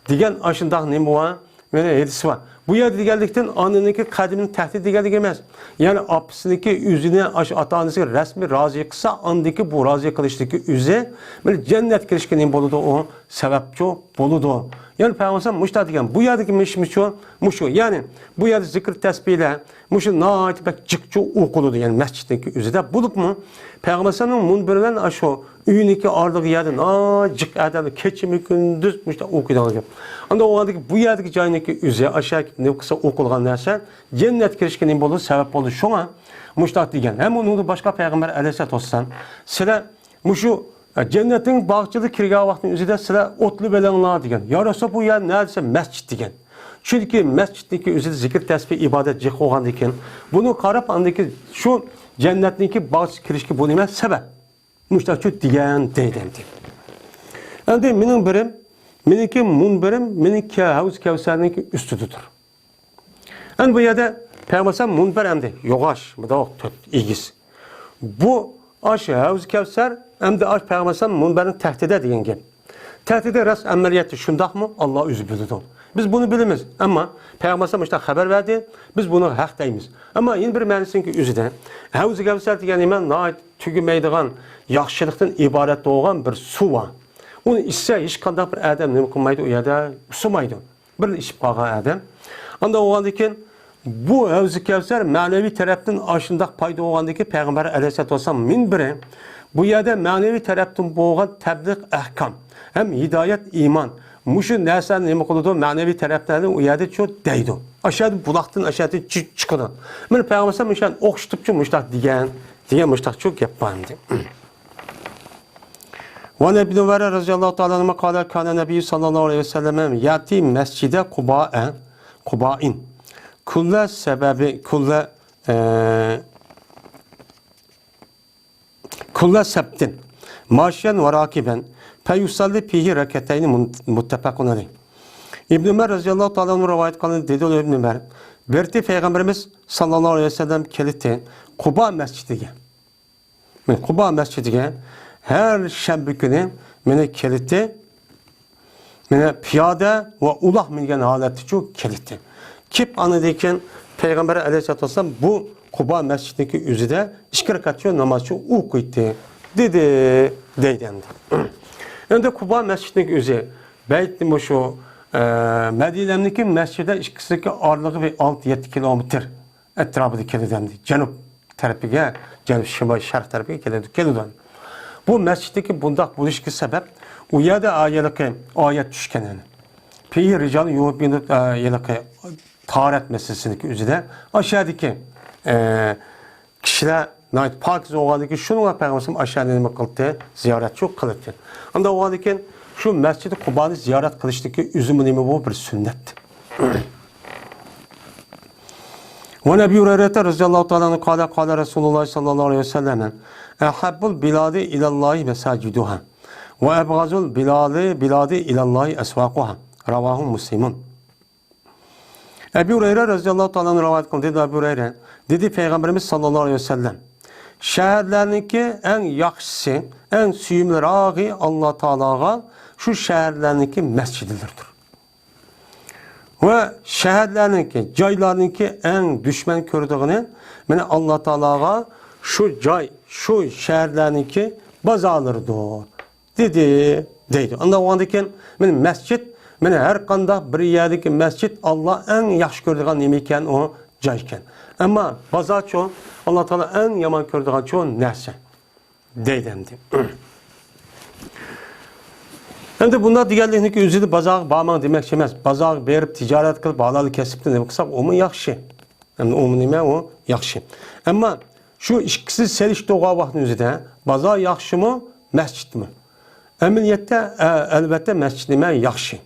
دېگەن ئاشۇنداق نېمە بار؟ مانا ھەدىس بار. بۇ يەردە دېگەنلىكتىن ئانىنىڭكى قەدىمىنىڭ تەھتى دېگەنلىك ئەمەس. يەنى ئاپىسىنىڭكى ئۆزىنى ئاشۇ ئاتا-ئانىسىغا رەسمىي رازى قىلسا، ئاندىكى بۇ رازى قىلىشتىكى ئۆزى مانا جەننەتكە كىرىشكە نېمە بولىدۇ؟ ئۇ سەۋەبچۇ بولىدۇ. يەنى پەيغەمبەر مۇشۇنداق دېگەن، بۇ يەردىكى مىش-مىشۇ مۇشۇ. يەنى بۇ يەردە زىكىر تەسبىھلەر مۇشۇ ناھايىتى بەك جىقچۇ ئوقۇلىدۇ، يەنى مەسچىتنىڭكى ئۆزىدە بولۇپمۇ، پەيغەمبەر ئەلەيھىسسالامنىڭ مۇنبىرى بىلەن ئاشۇ ئۆينىڭكى ئارىلىقى يەردە ناھايىتى جىق ئادەملەر كېچىمۇ كۈندۈز مۇشۇنداق ئوقۇيدىغان گەپ. ئاندىن بولغاندىكىن بۇ يەردىكى جاينىڭكى ئۆزى ئاشۇ نېمە قىلسا ئوقۇلغان نەرسە جەننەتكە كىرىشكە نېمە بولىدۇ؟ سەۋەب بولىدۇ. شۇڭا مۇشۇنداق دېگەن. ھەم ئۇنىڭدىن باشقا پەيغەمبەر ئەلەيھىسسالاتۇ ۋەسسالام، سىلەر مۇشۇ، ئە، جەننەتنىڭ باغچىلىرىغا كىرگەن ۋاقىتنىڭ ئۆزىدە سىلەر ئوتلىۋېلىڭلار دېگەن. يا رەسۇل، بۇ يەر نە دېسە مەسچىت دېگەن. چۈنكى مەسچىتنىڭكى ئۆزىدە زىكىر تەسبىھ ئىبادەت جىق بولغاندىكىن، بۇنى قاراپ ئاندىكى شۇ جەننەتنىڭكى باغچىسىغا كىرىشكە بۇ نېمە سەۋەب؟ مۇشتاقچۇ دېگەن دەيدۇ ئەمدى. ئەمدى مېنىڭ بىرىم، مېنىڭكى مۇنبىرىم، مېنىڭكى ھەۋز كەۋسەرنىڭكى ئۈستىدىدۇر. ئەمدى بۇ يەردە پەيغەمبەر ئەلەيھىسسالام مۇنبەر ئەمدى يوغاش، مۇنداق تۆت ئېگىز. بۇ ئاش ھەۋز كەۋسەر ئەمدى ئاش پەيغەمبەر ئەلەيھىسسالام مۇنبەرنىڭ تەھتىدە دېگەن گەپ. تەھتىدە راست ئەمەلىيەتتە شۇنداقمۇ؟ ئاللا ئۆزى بىلىدۇ. بىز بۇنى بىلىمىز. ئەمما پەيغەمبەر ئەلەيھىسسالام مۇشۇنداق خەۋەر بەردى، بىز بۇنى ھەق دەيمىز. ئەمما يەنە بىر مەنىسىنىڭكى ئۆزىدە ھەۋز كەۋسەر دېگەن نېمە؟ ناھايىتى تۈگىمەيدىغان ياخشىلىقتىن ئىبارەت بولغان بىر سۇ بار. ئۇنى ئىچسە ھېچقانداق بىر ئادەم نېمە قىلمايدۇ، ئۇ يەردە ئۇسسىمايدۇ. بىر ئىچىپ قالغان ئادەم. ئانداق بولغاندىن كېيىن بۇ ھەۋزى كەۋسەر مەنىۋى تەرەپتىن ئاشۇنداق پايدا بولغاندىن كېيىن پەيغەمبەر ئەلەيھىسسالاتۇ ۋەسسالام مۇنبىرى بۇ يەردە مەنىۋى تەرەپتىن بولغان تەبلىغ ئەھكام ھەم ھىدايەت ئىمان مۇشۇ نەرسىلەرنى نېمە قىلىدۇ؟ مەنىۋى تەرەپلەرنى ئۇ يەردە شۇ دەيدۇ. ئاشۇ يەردە بۇلاقتىن ئاشۇ يەردىن چى-، چىقىدۇ. مانا پەيغەمبەر ئەلەيھىسسالام ئاشۇ يەرنى ئوخشىتىپچۇ مۇشۇنداق دېگەن، دېگەن مۇشۇنداقچۇ گەپ بار ئەمدى. وعن ابن عمر رضي الله تعالى عنهما قال كان النبي صلى الله عليه وسلم يأتي مسجد قباء، قباء، كل سبب، كل، آه، كل سبت ماشيا وراكبا فيصلي فيه ركعتين، متفق عليه. ئىبن ئۆمەر رەزىياللاھۇ تائالا ئەنھۇ رىۋايەت قىلغان دېدى ئىبن ئۆمەر، بىر قېتى پەيغەمبىرىمىز ساللاللاھۇ ئەلەيھى ۋەسەللەم كېلىتتى قۇبا مەسچىتىگە. مانا قۇبا مەسچىتىگە ھەر شەنبە كۈنى مانا كېلىتتى. مانا پىيادە ۋە ئۇلاغ مىنگەن ھالەتتىچۇ كېلىتتى. كېلىپ ئاندىن كېيىن پەيغەمبەر ئەلەيھىسسالاتۇ ۋەسسالام بۇ قۇبا مەسچىتنىڭكى ئۆزىدە ئىككى رەكەتچۇ نامازچۇ ئوقۇيتتى دېدى، دەيدۇ ئەمدى. ئەمدى قۇبا مەسچىتنىڭكى ئۆزى بەيت مۇشۇ، ئە، مەدىنەنىڭكى مەسچىتى ئىككىسىنىڭكى ئارىلىقى بىر ئالتە يەتتە كىلومېتىر ئەتراپىدا كېلىدۇ ئەمدى. جەنۇب تەرىپىگە، جەنۇب شىمال شەرق تەرىپىگە كېلىدۇ، كېلىدۇ. بۇ مەسچىتتىكى بۇنداق بولۇشىغا سەۋەب، ئۇ يەردە ھېلىقى ئايەت چۈشكەن يەنى. فيه رجال يحبون، ئە، ھېلىقى تاھارەت مەسىلىسىنىڭكى ئۆزىدە ئاشۇ يەردىكى، ئە، كىشىلەر ناھايىتى پاكىز بولغاندىن كېيىن شۇنىڭغا پەيغەمبەر ئەلەيھىسسالام ئاشۇ يەردە نېمە قىلدى؟ زىيارەتچۇ قىلدى. ئانداق بولغاندىن كېيىن شۇ مەسچىدى قۇبانى زىيارەت قىلىشتىكى ئۆزىمۇ نېمە بۇ؟ بىر سۈننەت. وعن أبي هريرة رضي الله تعالى عنه قال قال رسول الله صلى الله عليه وسلم أحب البلاد إلى الله مساجدها وأبغض البلاد، بلاد إلى الله أسواقها. رواه مسلم. ئەبۇ ھۇرەيرە رەزىياللاھۇ تائالا ئەنھۇ رىۋايەت قىلدى، دېدى ئەبۇ ھۇرەيرە، دېدى پەيغەمبىرىمىز ساللاللاھۇ ئەلەيھى ۋەسەللەم، شەھەرلەرنىڭكى ئەڭ ياخشىسى، ئەڭ سۆيۈملىرىغى ئاللا تائالاغا شۇ شەھەرلەرنىڭكى مەسچىدلىرىدۇر. ۋە شەھەرلەرنىڭكى، جايلارنىڭكى ئەڭ دۈشمەن كۆرىدىغىنى، مانا، ئاللا تائالاغا شۇ جاي، شۇ شەھەرلەرنىڭكى بازارلىرىدۇر، دېدى، دەيدۇ. ئانداق بولغاندىن كېيىن، مانا، مەسچىت، مانا، ھەر قانداق بىر يەردىكى مەسچىت ئاللا ئەڭ ياخشى كۆرىدىغان نېمە ئىكەن، ئۇ جاي ئىكەن. ئەمما بازارچۇ، ئاللا تائالا ئەڭ يامان كۆرىدىغانچۇ نەرسە. دەيدۇ ئەمدى. ئەمدى بۇنداق دېگەنلىكنىڭكى ئۆزىدە بازارغا بارماڭ دېمەكچى ئەمەس. بازارغا بېرىپ تىجارەت قىلىپ ھالال كەسىپتىن نېمە قىلساق ئۇمۇ ياخشى. ئەمدى ئۇمۇ نېمە ئۇ ياخشى. ئەمما شۇ ئىككىسى سېلىشتۇرغان ۋاقىتنىڭ ئۆزىدە بازار ياخشىمۇ، مەسچىتمۇ؟ ئەمەلىيەتتە، ئە، ئەلۋەتتە مەسچىت نېمە ياخشى.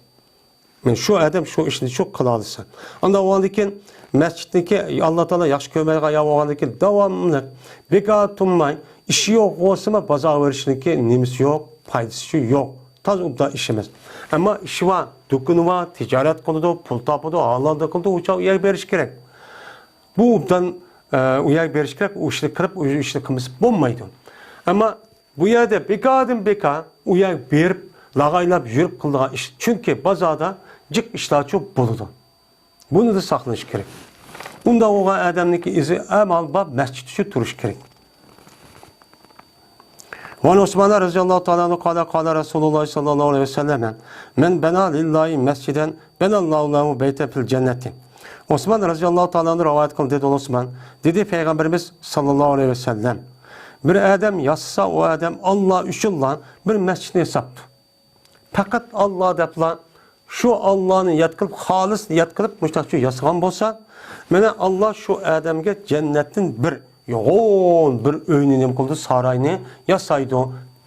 مانا شۇ ئادەم شۇ ئىشنى شۇ قىلالىسا. ئانداق بولغاندىن كېيىن مەسچىتنىڭكى ئاللا تائالا ياخشى كۆرمەيدىغان يەر بولغاندىن كېيىن داۋاملىق بىكار تۇرماي، ئىشى يوق بولسىمۇ بازار بېرىشنىڭكى نېمىسى يوق، پايدىسى يوق. تازا ئوبدان ئىش ئەمەس. ئەمما ئىشى بار، دۇكىنى بار، تىجارەت قىلىدۇ، پۇل تاپىدۇ، ھالالدا قىلىدۇ، ئۇ چاغ ئۇ يەرگە بېرىش كېرەك. بۇ ئوبدان، ئە، ئۇ يەرگە بېرىش كېرەك، ئۇ ئىشنى قىلىپ، ئۇ ئىشنى قىلمىسا بولمايدۇ. ئەمما بۇ يەردە بىكاردىن بىكار ئۇ يەرگە بېرىپ، لاغايلاپ يۈرۈپ قىلىدىغان ئىش. چۈنكى بازاردا جىق ئىشلارچۇ بولىدۇ. بۇنى ساقلىنىش كېرەك. ئۇنداق بولغان ئادەمنىڭكى ئىزى ئەمەل بار مەسچىتتە شۇ تۇرۇش كېرەك. وعن عثمان رضي الله تعالى عنه قال قال رسول الله صلى الله عليه وسلم من بنى لله مسجدا بنى الله له بيتا في الجنة. ئوسمان رەزىياللاھۇ تائالا ئەنھۇ رىۋايەت قىلدى، دېدى ئوسمان، دېدى پەيغەمبىرىمىز ساللاللاھۇ ئەلەيھى ۋەسەللەم، بىر ئادەم ياسىسا، ئۇ ئادەم ئاللا ئۈچۈنلا بىر مەسچىتنى ياساپتۇ. پەقەت ئاللا دەپلا، شۇ ئاللانى ياد قىلىپ، خالىس نىيەت قىلىپ مۇشۇنداق ياسىغان بولسا، مانا ئاللا شۇ ئادەمگە جەننەتتىن بىر يوغان بىر ئۆينى نېمە قىلىدۇ؟ ساراينى ياسايدۇ،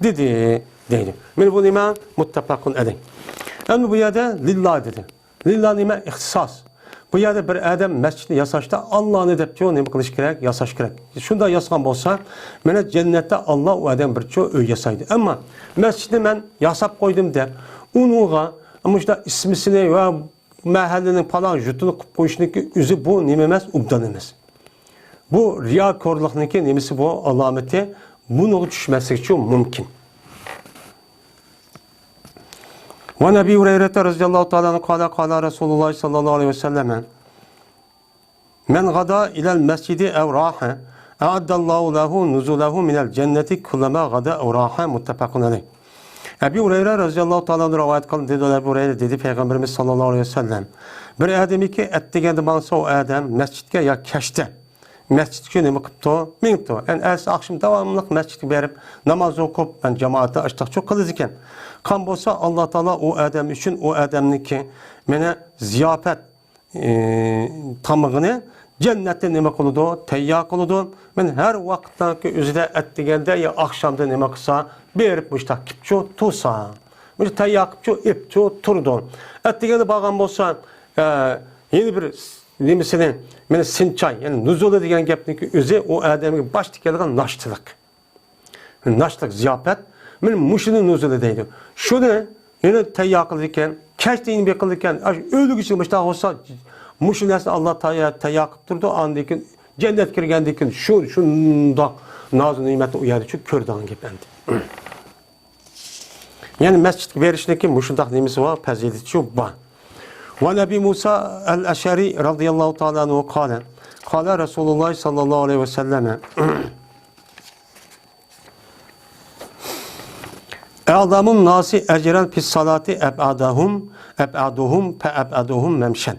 دېدى، دەيدۇ. مانا بۇ نېمە؟ مۇتتەپەقۇن ئەلەيھ. ئەمدى بۇ يەردە لىللا دېدى. لىللا نېمە؟ ئىختىساس. بۇ يەردە بىر ئادەم مەسچىتنى ياساشتا ئاللانى دەپچۇ نېمە قىلىش كېرەك؟ ياساش كېرەك. شۇنداق ياسىغان بولسا، مانا جەننەتتە ئاللا ئۇ ئادەم بىرچۇ ئۆي ياسايدۇ. ئەمما مەسچىتنى مەن ياساپ قويدۇم دەپ، ئۇنىڭغا مۇشۇنداق ئىسمىسىنى ۋە مەھەللىنىڭ پالان يۇرتىنى قىلىپ قويۇشنىڭكى ئۆزى بۇ نېمە ئەمەس؟ ئوبدان ئەمەس. بۇ رىياكارلىقنىڭكى نېمىسى بۇ؟ ئالامىتى. بۇنىڭغا چۈشمەسلىكچۇ مۇمكىن. وعن أبي هريرة رضي الله تعالى عنه قال قال رسول الله صلى الله عليه وسلم من غدا إلى المسجد أو راح أعد الله له نزله من الجنة كلما غدا أو راح متفق عليه. ئەبى ھۇرەيرە رەزىياللاھۇ تائالا ئەنھۇ رىۋايەت قىلدى، دېدى ئەبۇ ھۇرەيرە، دېدى پەيغەمبىرىمىز ساللاللاھۇ ئەلەيھى ۋەسەللەم، بىر ئادەمكى ئەتىگەندە ماڭسا ئۇ ئادەم مەسچىتكە يا كەچتە مەسچىتكە نېمە قىپتۇ؟ مېڭىپتۇ. يەنى ئەتىسى ئاخشىمى داۋاملىق مەسچىتكە بېرىپ ناماز ئوقۇپ، مەن جامائەتتە ئاشتاقچۇ قىلىدىكەن. قان بولسا ئاللا تائالا ئۇ ئادەم ئۈچۈن ئۇ ئادەمنىڭكى مانا زىياپەت ئى، تامىقىنى جەننەتتە نېمە قىلىدۇ؟ تەييار قىلىدۇ. مەن ھەر ۋاقىتنىڭكى ئۆزىدە ئەتىگەندە يا ئاخشامدا نېمە قىلسا، بېرىپ مۇشتاق كىپچۇ تۇرسا، مۇشۇ تەييار قىپچۇ ئېپچۇ تۇرىدۇ. ئەتىگەندە بارغان بولسا، ئە، يەنە بىر نېمىسىنى، مانا سىنچاي، يەنى نۇزۇلى دېگەن گەپنىڭكى ئۆزى ئۇ ئادەمگە باشتا كېلىدىغان ناشتىلىق. ناشتىلىق زىياپەت، مانا مۇشۇنى نۇزۇلى دەيدۇ. شۇنى يەنە تەييار قىلىدىكەن، كەچتە يەنە بىر قىلىدىكەن، ئاشۇ ئۆلگۈچىگە مۇشۇنداق بولسا، مۇشۇ نەرسىنى ئاللا تەييار، تەييار قىلىپ تۇرىدۇ. ئاندىن كېيىن جەننەتكە كىرگەندىن كېيىن شۇ، شۇنداق نازۇ نېمەتنى ئۇ يەردە شۇ كۆرىدىغان گەپ ئەمدى. يەنى مەسچىتكە بېرىشنىڭكى مۇشۇنداق نېمىسى بار، پەزىلىتى شۇ بار. وعن أبي موسى الأشعري رضي الله تعالى عنه قال قال رسول الله صلى الله عليه وسلم أعظم الناس أجرا في الصلاة أبعدهم، أبعدهم فأبعدهم ممشا.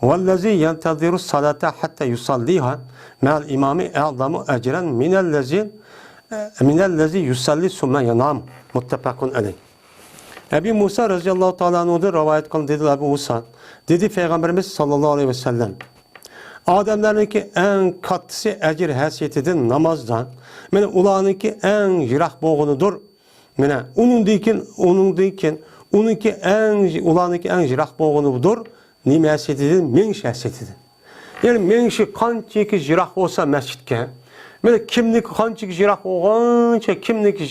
والذي ينتظر الصلاة حتى يصليها مع الإمام أعظم أجرا من الذي، من الذي يصلي ثم ينام. متفق عليه. ئەبى مۇسا رەزىياللاھۇ تائالا ئەنھۇدىن رىۋايەت قىلىندى، دېدى ئەبۇ مۇسا، دېدى پەيغەمبىرىمىز ساللاللاھۇ ئەلەيھى ۋەسەللەم، ئادەملەرنىڭكى ئەڭ كاتتىسى ئەجىر ھەسىيىتىدىن نامازدا، مانا ئۇلارنىڭكى ئەڭ يىراق بولغىنىدۇر. مانا ئۇنىڭدىن كېيىن، ئۇنىڭدىن كېيىن، ئۇنىڭكى ئەڭ، ئۇلارنىڭكى ئەڭ يىراق بولغىنىدۇر. نېمە ھەسىيىتىدىن؟ مېڭىش ھەسىيىتىدىن. يەنى مېڭىشى قانچىكى يىراق بولسا مەسچىتكە، مانا كىمنىڭكى قانچىكى يىراق بولغانچە، كىمنىڭكى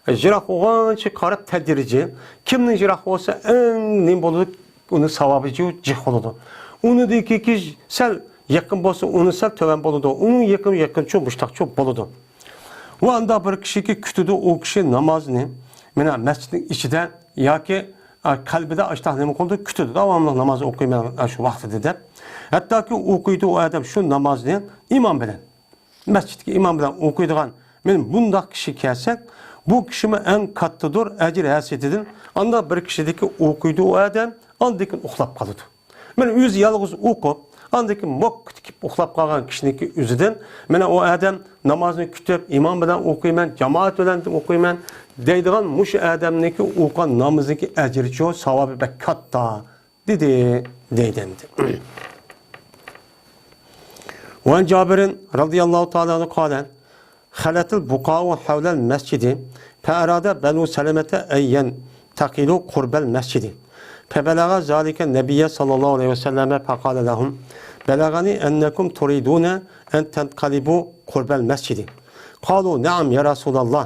يىراق بولغانچە قاراپ تەدرىجىي، كىمنىڭ يىراق بولسا ئەڭ نېمە بولىدۇ؟ ئۇنىڭ ساۋابى جىق بولىدۇ. ئۇنىڭدىن كېيىنكى سەل يېقىن بولسا، ئۇنىڭ سەل تۆۋەن بولىدۇ. ئۇنىڭ يېقىن، يېقىنچۇ، مۇشتاقچۇ بولىدۇ. ۋە ئانداق بىر كىشىكى كۈتىدۇ، ئۇ كىشى نامازنى مانا مەسچىتنىڭ ئىچىدە ياكى، ئا، قەلبىدە ئاشتاق نېمە قىلىدۇ؟ كۈتىدۇ، داۋاملىق ناماز ئوقۇيمەن ئاشۇ ۋاقتىدا دەپ. ھەتتاكى ئوقۇيدۇ ئۇ ئادەم شۇ نامازنى ئىمام بىلەن. مەسچىتتىكى ئىمام بىلەن ئوقۇيدىغان، مانا بۇنداق كىشى كەلسە، بۇ كىشىمۇ ئەڭ كاتتىدۇر ئەجىر ھەسىيىتىدىن. ئاندا بىر كىشىدىكى ئوقۇيدۇ ئۇ ئادەم، ئاندىن كېيىن ئۇخلاپ قالىدۇ. مانا ئۆزى يالغۇز ئوقۇپ، ئاندىن كېيىن موكك تىكىپ ئۇخلاپ قالغان كىشىنىڭكى ئۆزىدىن، مانا ئۇ ئادەم نامازنى كۈتۈپ، ئىمام بىلەن ئوقۇيمەن، جامائەت بىلەن ئوقۇيمەن دەيدىغان مۇشۇ ئادەمنىڭكى ئوقۇغان نامىزىنىڭكى ئەجرىچۇ، ساۋابى بەك كاتتا. دېدى، دەيدۇ ئەمدى. وعن جابر رضي الله تعالى عنه قال: خلت البقاع حول المسجد، فأراد بنو سلمة أن ينتقلوا قرب المسجد، فبلغ ذلك النبي صلى الله عليه وسلم، فقال لهم: بلغني أنكم تريدون أن تنقلبوا قرب المسجد. قالوا: نعم يا رسول الله.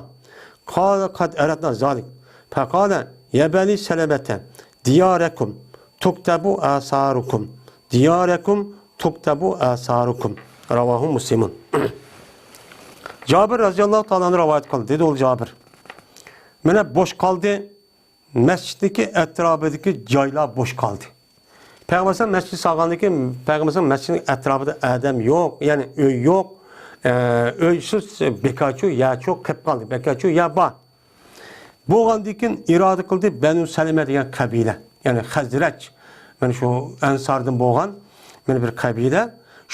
قال: قد أردنا ذلك. فقال: يا بني سلمة، دياركم تكتب آثاركم، دياركم تكتب آثاركم. رواه مسلم. جابىر رەزىياللاھۇ تائالا ئەنھۇ رىۋايەت قىلدى، دېدى ئۇ جابىر. مانا بوش قالدى، مەسچىتنىڭكى ئەتراپىدىكى جايلار بوش قالدى. پەيغەمبەر ئەلەيھىسسالام مەسچىت سالغاندىن كېيىن، پەيغەمبەر ئەلەيھىسسالام مەسچىتنىڭ ئەتراپىدا ئادەم يوق، يەنى ئۆي يوق. ئە، ئۆيسىز، بىكارچۇ، يەرچۇ قېلىپ قالدى. بىكارچۇ يەر بار. بولغاندىن كېيىن ئىرادە قىلدى، بەنۇ سەلىمە دېگەن قەبىلە، يەنى خەزرەج، مانا شۇ ئەنساردىن بولغان مانا بىر قەبىلە.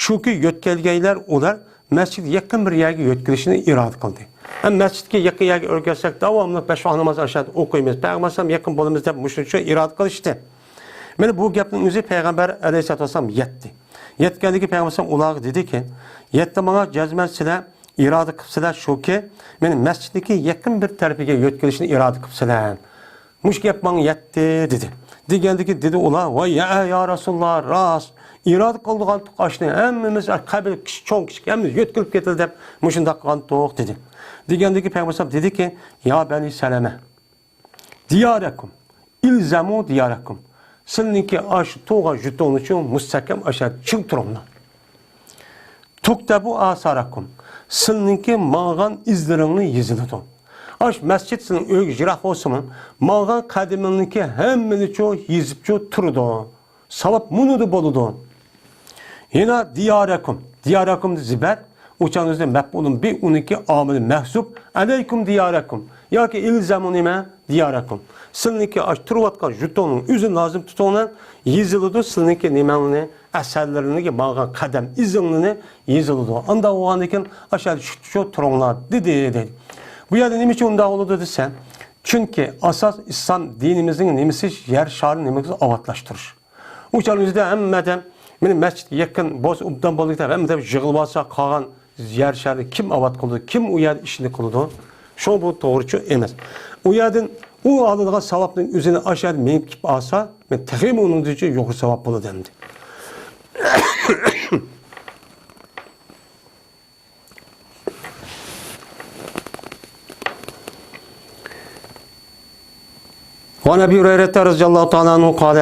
شۇكى يۆتكەلگەيلەر ئۇلار مەسچىتكە يېقىن بىر يەرگە يۆتكىلىشنى ئىرادە قىلدى. ھەم مەسچىتكە يېقىن يەرگە يۆتكەلسەك، داۋاملىق بەش ۋاق ناماز ئاشۇ يەردە ئوقۇيمىز، پەيغەمبەر ئەلەيھىسسالام يېقىن بولىمىز دەپ مۇشۇنچە ئىرادە قىلىشتى. مانا بۇ گەپنىڭ ئۆزى پەيغەمبەر ئەلەيھىسسالاتۇ ۋەسسالام يەتتى. يەتكەندىن كېيىن پەيغەمبەر ئەلەيھىسسالام ئۇلارغا دېدىكى، يەتتى ماڭا جەزمەن سىلەر ئىرادە قىپسىلەر شۇكى، مېنى مەسچىتنىڭكى يېقىن بىر تەرىپىگە يۆتكىلىشنى ئىرادە قىپسىلەر. مۇشۇ گەپ ماڭا يەتتى، دېدى. دېگەندىكى دېدى ئۇلار، ۋاي يا، يا رەسۇلاللا، راست. ئىرادە قىلىدىغانتۇق ئاشۇنى، ھەممىمىز قەبىلە كىشى، چوڭ كىچىك ھەممىمىز يۆتكىلىپ كېتىلى دەپ مۇشۇنداق قىلغانتۇق، دېدى. دېگەندىكى پەيغەمبەر ئەلەيھىسسالام دېدىكى، يا بەنى سەلەمە، دىيارەكۇم، ئىلزەمۇ دىيارەكۇم. سىلىنىڭكى ئاشۇ تۇغان يۇرتۇڭلارچۇ مۇستەھكەم ئاشۇ يەردە چىڭ تۇرۇڭلار. تۇكتەبۇ ئاساراكۇم. سىلىنىڭكى ماڭغان ئىزلىرىڭلار يېزىلىدۇ. ئاش مەسچىت سىلىنىڭ ئۆيگە يىراق بولسىمۇ، ماڭغان قەدىمىڭنىڭكى ھەممىنىچۇ يېزىپچۇ تۇرىدۇ. ساۋاب مۇنۇدا بولىدۇ. يەنە دىيارەكۇم. دىيارەكۇم زىبەت. ئۇ چاغدا مەپئۇلۇن بى ئۇنىڭكى ئامىلى مەھزۇپ. ئەلەيكۇم دىيارەكۇم. ياكى ئىلزەمۇ نېمە؟ دىيارەكۇم. سىلىنىڭكى ئاش تۇرۇۋاتقان يۇرتۇڭنىڭ ئۆزىنى لازىم تۇتۇڭلار. يېزىلىدۇ سىلىنىڭكى نېمەڭلىنى، ئەسەرلىرىنىڭكى ماڭغان قەدەم ئىزىڭلىنى يېزىلىدۇ. ئاندا بولغاندىن كېيىن ئاشۇ يەردە شۇ تۇرۇڭلار، دېدى، دەيدۇ. بۇ يەردە نېمە ئۈچۈن ئۇنداق بولىدۇ دېسە، چۈنكى ئاساس ئىسلام دىنىمىزنىڭ نېمىسى؟ يەر شارىنى نېمىسى؟ ئاۋاتلاشتۇرۇش. ئۇ چاغنىڭ ئۆزىدە ھەممە ئادەم، مېنىڭ مەسچىتكە يېقىن بولسا ئوبدان بولدى دەپ، ھەممە ئادەم يىغىلىۋالسا، قالغان يەر شارىنى كىم ئاۋات قىلىدۇ؟ كىم ئۇ يەردە ئىشنى قىلىدۇ؟ شۇڭا بۇ توغرىچۇ ئەمەس. ئۇ يەردىن ئۇ ئالىدىغان ساۋابنىڭ ئۆزىنى ئاشۇ يەردە مېڭىپ كېلىپ ئالسا، مەن تېخىمۇ ئۇنىڭدىنچۇ يۇقىرى ساۋاب بولىدۇ ئەمدى. وعن أبي هريرة رضي الله تعالى عنه قال: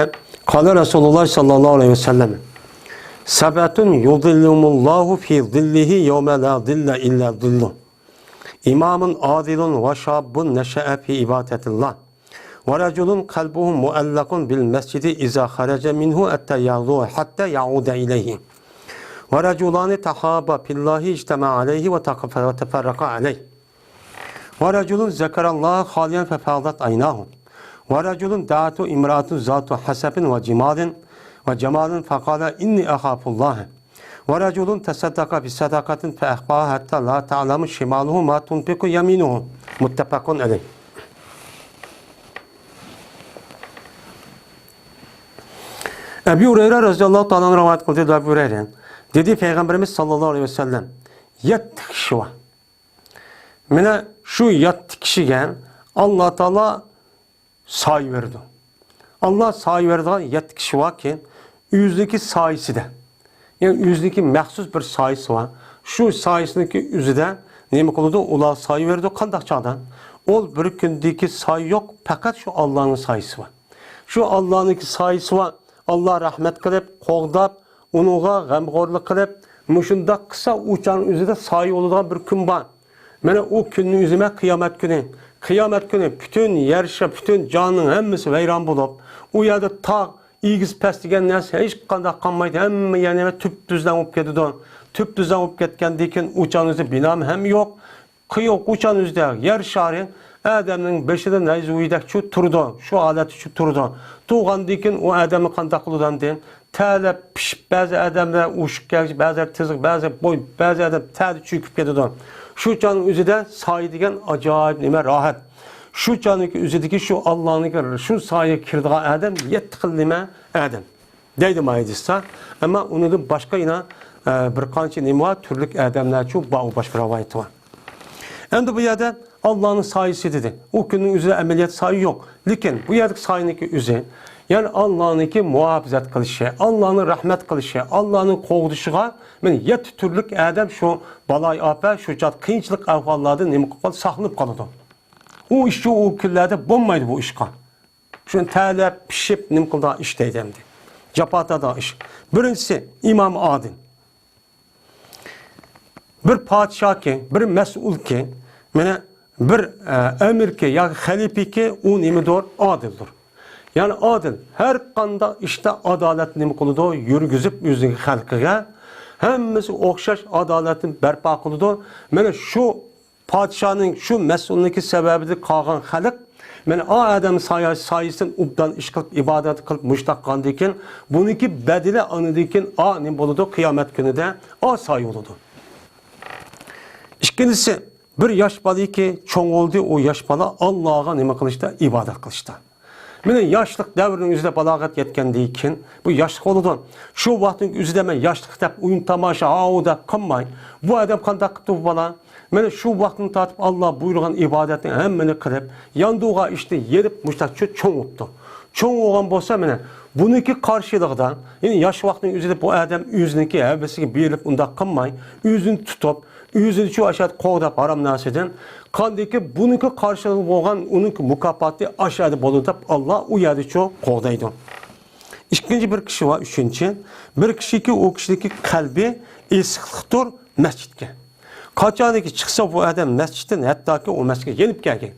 قال رسول الله صلى الله عليه وسلم: سبعة يظلهم الله في ظله يوم لا ظل إلا ظله، إمام عادل وشاب نشأ في عبادة الله، ورجل قلبه معلق بالمسجد إذا خرج منه حتى يغدو حتى يعود إليه، ورجلان تحابا في الله اجتمعا عليه وتفرقا عليه، ورجل ذكر الله خاليا ففاضت عيناه، ورجل دعته امرأة ذات حسب وجمال، وجمال فقال: إني أخاف الله، ورجل تصدق بصدقة فأخفاها حتى لا تعلم شماله ما تنفق يمينه. متفق عليه. ئەبۇ ھۇرەيرە رەزىياللاھۇ تائالا ئەنھۇ رىۋايەت قىلدى، ئەبۇ ھۇرەيرە دېدى، پەيغەمبىرىمىز ساللاللاھۇ ئەلەيھى ۋەسەللەم، يەتتە كىشى بار. مانا شۇ يەتتە كىشىگە ئاللا تائالا سايە بېرىدۇ. ئاللا سايە بېرىدىغان يەتتە كىشى باركى، ئۆزىنىڭكى سايىسىدە، يەنى ئۆزىنىڭكى مەخسۇس بىر سايىسى بار. شۇ سايىسىنىڭكى ئۆزىدە نېمە قىلىدۇ؟ ئۇلار سايە بېرىدۇ. قانداق چاغدا؟ ئۇ بىر كۈندىكى سايە يوق، پەقەت شۇ ئاللانىڭ سايىسى بار. شۇ ئاللانىڭكى سايىسى بار. ئاللا رەھمەت قىلىپ، قوغداپ، ئۇنىڭغا غەمخورلۇق قىلىپ، مۇشۇنداق قىلسا، ئۇ چاغنىڭ ئۆزىدە سايە بولىدىغان بىر كۈن بار. مانا ئۇ كۈننى ئۆزى مەن قىيامەت كۈنى، قىيامەت كۈنى پۈتۈن يەر شار، پۈتۈن جاننىڭ ھەممىسى ۋەيران بولۇپ، ئۇ يەردە تاغ، ئېگىز پەس دېگەن نەرسە ھېچقانداق قالمايدۇ. ھەممە يەر نېمە تۈپتۈزلەڭ بولۇپ كېتىدۇ. تۈپتۈزلەڭ بولۇپ كەتكەندىن كېيىن ئۇ چاغنىڭ ئۆزى بىنامۇ ھەم يوق. قىيوق ئۇچان يۈزىدە يەر شارى ئادەمنىڭ بېشىدا نەيزە ئۇيدەكچۇ تۇرىدۇ. شۇ ھالەتتىچۇ تۇرىدۇ. تۇرغاندىكىن ئۇ ئادەمنى قانداق قىلىدۇ ئەمدى؟ تەلەپ پىشىپ، بەزى ئادەملەر ئۇششۇق كەلگۈچە، بەزىلەر تىزىق، بەزىلەر بوي، بەزى ئادەم تەدە چۆكۈپ كېتىدۇ. شۇ چاغنىڭ ئۆزىدە سايە دېگەن ئاجايىپ نېمە، راھەت. شۇ چاغنىڭ ئۆزىدىكى شۇ ئاللانىڭكى شۇ سايىگە كىرىدىغان ئادەم يەتتە خىل نېمە ئادەم. دەيدۇ مايدىسا. ئەمما ئۇنىڭدىن باشقا يەنە، ئە، بىر قانچە نېمە بار، تۈرلۈك ئادەملەرچۇ بار، ئۇ باشقا رىۋايەت بار. ئەمدى بۇ يەردە ئاللانىڭ سايىسى دېدى. ئۇ كۈننىڭ ئۆزىدە ئەمەلىيەت سايە يوق. لېكىن بۇ يەردىكى سايىنىڭكى ئۆزى، يەنى ئاللانىڭكى مۇھاپىزەت قىلىشى، ئاللانىڭ رەھمەت قىلىشى، ئاللانىڭ قوغدىشىغا مانا يەتتە تۈرلۈك ئادەم شۇ بالايىئاپەت، شۇ چات قىيىنچىلىق ئەھۋاللاردىن نېمە قىلىپ قالىدۇ؟ ساقلىنىپ قالىدۇ. ئۇ ئىشچۇ ئۇ كۈنلەردە بولمايدۇ بۇ ئىشقا. شۇنى تەلەپ، پىشىپ، نېمە قىلىدىغان ئىش دەيدۇ ئەمدى. جاپا تارتىدىغان ئىش. بىرىنچىسى، ئىمامى ئادىل. بىر پادىشاھكى، بىر مەسئۇلكى، مانا بىر، ئە، ئەمىركى ياكى خەلىپىكى، ئۇ نېمىدۇر؟ ئادىلدۇر. يەنى ئادىل، ھەر قانداق ئىشتا ئادالەتنى نېمە قىلىدۇ؟ يۈرگۈزۈپ ئۆزىنىڭ خەلقىگە ھەممىسى ئوخشاش ئادالەتنى بەرپا قىلىدۇ. مانا شۇ پادىشاھنىڭ شۇ مەسئۇلنىڭكى سەۋەبىدىن قالغان خەلق، مانا ئا ئادەم سايە-، سايىسىدىن ئوبدان ئىش قىلىپ، ئىبادەت قىلىپ، مۇشتاق قىلغاندىن كېيىن، بۇنىڭكى بەدىلى ئاندىن كېيىن ئا نېمە بولىدۇ؟ قىيامەت كۈنىدە ئا سايە بولىدۇ. ئىككىنچىسى، بىر ياش بالىكى چوڭ بولدى، ئۇ ياش بالا ئاللاغا نېمە قىلىشتا؟ ئىبادەت قىلىشتا. مانا ياشلىق دەۋرىنىڭ ئۆزىدە بالاغەت يەتكەندىن كېيىن، بۇ ياشلىق بولىدۇ. شۇ ۋاقىتنىڭ ئۆزىدە مەن ياشلىق دەپ ئويۇن تاماشا، ھاۋۇ دەپ قىلماي، بۇ ئادەم قانداق قىپتۇ بۇ بالا؟ مانا شۇ ۋاقىتتىن تارتىپ ئاللا بۇيرۇغان ئىبادەتنىڭ ھەممىنى قىلىپ، ياندۇرغان ئىشنى يېرىپ مۇشتاق چوڭ بوپتۇ. چوڭ بولغان بولسا مانا بۇنىڭكى قارشىلىقىدا، يەنى ياش ۋاقىتنىڭ ئۆزىدە بۇ ئادەم ئۆزىنىڭكى ھەۋىسىگە بېرىلىپ ئۇنداق قىلماي، ئۆزىنى تۇتۇپ، ئۆزىنى شۇ ئاشۇ قوغداپ ھارام نەرسىدىن، قاندىكى بۇنىڭكى قارشىلىقى بولغان ئۇنىڭكى مۇكاپاتى ئاشۇ يەردە بولىدۇ دەپ ئاللا ئۇ يەردە شۇ قوغدايدۇ. ئىككىنچى بىر كىشى بار، ئۈچىنچى. بىر كىشىكى، ئۇ كىشىنىڭكى قەلبى ئېسىقلىقتۇر مەسچىتكە. قاچانكى چىقسا بۇ ئادەم مەسچىتتىن، ھەتتاكى ئۇ مەسچىتكە يېنىپ كەلگەن.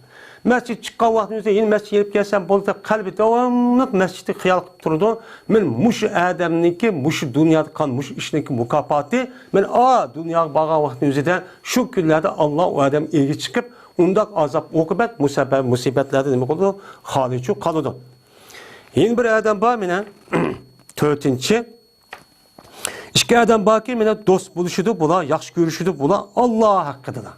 مەسچىت چىققان ۋاقتىمىزدا يەنە مەسچىت يېنىپ كەلسەم بولدى دەپ قەلبى داۋاملىق مەسچىتنى خىيال قىلىپ تۇرىدۇ. مانا مۇشۇ ئادەمنىڭكى، مۇشۇ دۇنيادا قىلغان مۇشۇ ئىشنىڭكى مۇكاپاتى، مانا ئا دۇنياغا بارغان ۋاقتىنىڭ ئۆزىدە شۇ كۈنلەردە ئاللا ئۇ ئادەم ئېگە چىقىپ، ئۇنداق ئازاب ئوقۇبەت، مۇسەببەت، مۇسىبەتلەردىن نېمە قىلىدۇ؟ خالىيچۇ قالىدۇ. يەنە بىر ئادەم بار، مانا، تۆتىنچى. ئىككى ئادەم باركى، مانا، دوست بولۇشىدۇ بۇلار، ياخشى كۆرۈشىدۇ بۇلار، ئاللا ھەققىدىلا.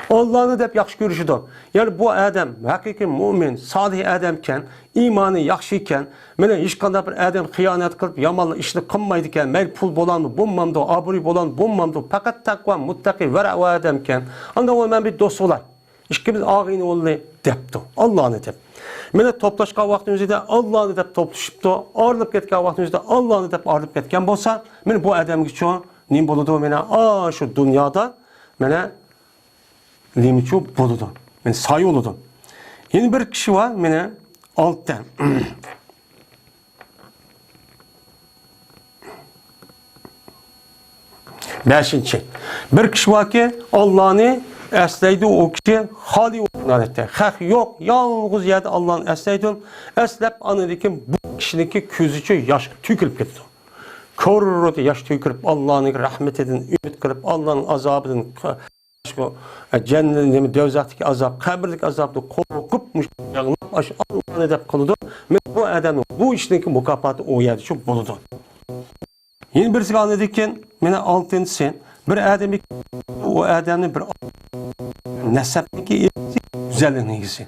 ئاللانى دەپ ياخشى كۆرۈشىدۇ. يەنى بۇ ئادەم ھەقىقىي مۇئمىن، سالىھ ئادەمكەن، ئىمانى ياخشىكەن، مانا، ھېچقانداق بىر ئادەم خىيانەت قىلىپ، يامان ئىشنى قىلمايدىكەن، مەيلى پۇل بولامدۇ، بولمامدۇ، ئابرۇي بولامدۇ، بولمامدۇ، پەقەت تەقۋا، مۇتتەقىي، ۋەرە ئادەمكەن. ئاندا ئۇ مەن بىر دوست بولاي. ئىككىمىز ئاغىنە بولدى دەپتۇ، ئاللانى دەپ. مانا توپلاشقان ۋاقتىمىزدا ئاللانى دەپ توپلىشىپتۇ، ئايرىلىپ كەتكەن ۋاقتىمىزدا ئاللانى دەپ ئايرىلىپ كەتكەن بولسا، مانا بۇ ئادەمگىچۇ نېمە بولىدۇ؟ مانا ئاشۇ دۇنيادا مانا نېمىچۇ بولىدۇ؟ مانا سايە بولىدۇ. يەنە بىر كىشى بار، مانا ئالتە. بەشىنچى، بىر كىشى باركى، ئاللانى ئەسلەيدۇ، ئۇ كىشى خالىي ئورۇن ھالەتتە. خەق يوق، يالغۇز يەردە ئاللانى ئەسلەيدۇ. ئەسلەپ، ئاندىن كېيىن بۇ كىشىنىڭكى كۆزىچۇ ياش تۆكۈلۈپ كېتىدۇ. كوررۇتى ياش تۆكۈلۈپ، ئاللانىڭ رەھمىتىدىن ئۈمىد قىلىپ، ئاللانىڭ ئازابىدىن، شۇ، جەننەت، نېمە، دوزاختىكى ئازاب، قەبرىدىكى ئازابتىن قورقۇپ، مۇشۇ يىغلاپ، ئاشۇ ئاللانى دەپ قىلىدۇ. مانا بۇ ئادەمنىڭ بۇ ئىشنىڭكى مۇكاپاتى ئۇ يەردە شۇ بولىدۇ. يەنە بىرسىگە ئاندىن كېيىن، مانا ئالتىنچىسى، بىر ئادەم، ئۇ ئادەمنى بىر نەسەبنىڭكى ئىگىسى، گۈزەللىكنىڭ ئىگىسى.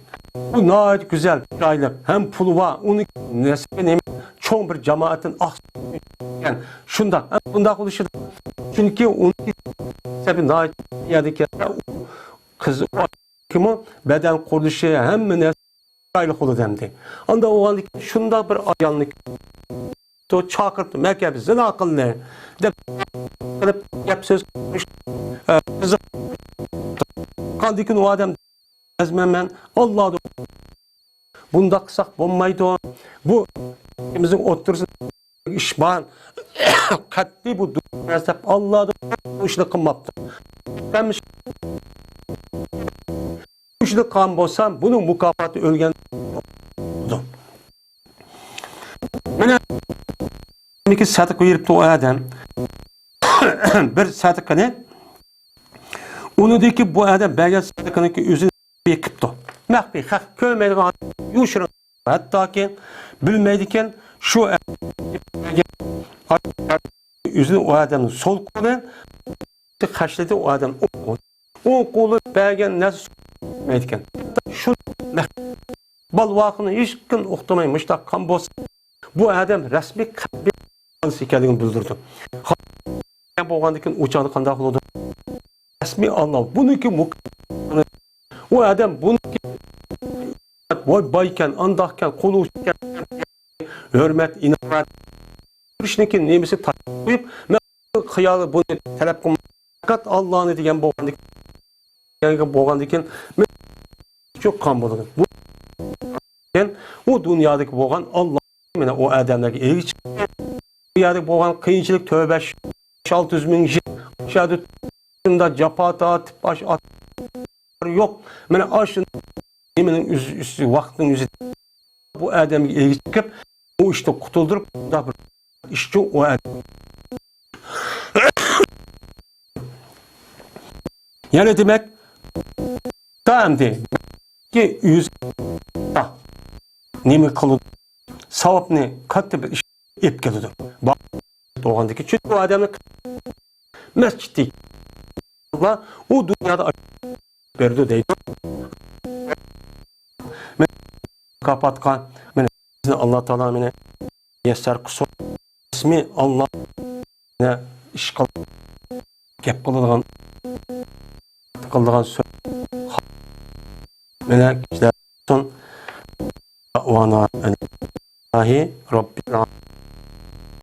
ئۇ ناھايىتى گۈزەل، چىرايلىق، ھەم پۇلى بار، ئۇنىڭ نەسىبى نېمە، چوڭ بىر جامائەتتىن ئاقسىغان. شۇنداق، ھەم بۇنداق بولۇشىدا، چۈنكى ئۇنىڭ نەسىبى ناھايىتى يەردە كەلسە، ئۇ قىز، ئۇ كىمۇ بەدەن قۇرۇلۇشى، ھەممە نەرسە چىرايلىق بولىدۇ ئەمدى. ئاندا ئوغاندا شۇنداق بىر ئايالنى چاقىرىپتۇ، مەكەپ زىنا قىلدى دەپ قىلىپ گەپ سۆز قىلىش، ئە، قىزىق. قاندىكىن ئۇ ئادەم ئەزمەن مەن ئاللادا بۇنداق قىلساق بولمايدۇ. بۇ ئىككىمىزنىڭ ئوتتۇرىسىدا ئىش بار. قەتئىي بۇ دۇنيا دەپ ئاللادا بۇ ئىشنى قىلماپتۇ. ھەم ئىش-، كۈچلۈك قىلغان بولسا، بۇنىڭ مۇكاپاتى ئۆلگەن. مانا، سەدىقە بېرىپتۇ ئۇ ئادەم. بىر سەدىقىنى، ئۇنىڭدىكى بۇ ئادەم بەرگەن سەدىقىنىڭكى ئۆزىنى بېقىپتۇ. مەخپىي، خەق كۆرمەيدىغان، يوشۇرۇن. ھەتتاكى بىلمەيدىكەن، شۇ ئۆزىنى ئۇ ئادەمنىڭ سول قولى، خەجلىدى ئۇ ئادەم ئوڭ قولى. ئوڭ قولى بەرگەن نەرسە بىلمەيدىكەن. شۇ مەخ-، بالىۋاقىنى ھېچكىم ئۇقتۇرماي مۇشۇنداق قىلغان بولسا، بۇ ئادەم رەسمىي قەلبى ئىكەنلىكىنى بىلدۈرىدۇ. بولغاندىن كېيىن ئۇ چاغدا قانداق بولىدۇ؟ رەسمىي ئاللا بۇنىڭكى مۇك-، ئۇ ئادەم بۇنىڭكى ۋاي بايكەن، ئانداقكەن، قۇلۇشكەن، ھۆرمەت، ئىناۋەت، كۆرۈشنىڭكى نېمىسى تاشلاپ قويۇپ، مەن خىيالى بۇنى تەلەپ قىلماي، پەقەت ئاللانى دېگەن بولغاندىكىن، دېگەن بولغاندىكىن، مەن چۆككەن بولىدۇ. بۇ، ئۇ دۇنيادىكى بولغان ئاللا مانا ئۇ ئادەملەرگە ئېرىشىپ، دۇنيادا بولغان قىيىنچىلىق، تۆۋە بەش، ئالتە يۈز مىڭ يىل، شۇنداق جاپا تارتىپ، ئاش ئات-، يوق. مانا ئاشۇ نېمىنىڭ ئۆزى، ئۆزى، ۋاقىتنىڭ ئۆزى بۇ ئادەمگە ئېرىشىپ، ئۇ ئىشتىن قۇتۇلدۇرۇپ، مۇنداق بىر ئىشچۇ ئۇ ئادەم. يەنە دېمەك، ئەمدى ئۆزى نېمە قىلىدۇ؟ ساۋابنى كاتتا بىر ئىش ئېلىپ كېلىدۇ. بولغاندىكىن، چۈنكى ئۇ ئادەمنى مەسچىتتىكى ئۇ دۇنيادا بېرىدۇ دەيدۇ. مۇكاپاتقا مېنى، بىزنى ئاللا تائالا مېنى مۇيەسسەر قىلسۇن. ئىسمى ئاللا ئىش قىل-، گەپ قىلىدىغان، قىلىدىغان سۆز. مانا كىشىلەر تۇتسۇن. دەئۋانا ئەلھەمدۇلىللاھى رەببىل